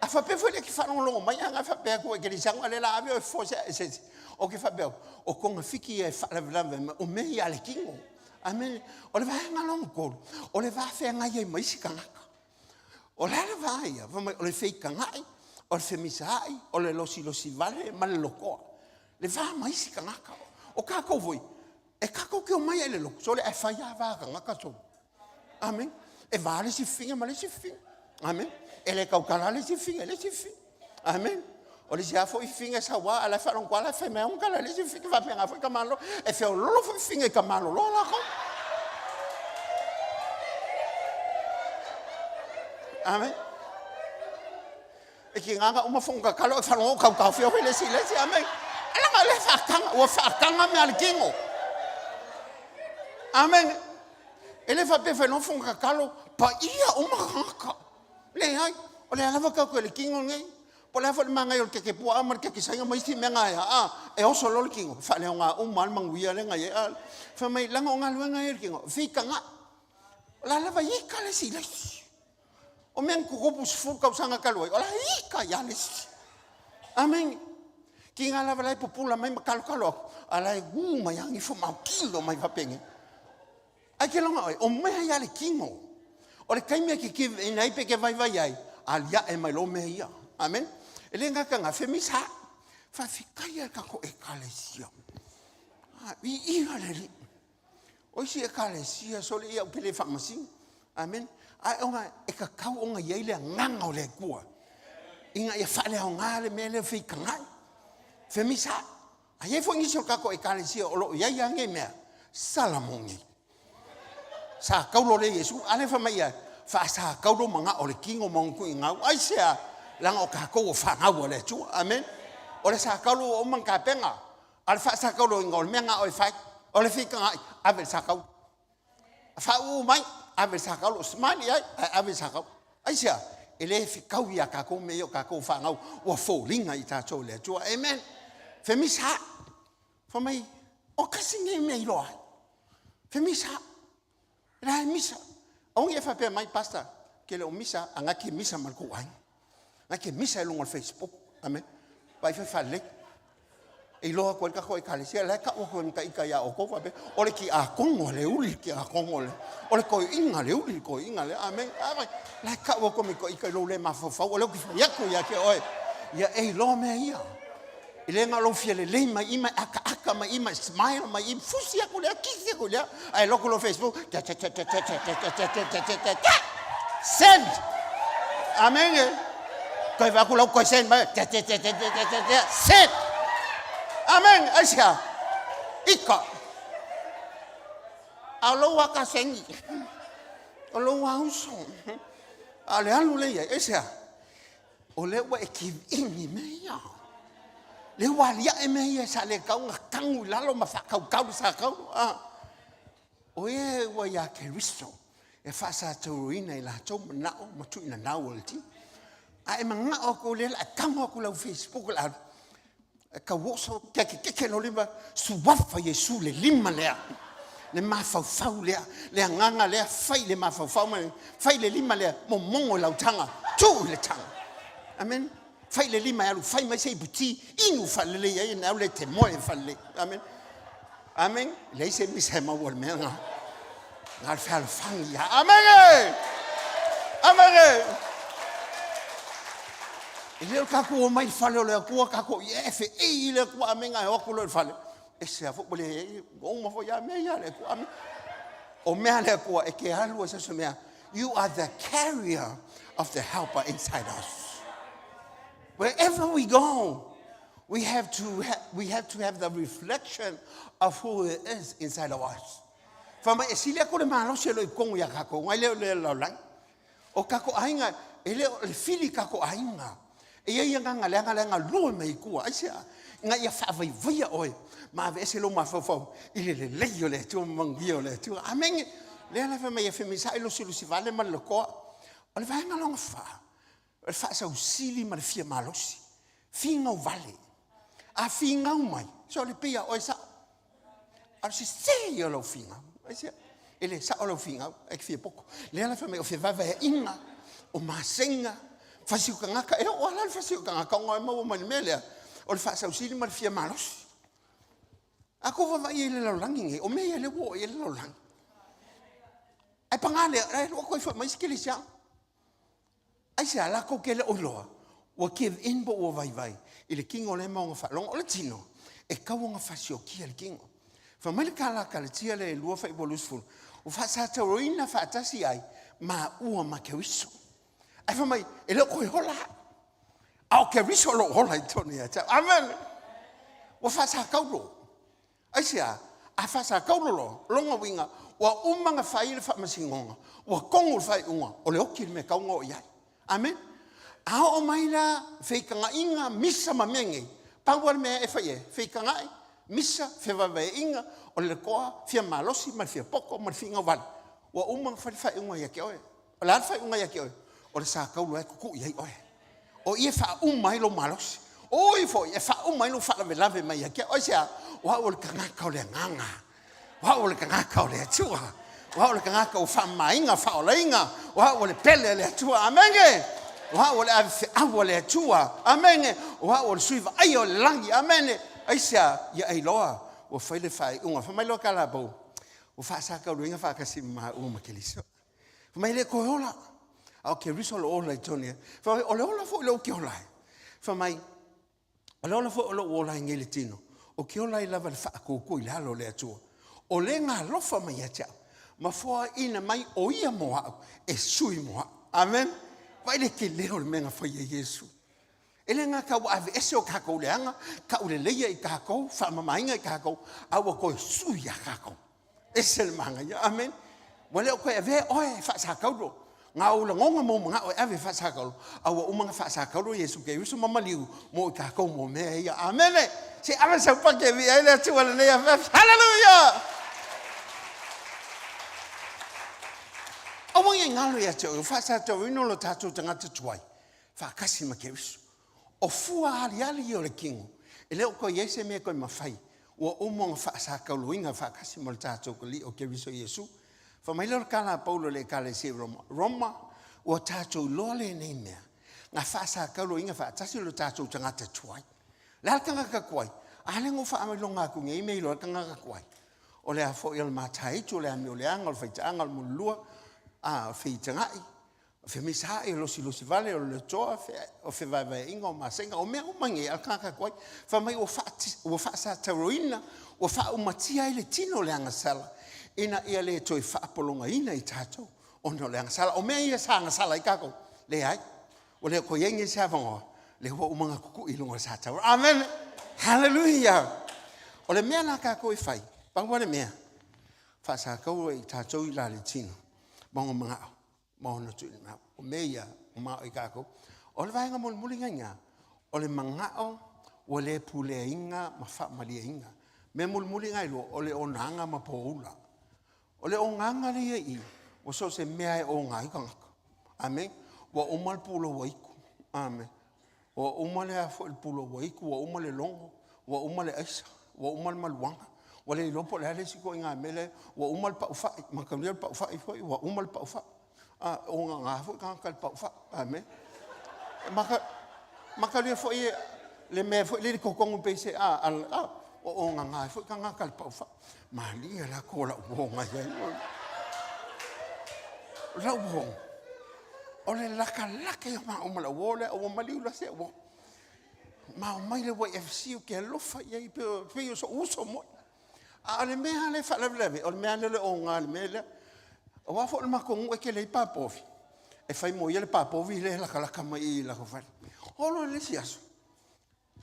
A faapea foi la e te faalogologo mai a na faapea atu ekeleisiano a o lea o le a ave oe e fofo se isi. Ou te faapea atu, o togafiti ia e faalavelave mai, o mea ia a le tino. Amene. O le vaega lona tolu, o le va feagai ai ma isi tagata. O le a le va ia? Fai mai, o le feitaga'i, o le femisaai, o le losilosi vale ma le lokoa. Le va ma isi tagata. O tatou foi, e tatou te omai lava i le lotu, sole ae fai lava va tagata sole. Amene. E va le isi figa ma le isi figa. Amene. E le tautala le isi figa i le isi figa. Amene. O le isi lava foi figa e sau lava, a o la e faalogo atu lava la e fai mai lava ona tala i le isi figa, faapena foi tamaloa. E feololo foi figa i tamaloloa latou. Amene. E tiga ona uma fono tatalo e faalogo o tautaofi le isi i le isi. Amene. Leaga o lea e faataga, ua faataga mea a le tino. Amene. E le faapea fai loa fono tatalo, paia uma tagata. Leai, o lea lava tatou te i le tino lenei. Po o le a foi le manaia o le keke puaa ma le keke saina ma isi mea na ea, a, e oso loa le tino, e faaleaoga uma lava le manuia lea na i ai. A, fai mai, leaga o galuega ia a le tino, feitagai. O la lava e ika le isi i le isi. O mea na tutupu 10 tausaga talu ai, o la e ika ia le isi. Amene. Tiga lava la e pupula mai ma talotalo atu, a la e ū mai lava gifo ma autilo mai faapenei. Ae ke loga oe, o mea ia le tino. O le taimi e te give-ina ai pe te vaivai ai, aliae mai loa mea ia. Amen. E le gata i lena, femisa. Faafetai lava i le tatou Ekalesia. Viia le Alii. O isi Ekalesia, sole ia ou te le faamasino. Amen. Ae ona e tatau ona i ai le agaga o le Atua ina ia faaleaoga le mea lea o feitagai. Femisa. A i ai foi nisi o tatou Ekalesia o lo o i ai lava nei mea, Salamone. Sa taulo le Iesu, a lea fai mai ia, faasataulo manao o le tino ma ona tuigau. Aisea? Leaga o tatou o fanau a le Atua. Amen. O le sataulo ua uma ona tapena. A o le faasatauloina o le mea na o e fai. O le feitagai, ave le sataulo. Faauu mai, ave le sataulo. Smile i ai, ae ave le sataulo. Aisea? E le fetau ia tatou mea ia o tatou fanau ua foliga i tatou e le Atua. Amen. Femisa. Fai mai, o tasi nei mea iloa ai. Femisa. E leai misa. Aua ne i e faapea mai, Pastor, ke le o misa, a na ke misa ma le tou aiga. Na ke misa i luga o le Facebook. Amen. Vaai fai faalelei. E iloa atu ai le tatou Ekalesia, la e tau atu e le ita ia outou faapea, o le tiakono a Leuli, le tiakono a le, o le toeaina a Leuli, le toeaina lea, amen. A la e tau atu e ita i lou le mafaufau, o lea ou te fai atu ia te oe, ia e iloa mea ia. E le na o lou fia lelei mai i ma e akaaka mai i ma e smile mai i, fusi atu lea, kisi atu lea, ae loko lou Facebook, ta ta ta ta ta ta ta ta ta ta ta ta ta, send! Amen e. Toe vaai atu lau toe send mai, ta ta ta ta ta ta ta ta, send! Amen! Aisea? Ika. A o lou aka sengi. O lou auso. A o le alu lea i ai. Aisea? O lea ua e give in i mea ia. Lea ua aliae mea ia sa le tau ona tagu i lalo ma faatautau le sakau. Ah. O e ua ia Keriso e faasatauroina i latou manao ma tuuinanau o le tino. A e manao atu lea la e tago atu lau Facebook o le alu, e tauoso kekekeke lou lima, suafa Iesu le lima lea, le mafaufau lea, le agaga lea, fai le mafaufau ma fai le lima lea, momogo i lau taga, tuu i le taga. Amen. Fai le lima e alu fai mai se iputi, inu faalelei ai, ona au lea e te moe faalelei. Amen. Amen. Leai se misa e maua i le mea lena. Na o le fealofani ia. Amen! Amen! E le o tatou omai i le fale o le Atua, tatou i e feei i le Atua, amen, ae o atu loa i le fale. Ese lava foi, ua leai, ua uma foi lava mea ia a le Atua, amen. O mea a le Atua, e te alu ai se se mea. You are the carrier of the helper inside us. Wherever we go, we have to, ha we have to have the reflection of who he is inside of us. Fai mai, e sili atu le malosi e lo i totonu ia tatou, nai le o le lalolagi. O tatou aiga, e le o le fili tatou aiga. E i ai agaga leaga lea e galue mai i tua. Aisea? Ina ia faavaivaia oe ma aveese lou mafaufau i le lelei o le Atua ma manuia o le Atua. Amene. Lea la fai mai e femisa'i lusilusi vale ma le lotoa. O le vaega lona fa, o le faasausili ma le fia malosi. Finau vale. A finau mai, so le pei a oe sa'o. A o le sese ia o lau finau. Aisea? E le sa'o lau finau, ae te fia poto. Lea la fai mai o fevaevaeaiga, o masega, fasi o tagata. E oo lava la le fasi o tagata ona e maua mai le mea lea, o le faasausili ma le fia malosi. A tou vaavaai i ai i le lalolagi nei, o mea ia lea ua oo i ai le lalolagi. Ae paga lea, e alu atu ai foi ma isi kerisiano. Aisea? Latou te le o iloa ua give in po ua vaivai i le tino lea ma ona faalogo. O le tino, e tatau ona fasiokia le tino. Fai mai le tala a Kalatia lea e 2 faaiuga 20, ua faasatauaina faatasi ai maua ma Keriso. Ae fai mai, e le o toe ola au, a o Keriso o lo o ola i totonu ia te au. Amen! Ua faasataulo. Aisea? A faasataulo loa, o lona uiga, ua uma ona fai le faamasinoga, ua tonu le faaiuga, o le oti le mea e tatau ona oo i ai. Amen. A oo mai la feitagaiga, misa ma mea nei, pau lava le mea e fai i ai, feitagai, misa, fevaevaeaiga, o le toa fia malosi ma le fia poto ma le finau vale. Ua uma ona fai le faaiuga ia te oe. O le a le faaiuga ia te oe? O le satauro e tutuu i ai oe. O i e faauma ai lou malosi. O i foi e faauma ai lou faalavelave mai ia te oe. Aisea? O au o le tagata o le agaga. O au o le tagata o le Atua. O au o le tagata ua faamamaina, faaolaina. O au o le pele a le Atua. Amene. O au o le avefeau a le Atua. Amene. O au o le sui vaaia o le lagi. Amene. Aisea? Ia e iloa ua fai le faaiuga. Fai mai loa Kalabou, ua faasakauloina faatasi ma maua ma Keriso. Fai mai e le toe ola, a o Keriso o lo o ola i totonu ia. Fai mai, o le ola foi lea ou te ola ai. Fai mai, o le ola foi o lou ola ai nei i le tino, ou te ola ai lava i le faatuatua i le alo o le Atua. O le na alofa mai ia te au, ma foaiina mai o ia mo au, e sui mo au. Amen. Vaai le tele o le mea na fai e Iesu. E le gata ua aveese o tatou leaga, tauleleia i tatou, faamamaina i tatou, a ua toe sui ia tatou. Ese le manaia. Amene. Ua le o toe avea oe e faasakaulo. Na ou lagona ma ou manao e ave e faasakaulo, a ua uma ona faasakaulo Iesu Keriso ma maliu mo i tatou mo mea ia. Amene. Se ave sau pake e viia ai le Atua i lenei afiafi. Haleluia! Aua ne i galo ia te oe, ua faasatauina lo tatou tagata tuai faatasi ma Keriso. O fua aliali ia o le tino, e le o toe i ai se mea e toe mafai, ua uma ona faasakauloina faatasi ma le tatou Alii o Keriso Iesu. Fai mai lea o le tala a Paulo i le Ekalesia i Roma, Roma, ua tatou iloa lenei mea, na faasakauloina faatasi lo tatou tagata tuai. O le a le tagata tuai? A lea na ou faailoga atu nei mea iloa ai le tagata tuai. O le a foi o le mataitu, o le amioleaga, o le faitaaga, o le mululua, a, o le feitagai, O femisaai, o losilosi vale, o leletoa, o fevaevaeaiga, o masega, o mea uma nei a le tagata tuai. Fai mai ua ua faasatauroina, ua faaumatia ai le tino o le agasala, ina ia le toe faapologaina i tatou ona o le agasala. O mea ia sa agasala ai tatou, leai, ua le toe i ai nei se avanoa, lea ua uma ona tutui i luga o le satauro. Amene! Haleluia! O le mea la tatou e fai, pau lava le mea, faasatauro i tatou i la le tino, ma ona manao, ma ona tuuina. O mea ia ua manao i tatou. O le vaega mulimuli na iina, o le manao ua le puleaina ma faamalieina. Mea mulimuli na e lua, o le onaga ma poula. O le ogaga lea i i, ua so o se mea e oga ai tagata. Amene. Ua uma le pulou aitu. Amene. Ua uma le a foi le pulou aitu, ua uma le logo, ua uma le aisa, ua uma le maluaga, ua le iloa po o le a le isi ituaiga mea lea, ua uma le paufai, mataulia le paufai foi, ua uma le paufai. A, o gaga foi tagata i le paufai. Amene. Mata, mataulia foi le mea foi lele i totonu pei se a, a, a, o gaga ai foi tagata i le paufai. Malie la ko lau uo ngai ai. Lau uo, o le lakalaka ia ma uma lau uo lea, ua maliu la se uo. Ma o mai le YFC o ke alofa i ai, pei o so'u uso moi. A o le mea lea e faalavelave, o le mea lea o le oga i le mea lea. Aua foi o le matou nuu e tele ai papovi, e fai mo ia le papovi lea e latalata mai i latou fale. Oo loa i le isi aso,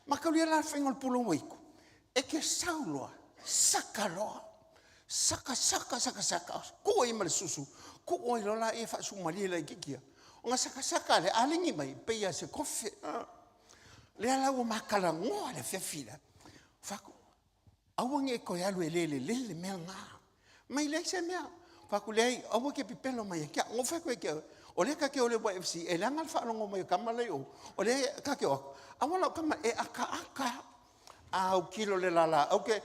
Mataulia la le faiga o le pulou aitu, e te sau loa, saka loa, saka saka saka saka, tuu ai ma le susu, tuu ai loa laia e faasumalie laitiiti ia. Ona saka saka lea, a ligi mai, pei lava o se kofe. Lea la ua ma talanoa i le afiafi lea, fai atu, aua ne i e toe alu e le lelei le mea lena. Mai leai se mea. Fai atu, leai, aua e te pepelo mai ia te au. Na ou fai atu ia te au, o lea ta te o i le YFC, e leaga le faalogo mai o tama la i o, o lea ta te o atu, aua lau tama e akaaka. A autilo le lalaau ke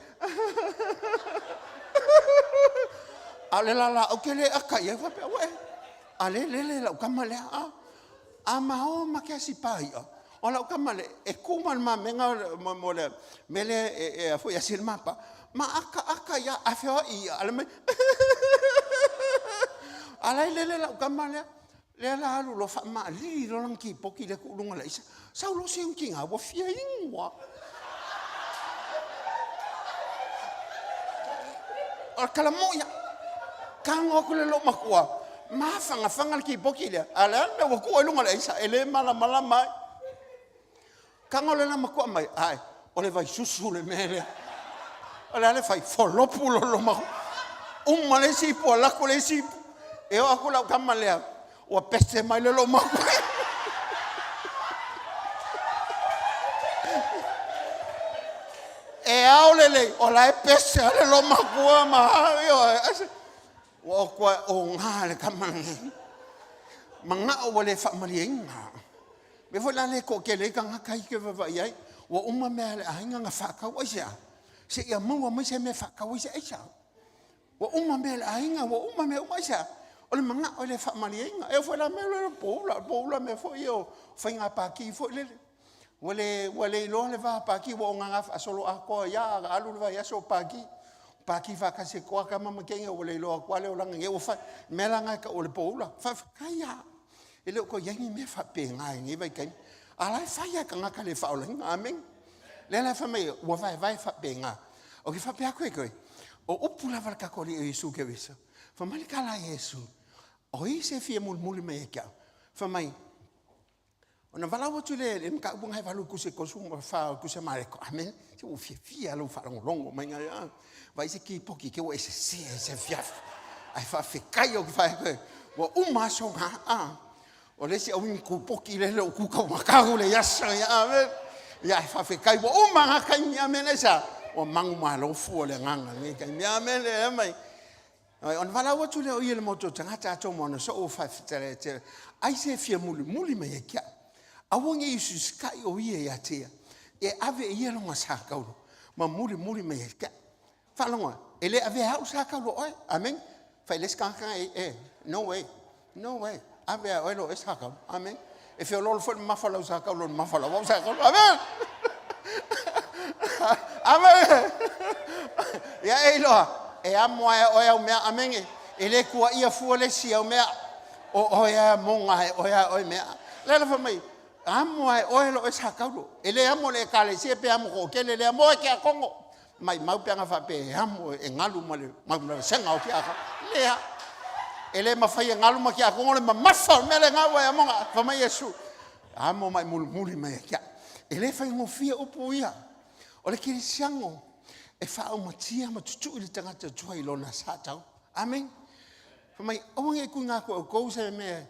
a o le lalaau ke le aka i ai, faapea, uae, a lea e lele lau tama lea, a. A ma o ma ke asi pā i'a, o lau tama le, e ku ma le mamega mo le mea lea e a foi e asi ai le mapa, ma akaaka ia, a feoai i'a, ala mai a la e lele lau tama lea. Lea la alu loa faamaalili loa lana kipoki lea tuu luga o le aisa. Sau loa si ona tina ua fia inu lava. O le tala moi lava. Tago atu le loomatua, mafanafana le kipoki lea, a o le a le mea ua tuu ai luga o le aisa e le malamalama ai. Tago le lamatua mai, ae, o le vaisusu le mea lea. O le a le fai? Folopu lo loma. Uma le isi ipu, alu atu le isi ipu. E oo atu lau tama lea, ua pese mai le loomatua. E ao lelei, o la e pese lava le loomatua ma ioe. Ua ou toe oga le tama lenei. Manao ua le faamalieina. Mea foi la lea e toatele ai tagata ia e te vaavaai i ai, ua uma mea a le aiga na faatau. Aisea? Seia maua mai se mea e faatau ai se aisa. Ua uma mea a le aiga, ua uma mea uma. Aisea? O le manao e le faamalieina. E oo foi la mea lea o le poula, o le poula mea foi ia o faiga pati foi lele. Ua le, ua le iloa le va pati ua ogaga faasoloatoa ai lava a alu le vaiaso o pati. Pati faatasi atu lava tama ma teine ua le iloa atua le olaga nei ua fai. O le mea la lena e tau o le poula. Faafetai lava e le o toe i ai ni mea faapena i lenei vaitaimi. A o la e fai lava e tagata le faaolaina. Amene. Lea la fai mai ua vaevae faapena. Ou te faapea atu e o upu lava a le tatou Alii o Iesu Keriso. Fai mai le tala a Iesu, o ai se fia mulimuli mai ia te au? Fai mai, Ona valaau atu lea i le mataupu na e valu i le Tusi 34 o le Tusi a Mareko. Amene. Se ua fiafia lou faalogologo mai na. Vaai se kipoki te ua e sese ai se afiafi. Ae faafetai ou te fai atu ua uma aso na. A. O le isi auini tupoki lea le o tu taumatau le aso ia. Amene. Ia ae faafetai ua uma na taimi. Amene. Aisea? Ua manumalo fua le agaga i lenei taimi. Amene. E mai. Ona valaau atu lea o ia i le motu o tagata a Toma ona soo ua faafetalai atu ai se fia mulimuli mai ia te au. Aua ne i usiusitai o ia ia te ia, e ave e ia lona sa taulo ma mulimuli mai ia te au. Faalogo, e le avea au sa taulo oe. Amene. Fai le isi tagata e, e, no way, no way. Ave a oe lo oe sa taulo. Amene. E feoloolo foi le mamafa o lau sa taulo i le mamafa o lau au sa taulo. Amene. Amene. Ia e iloa, e amo lava e oe au mea. Amene. E le tuuaia fua le isi au mea. O oe a moga e oe a oe mea. Le la fai mai, amo lava e oe lo oe sa taulo. E le amo le ekalesia pe amo toatele, le amo e tiakono. Maimau pe ana faapea e amo e galu ma le vasega o tiakono. Lea. E le mafai e galu ma tiakono le mamafa o le mea le gau ai amoga. Fai mai Iesu, amo mai mulimuli mai ia te au. E le faigofie upu ia. O le kerisiano e faaumatia ma tutui le tagata tuai i lona sa tau. Amen. Fai mai, aua ne i tuuina atu e outou se mea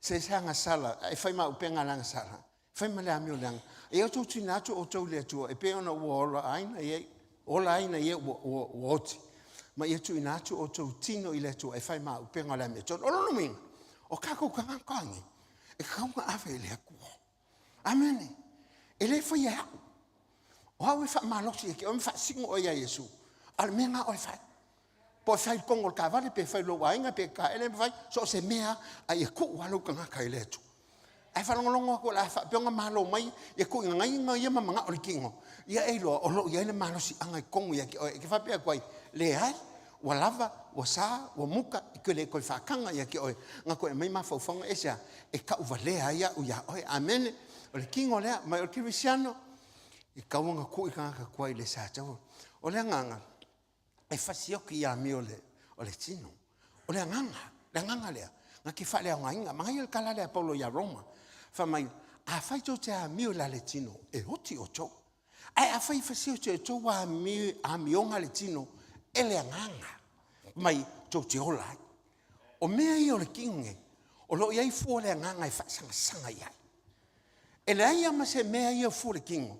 se se agasala, e fai ma upega le agasala. Fai ma le amio leaga. E outou tuuina atu outou i le Atua, e pei ona ua ola aina i ai, ola aina i e ua, ua, ua oti. Ma ia tuuina atu outou tino i le Atua e fai ma upega o le amiotonu. O lona uiga, o tatou tagata nei, e tatau ona ave i le Atua. Amene. E le faia e au. O au e faamalosi ia te oe ma faasino oe ia Iesu. A o le mea lena oe fai. Po o fai i totonu o le taavale, pe fai i lou aiga, pe taele ma fai, so o se mea, a ia tuu lava lou tagata i le Atua. Ae faalogologo atu o le a faapea ona malo mai ia tuuina ia ma manao le tino, ia e iloa o lo o i ai le malosiaga i totonu ia te oe. E te faapea atu ai, leai, ua lava, ua sa, ua muta, e toe le toe faataga ia te oe, na toe aumai mafaufauga ese a, e tauvalea ai au iā oe. Amene. O le tino lea, ma o le kerisiano, e tatau ona tuu i tagata tuai i le sa taua. O le agaga, e fasioki ia amio o le tino. O le agaga, le agaga lea, na te faaleaogaina. Manaia le tala lea a Paulo ia Roma, fai mai, afai tou te amio i la le tino, e oti outou. Ae afai e fasioki e outou amioga le tino e le agaga, mai tou te ola ai. O mea ia o le tino nei, o lo o i ai fua o le agaga e faasagasaga i ai. E leai lava ma se mea ia fua o le tino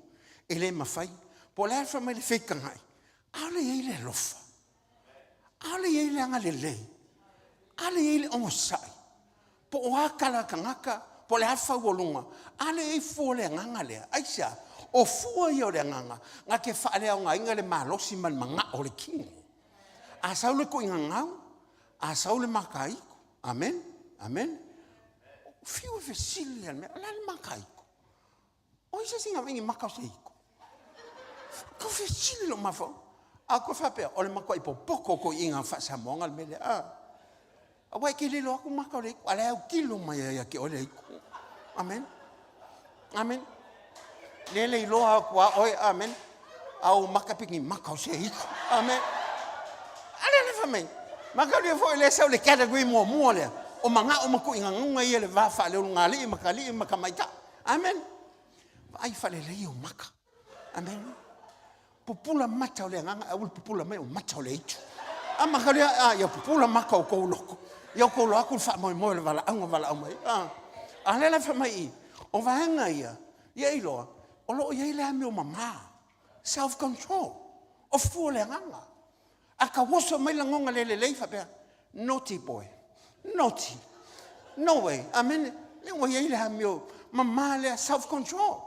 e le mafai. Po o le a fai mai le feitagai, ʻaʻole i ai le alofa, ʻaʻole i ai le agalelei, ʻaʻole i ai le onosai, po o a tala a tagata, po o le a fau o luga, ʻaʻole i ai fua o le agaga lea. Aisea? O fua ia o le agaga na te faaleaogaina le malosi ma le manao o le tino. A sau le tuuina gau, a sau le makaiku. Amene, amene. Fiu e fesili a le mea, o le a le makaiku? O ai se isi na vaai i ni maka o se iko? Tau fesili lou mafaufau. A koe faapea, o le matuai popoto o toeaiina faa-Samoaga le mea lea. A. Aua e te lilo atu maka o le aitu, a o la e autilo mai lava ia te oe le aitu. Amene. Amene. Lea le iloa atu lava oe, amene. A ou maka pe ni maka o se aitu. Amene. A lea le fai mai, maka foi lea sau le category muamua lea, o manao ma tuuigagauga ia i le va faaleulugalii ma kalii ma tamaitai. Amene. Vaai faalelei ou maka. Amene. Pupula mata o le agaga, aua le pupula mai o mata o le aitu. A maka lea, a, ia pupula maka o kou loko. Ia outou iloa atu le faamoemoe o le valaauga valaau mai. A, a lea la e fai mai i i, o vaega ia, ia iloa, o lo o i ai le amio mama, self control, o fua o le agaga. A tauoso mai lagona le lelei faapea, naughty boy, naughty, no way, amene, lea ua i ai le amio mama lea, self control.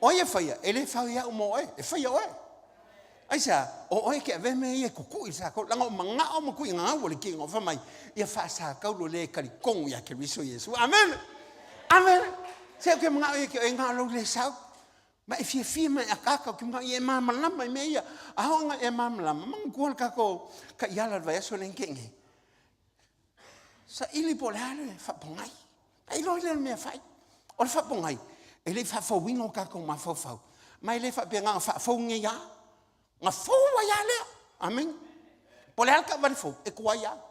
O ai e faia? E le fai au mo oe, e faia oe. Aisea? O oe e te avea mea ia e kukui i le sakou, leaga o manao ma tuigagau o le tino, fai mai, ia faasakaulo le e talitonu ia Keriso Iesu. Amene! Amene! Se ou te manao ia te oe na o lou le sau. Ma e fiafia ma e akaaka, ou te manao ia e malamalama i mea ia. A oo ina e malamalama, manatua le tatou taiala i le vaiaso lea na tea nei. Saili po o le a le faapogai. A iloa lea o le mea e fai. O le faapogai, e le i faafouina o tatou mafaufau. Ma e le faapea na ona faafou nei lava. Na fou ai lava lea. Amene. Po o le a le taavale fou, e tuai lava.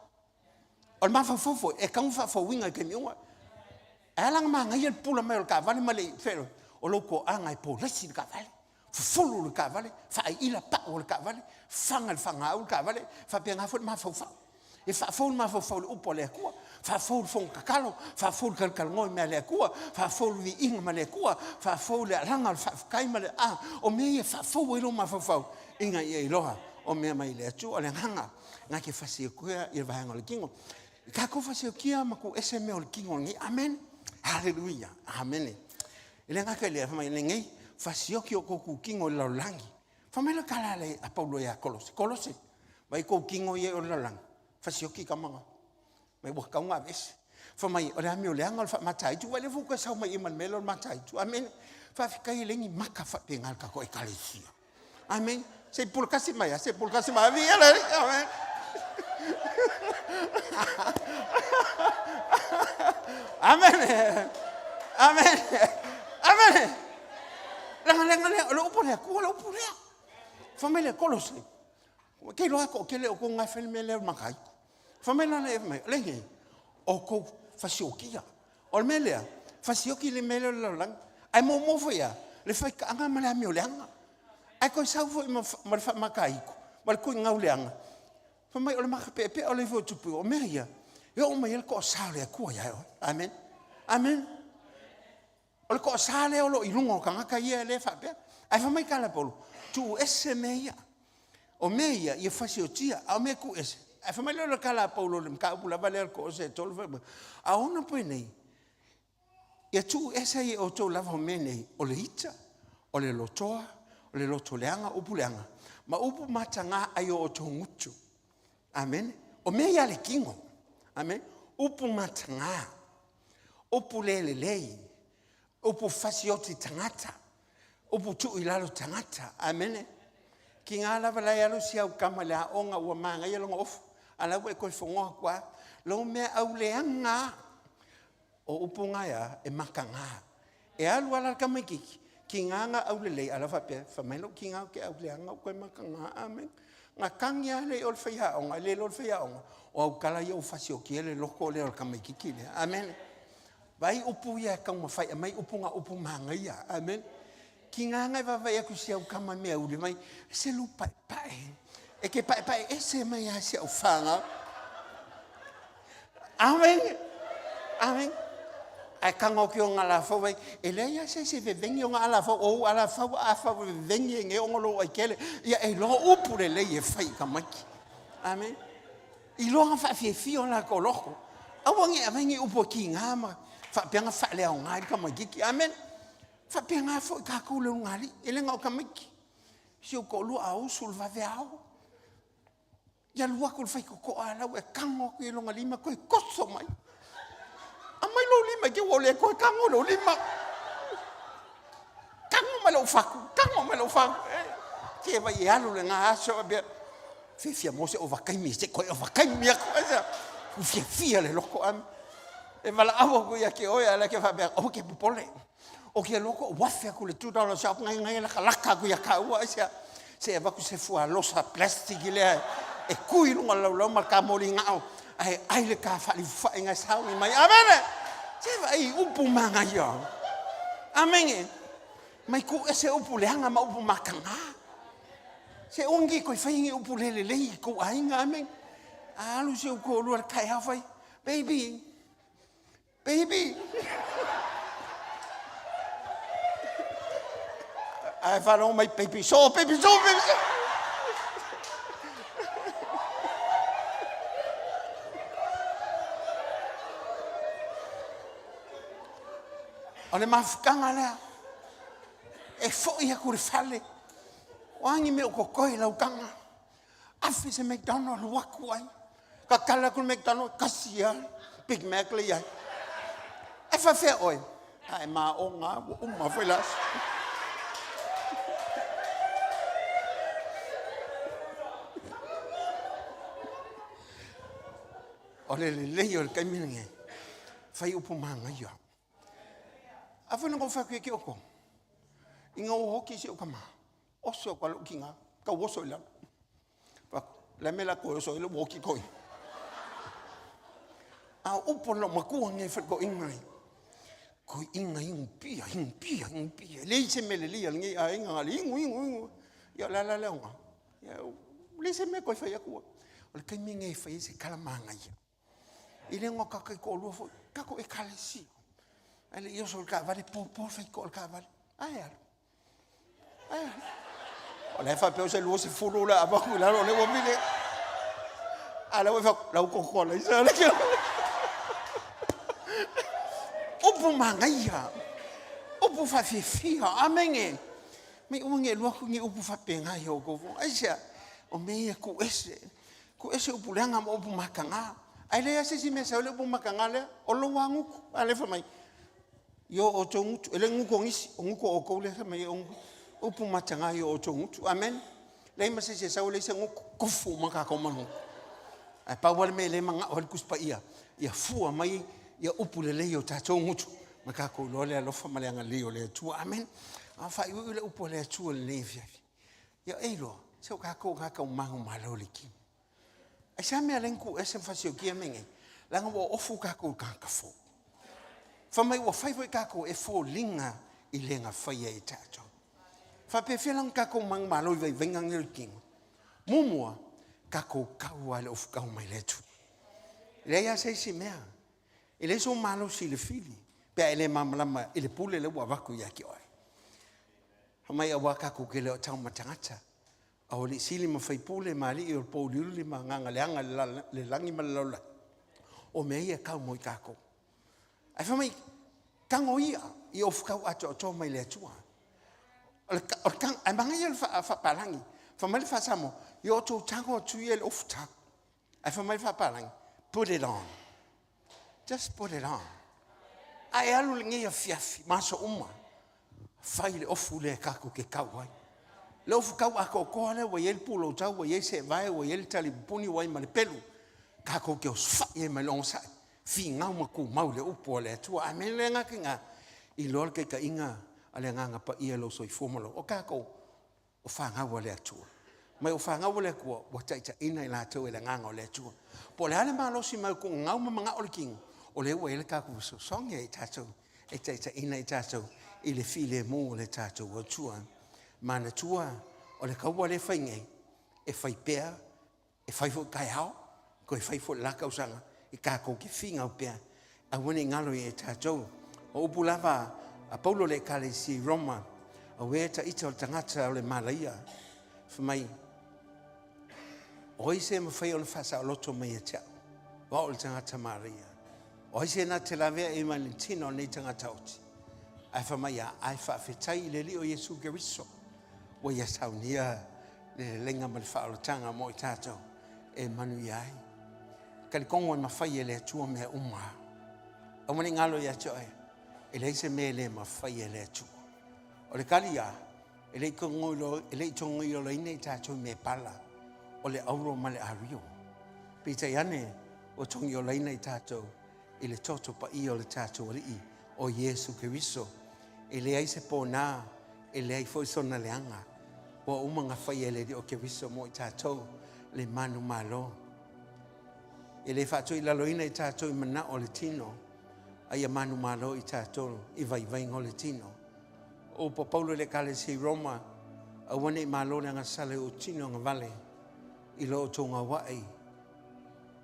O le mafaufau foi, e tatau ona faafouina i taimi uma. E ala ona manaia le pupula mai o le taavale ma le feeloi, o lou toaga e polesi le taavale, fufulu le taavale, faaiila pau o le taavale, faga i le fagaau le taavale, faapena foi le mafaufau. E faafou le mafaufau i le upu a le Atua, faafou le fono tatalo, faafou le talatalanoa i mea a le Atua, faafou le viiga ma le Atua, faafou le alaga o le faafetai ma le a, o mea ia e faafou ai lou mafaufau ina ia iloa o mea mai le Atua. O le agaga na te fasiokia i le vaega o le tino. I tatou fasiokia ma tuuese mea o le tino lenei. Amene. Haleluia. Amene. E le gata i lea, fai mai lenei, fasioki o kou tino i le lalolagi. Fai mai le tala a Paulo ia Kolose, Kolose, vai kou tino ia i le lalolagi, fasioki ka manga. Mai ua tatau ona aveese. Fai mai, o le amio leaga o le faamataitu, vai lea foi ua toe sau mai i i ma le mea lea o le mataitu. Amene. Faafetai e leai ni maka faapena i le tatou Ekalesia. Amene. Se i pula tasi mai, se i pula tasi mai. Viia le Alii. Amene. Amene. Amene. Amene. Leaga, leaga, lea, o le upu a le Atua le upu lea. Fai mai le Kolose. Ke iloa toatele o kou ngai fai le mea lea o le makaitu. Fai mai la le mai, le nei, o kou fasiokia. O le mea lea, fasioki le mea lea o le lalolagi. Ae muamua foi lava, le faitaaga ma le amio leaga. Ae toe sau foi ma, ma le faamataitu, ma le tuigau leaga. Fai mai, o le makapeapea o le ifo o tupu, o mea ia, e oo mai ai le toasa o le Atua ia oe. Amen. Amen. O le toasa lea o lo o i luga o tagata ia lea e faapea. Ae fai mai tala a Paulo, tuu ese mea ia. O mea ia, ia fasiotia, a o mea tuu ese. Ae fai mai lea o le tala a Paulo i le mataupu lava lea o le Kolose e 3, fai mai, a ona penei, ia tuu ese ai e outou lava o mea nei, o le ita, o le lotoa, o le loto leaga, upu leaga, ma upu mataga ai o outou gutu. Amene. O mea ia a le tino. Amene. Upu mataga. Upu le lelei, upu fasioti tagata, upu tuu i lalo tagata. Amene. Ki ngā lava la e alu si au kama i le aoga ua manaia lona ofu, a la ua e toe fogoa atu lava. Lou mea auleaga a, o upu nga e a, e mataga. E alu lava la le tamaititi, ki ngā nga aulelei, a la faapea, fai mai lou kiga ou te auleaga ou toe mataga. Amene. Na tagi lava le i o le faiaoga, e le iloa le faiaoga, o au tala ia ua fasiokia le loto lea o le tamaititi lea. Amene. Vaai upu ia e taumafai e aumai upu na upu manaia. Amene. Kiga na e vaavaai atu i si au tama mea uli mai, se lu paepae. E ke paepae ese mai lava si au fanau. Amene. Amene. Ae kago atu i ona alafau ai, e leai lava se isi e veveni ona alafau, o ou alafau a fau e veveni e nei ona lou aikele, ia e iloa upu lelei e fai i tamaiti. Amene. Iloa na faafiafia o latou loto. Aua ne i avai ni upu e kiga ma faapea na faaleaoga ai le tamaititi. Amene. Faapena foi tatou le ulugalii, e le na o tamaiti. Si ou toalua a usu le vaveao, Ia alu atu le faitotoa a lau e tago atu i lona lima toe toso mai. Aumai lou lima i te ua le toe tago lou lima. Tago mai lou fatu, tago mai lou fatu. Te vai e alu lena aso faapea, fiafia mo se ovataimi, se toe ovataimi atu. Ua fiafia le loko ame. E valaau aku ia te oe, a le ke faapea, aua ke popole. O ke loko, ua afe aku i le $2 shop, ngai ngai lakalaka aku ia kaua, aisea, se i avatu se fualosa plastic lea e kui i luga o le laulau ma le kamoli gao, ae ai le ta faalifufa'i ngai sauni mai. Amene! Se vaai i upu manaia. Amene! Mai tuu ese upu leaga ma upu mataga. Se aua ne i toe faia ni upu le lelei i tou aiga. Amene! A alu si ou toalua i le taeao fai, Baby, baby. Ae faalogo mai, baby so, baby so, baby so. O le mafutaga lea, e foi atu i le fale, o a ni mea o totoe i lau taga, afe se McDonald alu atu ai, tatala atu le McDonald, tasi lava Big Mac la i ai. Ae faafefea oe? Ae maoga lava, ua uma foi le aso. O le lelei o le taimi lenei, fai upu manaia. A foi na ou fai atu ia te outou, ina ua oti si ou tama, oso atu lava lou tina, tau oso i lalo. Fai atu, o le a le mea o le a toe oso ai lea ua oti toeaina. A o upu a le loomatua lenei i le toeaina lenei, toeaina inu pia, inu pia, inu pia. E leai se mea lelei a lenei aiga na o le inu, inu, inu. Ia o le a la le aoga? Ia ua leai se mea e toe fai atu ai. O le taimi lenei e fai ai se tala manaia. E le o tatou toalua foi, tatou ekalesia. Ae le i oso i le taavale, popo le faitotoa o le taavale. Ae alu. Ae alu. O la e faapea o se 20 le avatu i lalo o lea ua vili. A la ua fai atu, lau koko alaisa le ke. Upu manaia. Upu faafiafia. Amene. Mai aua ne i alu atu ni upu faapena i outou fono. Aisea? O mea ia e tuu ese. Tuu ese upu leaga ma upu mataga. Ae leai lava se isi mea e sau ai le upu mataga lea, o lou lava gutu. A lea e fai mai, i o outou gutu, e le gutu o nisi, o gutu o outou lea e fai mai ai o upu mataga i o outou gutu. Amene. Leai ma se isi e sau e leai se gutu, tofu uma tatou ma le gutu. Ae pau lava le mea lea e manao ai le Tusi Paia, ia fua mai ia upu lelei i o tatou gutu, ma tatou iloa le alofa ma le agalelei o le Atua. Amene. A faaiuiu le upu a le Atua i lenei afiafi. Ia e iloa, se o tatou o tagata ua manumalo i le tino. Aisea mea lea na tuu ese ma fasioti mea nei? Leaga ua ofu tatou i tagata fou. Fai mai ua fai foi tatou e foliga i le na faia e tatou. Faapefea la ona tatou manumalo i vaivaiga nei o le tino? Muamua, tatou tau lava i le ofutau mai le Atua. E leai lava se isi mea. E leai sou malosi i le fili pe a e le malamalama i le pule lea ua avatu ia te oe. Fai mai aua tatou te le o tau ma tagata, a o alii sili ma faipule ma alii o le pouliuli ma agaga leaga i le lagi ma le lalolagi, o mea ia e kau mo i tatou. Ae fai mai, tago ia i ofutau atoatoa mai le Atua. O le, o le tago, ae manaia le faapalagi. Fai mai le faa-Samoa, ia outou tago atu ia i le ofutau. Ae fai mai le faapalagi, put it on. Just put it on. A e alu lenei afiafi ma aso uma, fai le ofu lea tatou te tau ai. Le ofu tau atoatoa lea ua i ai le pulou tau, ua i ai seevae, ua i ai le talipupuni, ua i ai ma le pelu. Tatou te osofai ai ma le onosai, finau ma tumau i le upu a le Atua. Amene le agaga iloa le taitaiga a le Agaga Paia i lou soifua ma lou. O tatou, o fanau a le Atua. Mai o fanau a le Atua, ua taitaiina i latou e le Agaga o le Atua. Po o le a le malosi mai o tuugau ma manao o le tino, o lea ua i ai le tatou fesoasoani ia i tatou, e taitaiina i tatou i le filemu o le tatou Atua. Manatua, o le taua lea e fai nei, e fai pea E fai foi taeao, toe fai foi le la tausaga, e tatou te finau pea, aua ne i galo ia i tatou. O upu lava a Paulo le Ekalesia i Roma, auē ta ita o le tagata o le malaia, fai mai, o ai se mafai ona faasaoloto mai ia te au, o au o le tagata malaia. O ai se na te lavea i mai le tino o lenei tagata oti. Ae fai mai ia, ae faafetai i le Alii o Iesu Keriso, ua ia saunia le leleiga ma le faaolataga mo i tatou e manuia ai. Talitonu e mafai e le Atua mea uma. Aua ne i galo ia te oe, e leai se mea e le mafai e le Atua. O le tali ia, e le i togoiloaina i tatou i mea pala, o le auro ma le ario. Peitai ane, Ua togiolaina i tatou i le toto paia o le tatou Alii o Iesu Keriso. E leai se pona, e leai foi sona leaga. Ua uma ona faia e le Alii o Keriso mo i tatou le manumalo. E le faatuilaloina i tatou i manao o le tino, a ia manumalo i tatou i vaivaiga o le tino. O upu a Paulo i le Ekalesia i Roma, Aua ne i malo le agasala i ou tino agavale i lo outou gaua'i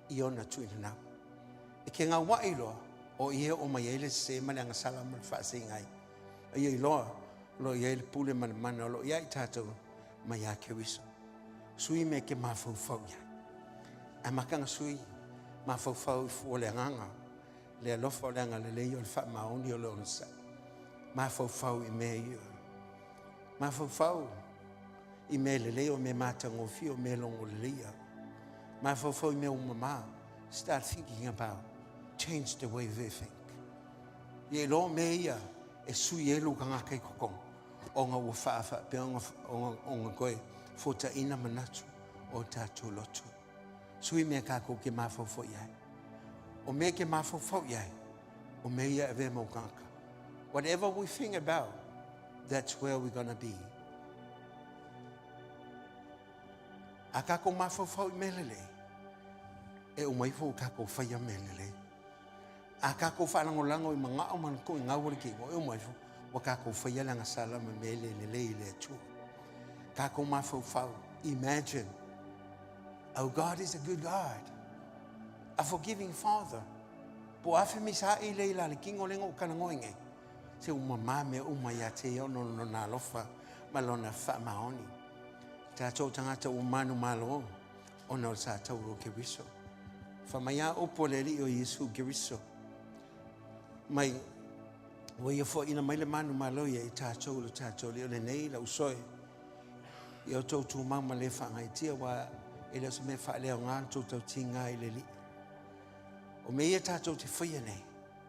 i ona tuuina nau. E ke gaua'i loa, o i e oo mai ai le sese ma le agasala ma le faaseigai. A ia iloa, o lo o i ai le pule ma le mana o lo o i ai i tatou mai ia Keriso. Sui mea e ke mafaufau i ai. Ae makaga sui, mafaufau i fua o le agaga, le alofa o le agalelei o le faamaoni o le onosai. Mafaufau i mea ia. Mafaufau i mea lelei o mea matagofie o mea logoleleia. Mafaufau i mea ua mamā. Start thinking about change the way they think. Ia iloa mea ia e sui ai lou tagata i totonu ona ua faafaapea ona, ona, ona toe fuataina manatu o tatou loto. Sui mea tatou te mafaufau i ai. O mea e te mafaufau i ai, o mea ia e avea ma ou tagata. Whatever we think about, that's where we're gonna be. A tatou mafaufau i mea lelei, e uma ifo ua tatou faia mea lelei. A tatou faalagolago i manao ma tuuigau o le kino, e uma ifo ua tatou faia le agasala ma mea e le lelei i le Atua. Tatou mafaufau, imagine, oh God is a good God, a forgiving Father. Po o a femisaai lea i la le kino lea na ou talanoa ai nei, se ua mamā mea uma ia te ia ona o lona alofa ma lona faamaoni. Tatou tagata ua manumalo ona o le sa tauro o Keriso. Fai mai a upu a le Alii o Iesu Keriso, mai ua ia foaiina mai le manumalo ia i tatou lo tatou Alii o lenei lau soe ia outou tumau ma le faagaitia ua e le o se mea faaleaoga le tou tautiga i le Alii. O mea ia tatou te faia nei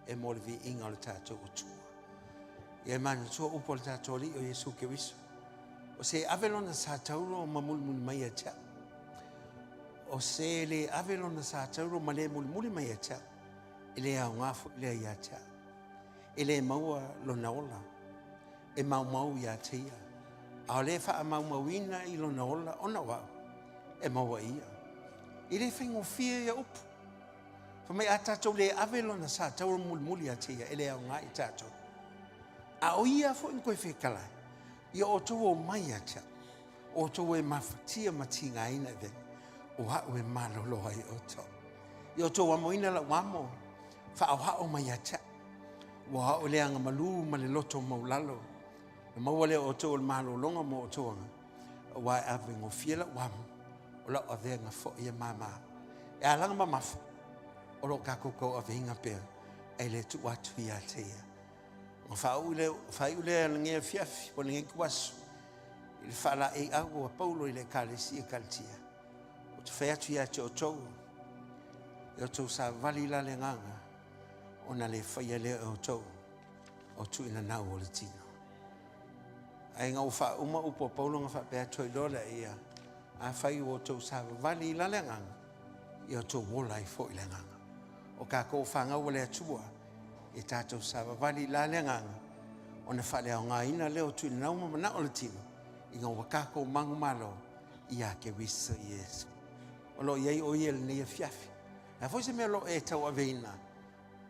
e mo le viiga o le tatou Atua. Ia e manatua upu a le tatou Alii o Iesu Keriso. O se ave lona sa tauro ma mulimuli mai ia te au. O se le ave lona sa tauro ma le mulimuli mai ia te au, e le aoga foi lea ia te au. E le maua lona ola, e maumau ia te ia. A o le faamaumauina i lona ola ona o au, e maua e ia. E le faigofie ia upu. Fai mai a tatou le ave lona sa tauro mulimuli ia te ia, e le aoga i tatou. A o ia foi na toe fetalai, ia outou omai ia te au, outou e mafatia ma tigaina i vega, o a'u e malolo ai outou. Ia outou amoina la'u amo, faaoha'o mai ia te a'u, ua a'u le aga malū ma le loto maulalo, na maua lea o outou o le malologa mo outou aga, auā e ave gofie la'u amo, o la'u aveaga fo'i e māmā. E alaga mamafa, o lo o tatou tauaveina pea, e le tuu atu ia te ia. Ona faaiu lea lenei afiafi po o lenei ituaso i le faalaeiau a Paulo i le Ekalesia Kalitia. Ou te fai atu ia te outou, e outou savavali la le agaga, ona le faia lea e outou o tuuinanau o le tino. Ae ina ua faauma upu a Paulo ona faapea atu ai loa lea ia, afai ua outou savavali la le agaga, ia outou ola ai foi le agaga. O tatou o fanau a le Atua, e tatou savavali la le agaga, ona faaleaogaina lea o tuuinanau ma manao o le tino, ina ua tatou manumalo ia Keriso Iesu. O lo o i ai o ia i lenei afiafi. O le a foi se mea o lo o e tauaveina,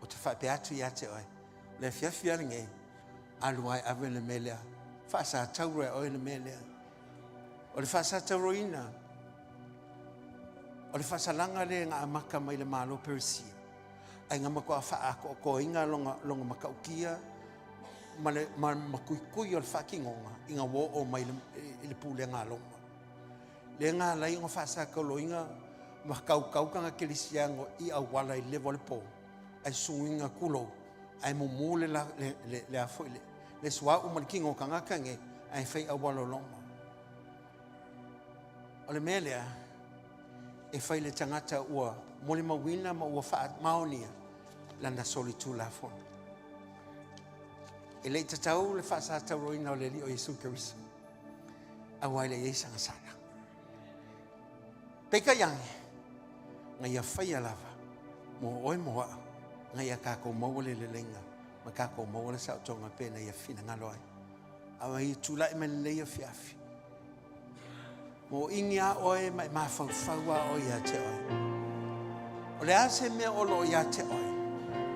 ou te faapea atu ia te oe, o le afiafi lava lenei, alu lava e ave le mea lea, faasatauro e oe le mea lea. O le faasatauroina, o le faasalaga lea na amata mai le Malo Peresia, ae na matuā faaatoatoaina lona, lona matautia ma le ma, ma tuitui o le faatinoga ina ua oo mai le, i le pulega a Roma. Lea na ala ai ona faasatauroina ma tautau tagata kerisiano i auala i le leva o le po, ae susunuina tulou, ae mumu le, le, le, le, a foi, le, le suauu ma le tino o tagata nei, ae fai auala o Roma. O le mea lea, e fai le tagata ua molimauina ma ua faamaonia lana solitulafono. E le i tatau le faasatauroina o le Alii o Iesu Keriso, aua e le i ai sana sala. Peitai ane, na ia faia lava. Mo oe mo a'u, ina ia kākou maua le leleiga ma kākou maua le saotoga pei ona Ia finagalo ai. A ua Ia tulai mai lenei afiafi, Mōʻigi a oe ma e mafaufau a oe ia te oe. O le a se mea o loo ia te oe,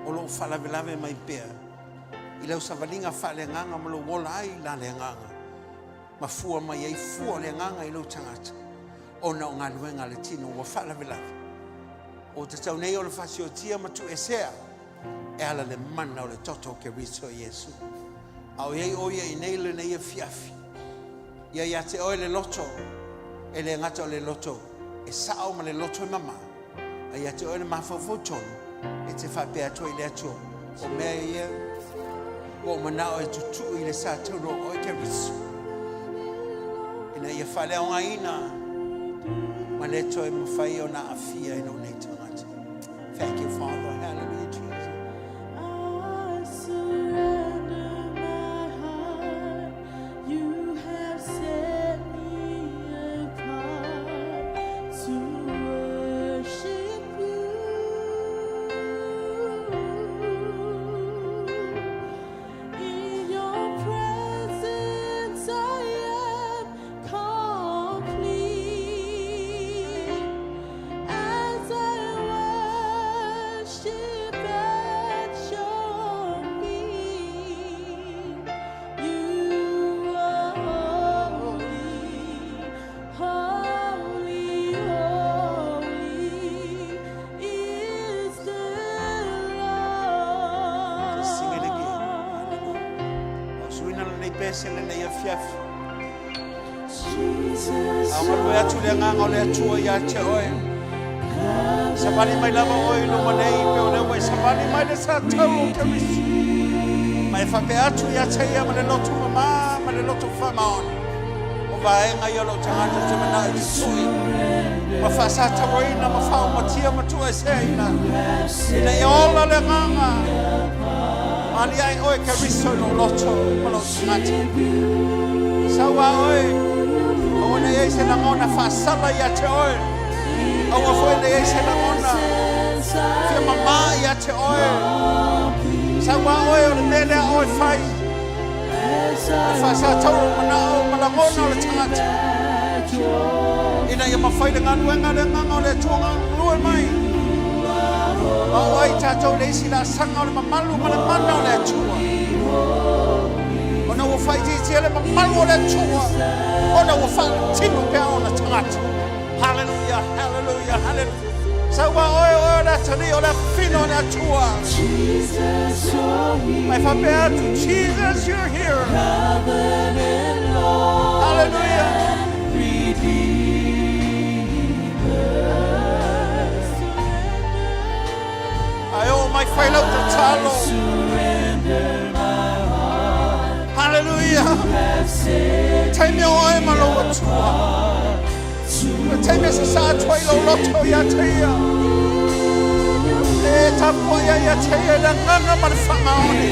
o loo faalavelave mai pea i lau savaliga faaleagaga ma lou ola ai la le agaga, ma fua mai ai fua o le agaga i lou tagata, ona o galuega a le tino ua faalavelave. Ua tatau nei ona fasiotia ma tuuesea e ala le mana o le toto o Keriso Iesu. A o i ai o ia i nei lenei afiafi, ia ia te oe le loto, e le gata o le loto e sao ma le loto e mamā, a ia te oe le mafaufau tonu, e te faapea atu ai i le Atua, o mea ia ua ou manao e tutuu i le sa tauro o oe Keriso, ina ia faaleaogaina ma le toe mafai ona aafia i lou nei tagata. Thank you, Father. Hallelujah, Jesus. I surrender my heart. You have set me apart to worship you. In your presence I am complete. As I worship at your feet, you are holy, holy, holy is the Lord. Just sing it again. Hallelujah. O suina lenei pese lenei afiafi. Jesus, A galue atu le agaga o le Atua ia te oe. Savali mai lava oe i luma nei, pe o lea ua e savali mai le sa tau o Keriso. Ma e faapea atu ia te ia ma le loto mamā ma le loto faamaoni. O vaega ia o lou tagata ou te manao i te tui. Ma faasatauaina ma faaumatia ma tuueseaina. Ina ia ola le agaga. Ma aliae oe Keriso i lou loto ma lou tagata. Sau a oe, aua ne i ai se lagona faasala ia te oe. Aua foi ne i ai se lagona fia mamā ia te oe. Sau a oe o le mea lea oe fai. E faasatau lou manao ma lagona o le tagata. Ina ia mafai le galuega le agaga o le Atua galulue mai. Ma oo ai tatou i le isi laasaga o le mamalu ma le mana o le Atua. Ona ua faaitiitia le mamalu o le Atua, ona ua faatino pea ona tagata. Hallelujah, hallelujah, hallelujah. Sau a oe, oe o le atalii o le afafina o le Atua. Ma e faapea atu, Jesus, you're here. Hallelujah. Ae oo mai fai lau tatalo. Hallelujah. Taimi o oe ma lou Atua. Le taimi e sasā atu ai lou loto ia te ia. E tapuai ai ia te ia i le agaga ma le faamaoni.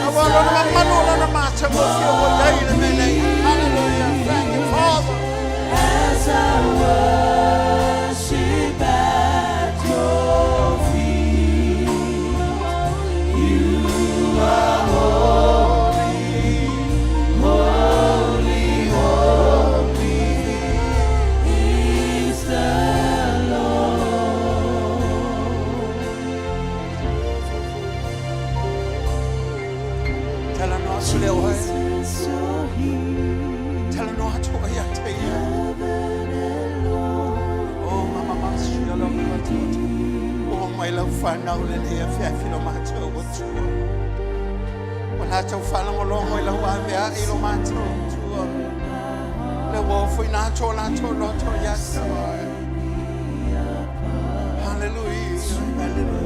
Aua lona mamalu o lona matagofie ua i ai i le mea nei. Hallelujah. Thank you, Father. As I worship at your feet, you are holy, holy, holy is the Lord. Talanoa atu lea oe. Jesus, you're here. Talanoa atu oe ia te ia. Heaven and Lord. Oh, mama masia lau matua. O mai lau whanau lenei afiafi lo matou Atua. Ua latou faalogologo i lau aveae i lo matou Atua. Le ua ofoina atu o latou loto ia te oe. Hallelujah, hallelujah.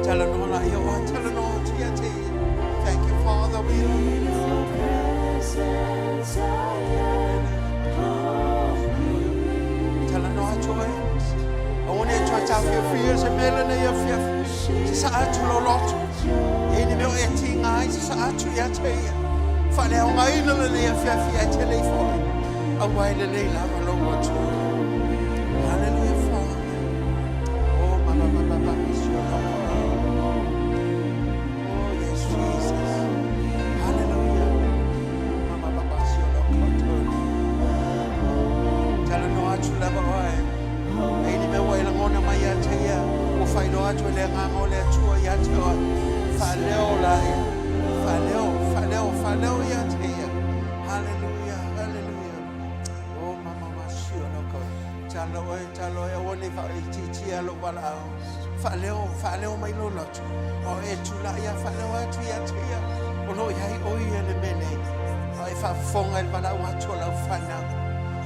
Talanoa la ia oe, talanoa atu ia te ia. Thank you, Father, we love you. In your presence I am complete. Talanoa atu oe. Aua ne i toe taofiofia se mea lenei afiafi. Sasaa atu lou loto. E ni mea o e tiga ai, sasaa atu ia te ia. Faaleaogaina lenei afiafi ae te le i foi. Aua e lelei lava lou Atua. Tatalo oe, tatalo oe, aua ne i faaitiitia lou valaau. Faaleo, faaleo mai lou loto. A o e tulai lava, faaleo atu ia te ia, o lo o i ai o ia i le mea nei. A e faafofoga i le valaau atu a lau fanau.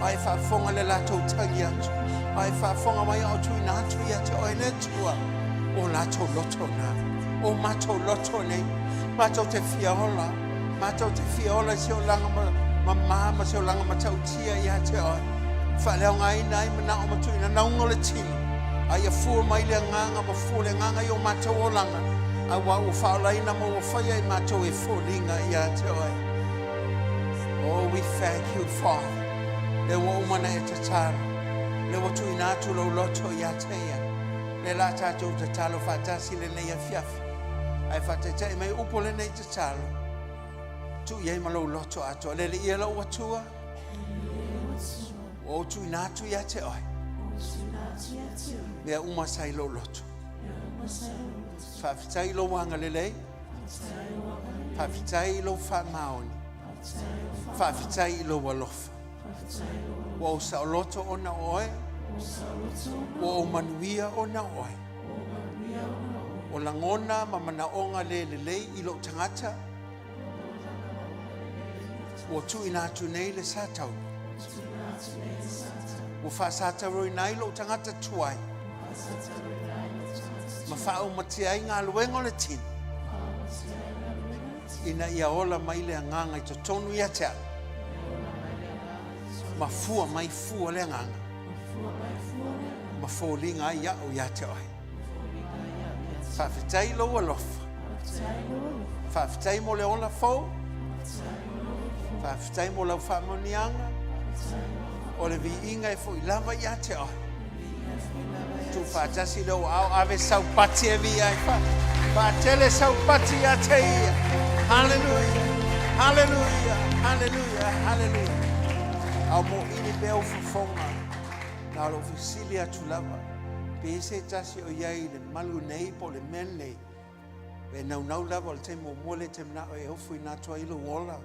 A e faafofoga i le latou tagi atu. A e faafofoga mai a o tuuina atu ia te oe le Atua o latou loto na. O matou loto nei. Matou te fia ola. Matou te fia ola i se olaga mamā ma se olaga matautia ia te oe. Faaleaogaina ai manao ma tuuina nauga o le tino. A ia fua mai le agaga ma fua le agaga i o matou olaga, auā ua faaolaina ma ua faia i matou e foliga ia te oe. Oh, we thank you, Father. Lea ua uma ona e tatalo. Lea ua tuuina atu lou loto ia te ia. Lea la tatou tatalo faatasi lenei afiafi. Ae faataitai mai upu o lenei tatalo. Tuu i ai ma lou loto atoa. Le Alii e lou Atua, ua ou tuuina atu ia te oe. Mea uma sa i lou loto. Faafetai i lou agalelei. Faafetai i lou faamaoni. Faafetai i lou alofa. Ua ou saoloto ona o oe. Ua ou manuia ona o oe. O lagona ma manaoga le lelei i lou tagata, ua tuuina atu nei le satauro. Ua faasatauroina ai lou tagata tuai ma faaumatia ai galuega o le tino ina ia ola mai le agaga i totonu ia te au ma fua mai fua le agaga ma foliga ai au ia te oe. Faafetai i lou alofa. Faafetai mo le ola fou. Faafetai mo lau faamanuiaga. O le viiga e foi lava ia te oe. Tuufaatasi le ou aao ave sau pati e viia ai fa. Faatele sau pati ia te ia. Hallelujah. Hallelujah. Hallelujah. Hallelujah. Ao mo ili pea u fofoga. Na o lou fesili atu lava, pe i ai se tasi o i ai i le malu nei po o le mea lenei, pe naunau lava o le taimi muamua lea e te manao e ofoina atu ai lou ola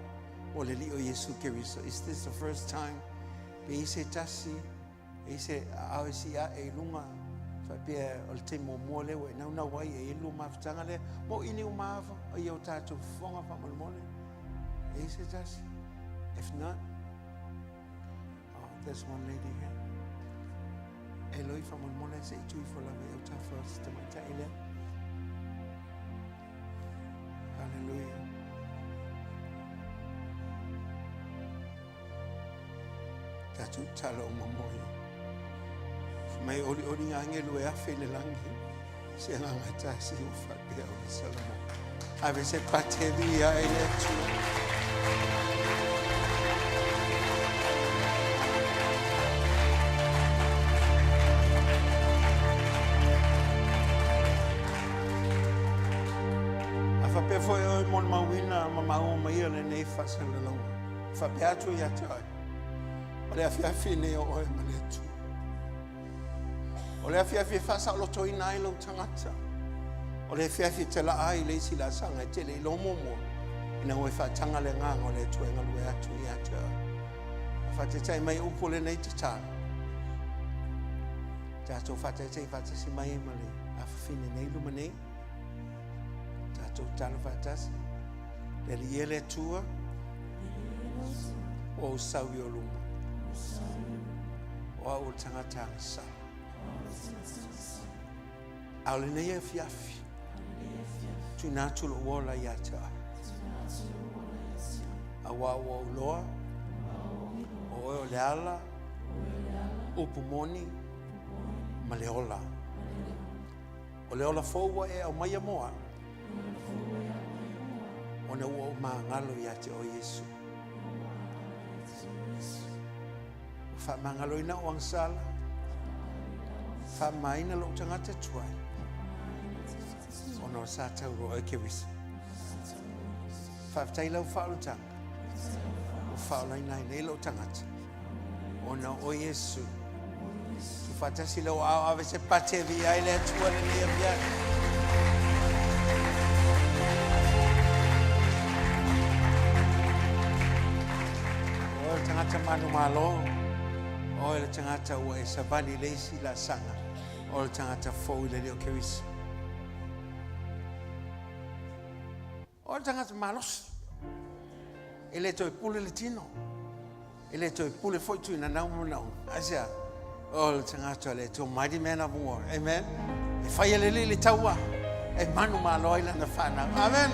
mo le Alii o Iesu Keriso. Is this the first time? Pe i ai se tasi, e i ai se aao e sii ae i luga, faapea o le taimi muamua lea ua e naunau ai e i ai le lua mafutaga lea, mo ini uma lava i o tatou fofoga faamolemole. E i ai se tasi? If not, Oh, there's one lady here. E loi faamolemole se i tui ifo lava i autafa o si tamaitai lea. Hallelujah. Tatou tala o mamoi. Mai oli oli ngā ngelu e afe i le langi. Se nganga tasi o whapea o le Salomo. Ave se pateri a e le Atua. A faapea foi oe molimauina ma maua maia lenei faasalalauga. Faapea atu ia te oe, o le afiafi nei o oe ma le Atua. O le afiafi e faasaolotoina ai lou tagata. O le afiafi e talaa ai le isi laasaga e tele i lou muamua, ina ua e faataga le agaga o le Atua e galue atu ia te oe. A faataitai mai upu o lenei tatalo, tatou faataitai faatasi mai ma le afafine nei luma nei, tatou tatalo faatasi, le Alii e le Atua, ua ou sau i o luma. O au o le tagata agasala. A o lenei afiafi, tuuina atu lou ola ia te oe. Auā ua ou iloa, o oe o le ala, upu moni, ma le ola. O le ola fou ua e aumaia mo au, ona ua ou magalo ia te oe Iesu. Ua faamagaloina ou agasala, faamamaina lou tagata tuai, ona o sa tauroa oe Keriso. Faafetai lau faaolataga, ua faaolaina ai nei lou tagata, ona o Iesu. Tuufaatasi lou aao ave se pati e viia ai le Atua lenei afiafi. O oe o le tagata manumalo, Oe le tagata ua e savali i le isi laasaga, o le tagata fou i le Alii o Keriso. O le tagata malosi. E le toe pule le tino. E le toe pule foi tuinanau ma manaoga. Aisea? O le tagata o le Atua, mighty man of war. Amen. E fai e le Alii le taua, e manumalo ai lana fanau. Amen.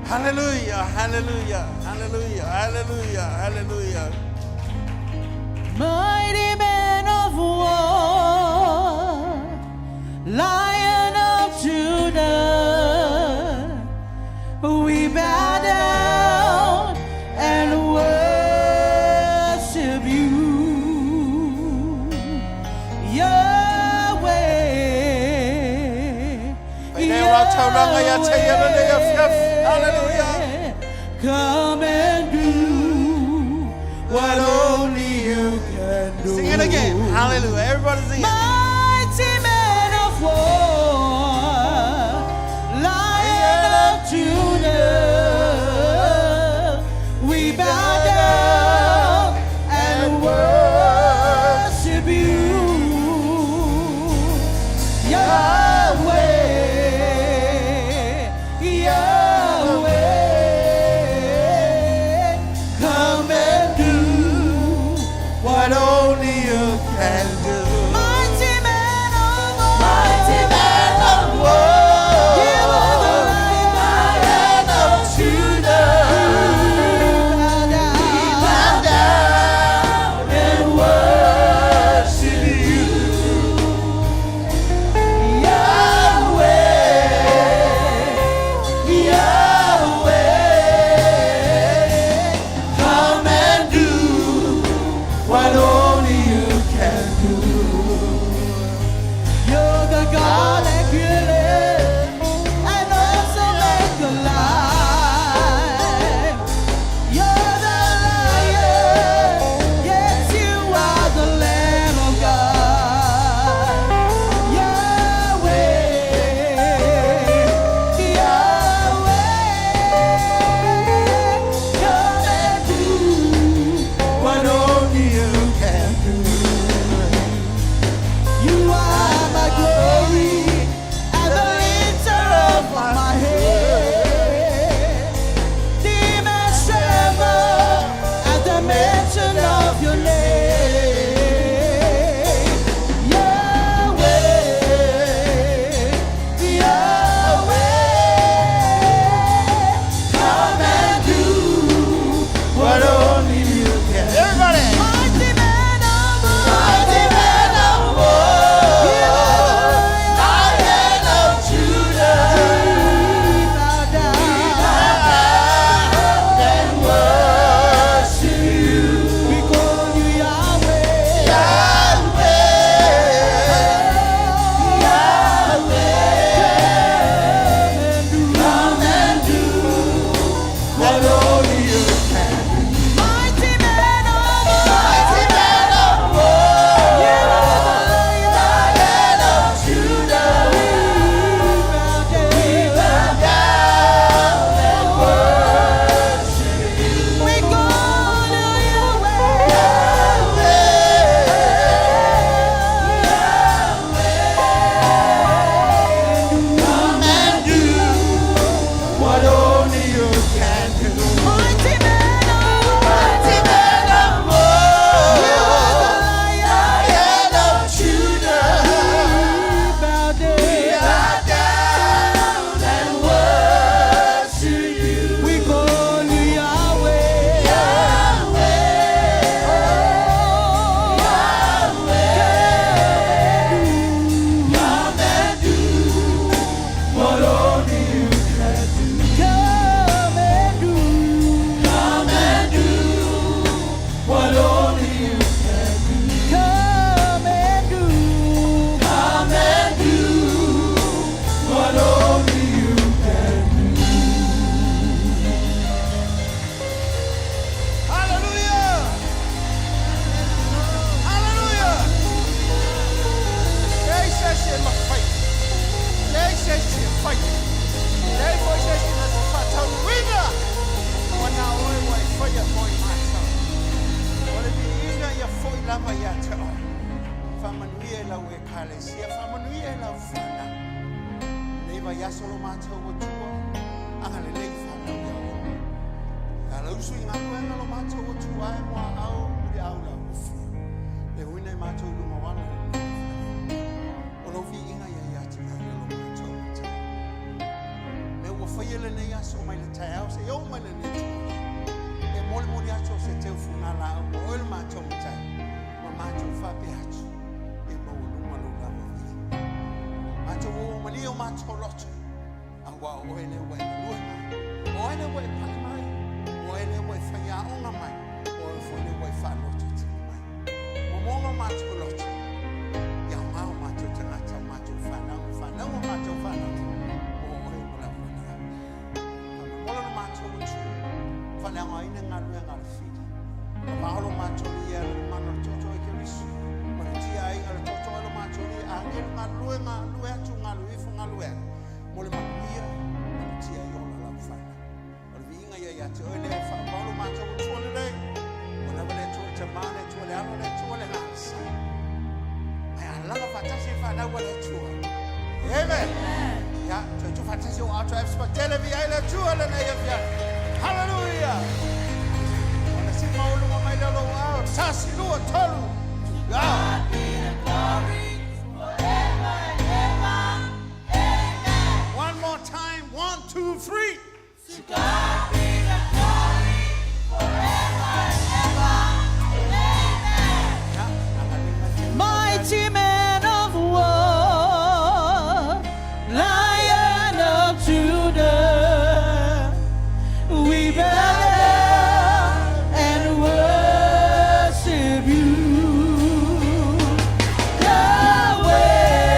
Hallelujah, hallelujah, hallelujah, hallelujah, hallelujah. Mighty man of war, Lion of Judah, we bow down and worship you, Yahweh. Fai lea o lau taulaga ia te ia lenei afiafi. Hallelujah. Come and do what only you can do. Sing it again. Hallelujah. Everybody sing it. Mighty man of war, Lion of Judah, we bow down and worship you, Yahweh, Yahweh, come and do what only you can do. Mighty man of war, mighty man of war, you are the Lion of Judah. We bow down and worship you, Yahweh, Yahweh. Come and do what only you can do. sui galuega lo matou Atua e muaau muliau le aupufia. Le uina i matou i luga o ala i lenei afiafi. O lou viiga ia ia te oe le lo matou Matai. Mea ua faia lenei aso mai le taeao seia oo mai lenei itula. E molimoli atu o se teu fugalaau mo oe le matou Matai ma matou faapea atu e maualuga lou lava vili. Matou o malie o matou loto Aua o oe lea ua e galue mai, o oe lea ua e pai mai, o oe lea ua e faiaoga mai, o oe foi lea ua e faalototele mai. Momoga o matou loto, ia aoga o matou tagata, o matou fanau, ma fanau a matou fanau, mo oe ma lau Alii. Faamomola lo matou Atua, faaleaogaina galuega a le fili. Vavao lo matou Alii e ala i le mana o le Tootoo e Keriso, malutia aiga le Tootoo e lo matou Alii, agelu galulue, galulue atu, galulue ifo, galulue ane. Mo le manuia, malutia ai ola lau fanau. O le viiga ia ia te oe lea e faavao lo matou Atua lelei. Ua lava le Atua le Tama, le Atua le Alo, le Atua le Agaga Sa. Ae alaga faatasi e fanau a le Atua. Amen. Ia, toe tu faatasi o atoa e spatele vi ai le Atua lenei afiafi. Hallelujah. Ona si mauluga mai le lou ao. Tasi, lua, tolu. To God be the glory forever and ever. Amen. One more time. 1, 2, 3. To God be the glory forever and ever. Amen. Mighty man of war, Lion of Judah, we bow down and worship you.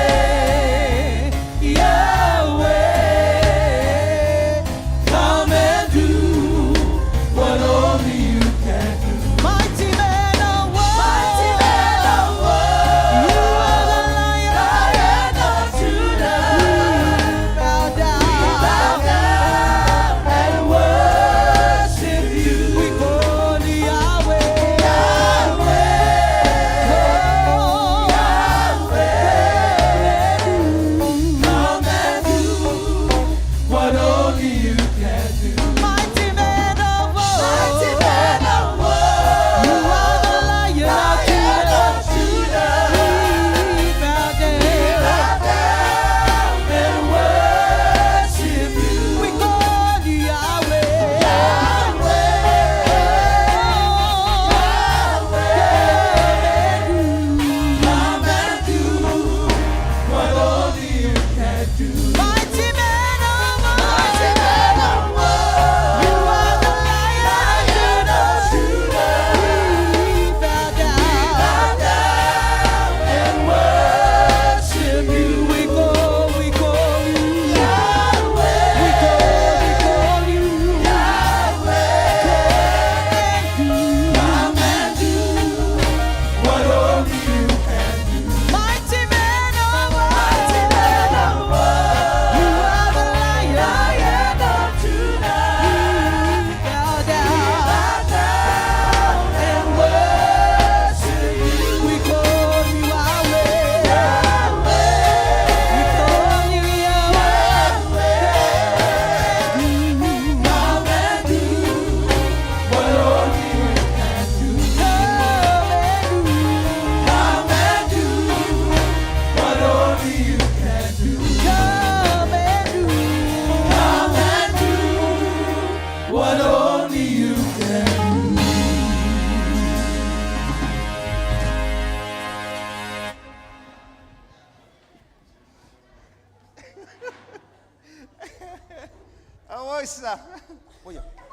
Yahweh, Yahweh, come and do what only you can do. Mighty man of war, mighty man of war, you are the Lion, Lion of Judah. We bow down, we bow down and worship you. We call you Yahweh, Yahweh, oh, Yahweh. Come and do what only you can do. Mighty man of war, mighty man of war. You are the Lion of Judah. We bow down and worship you. We call you Yahweh, Yahweh, Yahweh. Come and do what only you can do. Mighty man of war, mighty man of war. You are the Lion of Judah. We bow down and worship you. We call you Yahweh. We call you Yahweh. Come and do what only you can do. Mighty man of war, mighty man of war. You are the Lion of Judah. We bow down and worship you. We call you Yahweh. We call you Yahweh. Come and do what only you can do. Come and do what only you can do. Come and do, come and do what only you can do. Oi, sa. Oia.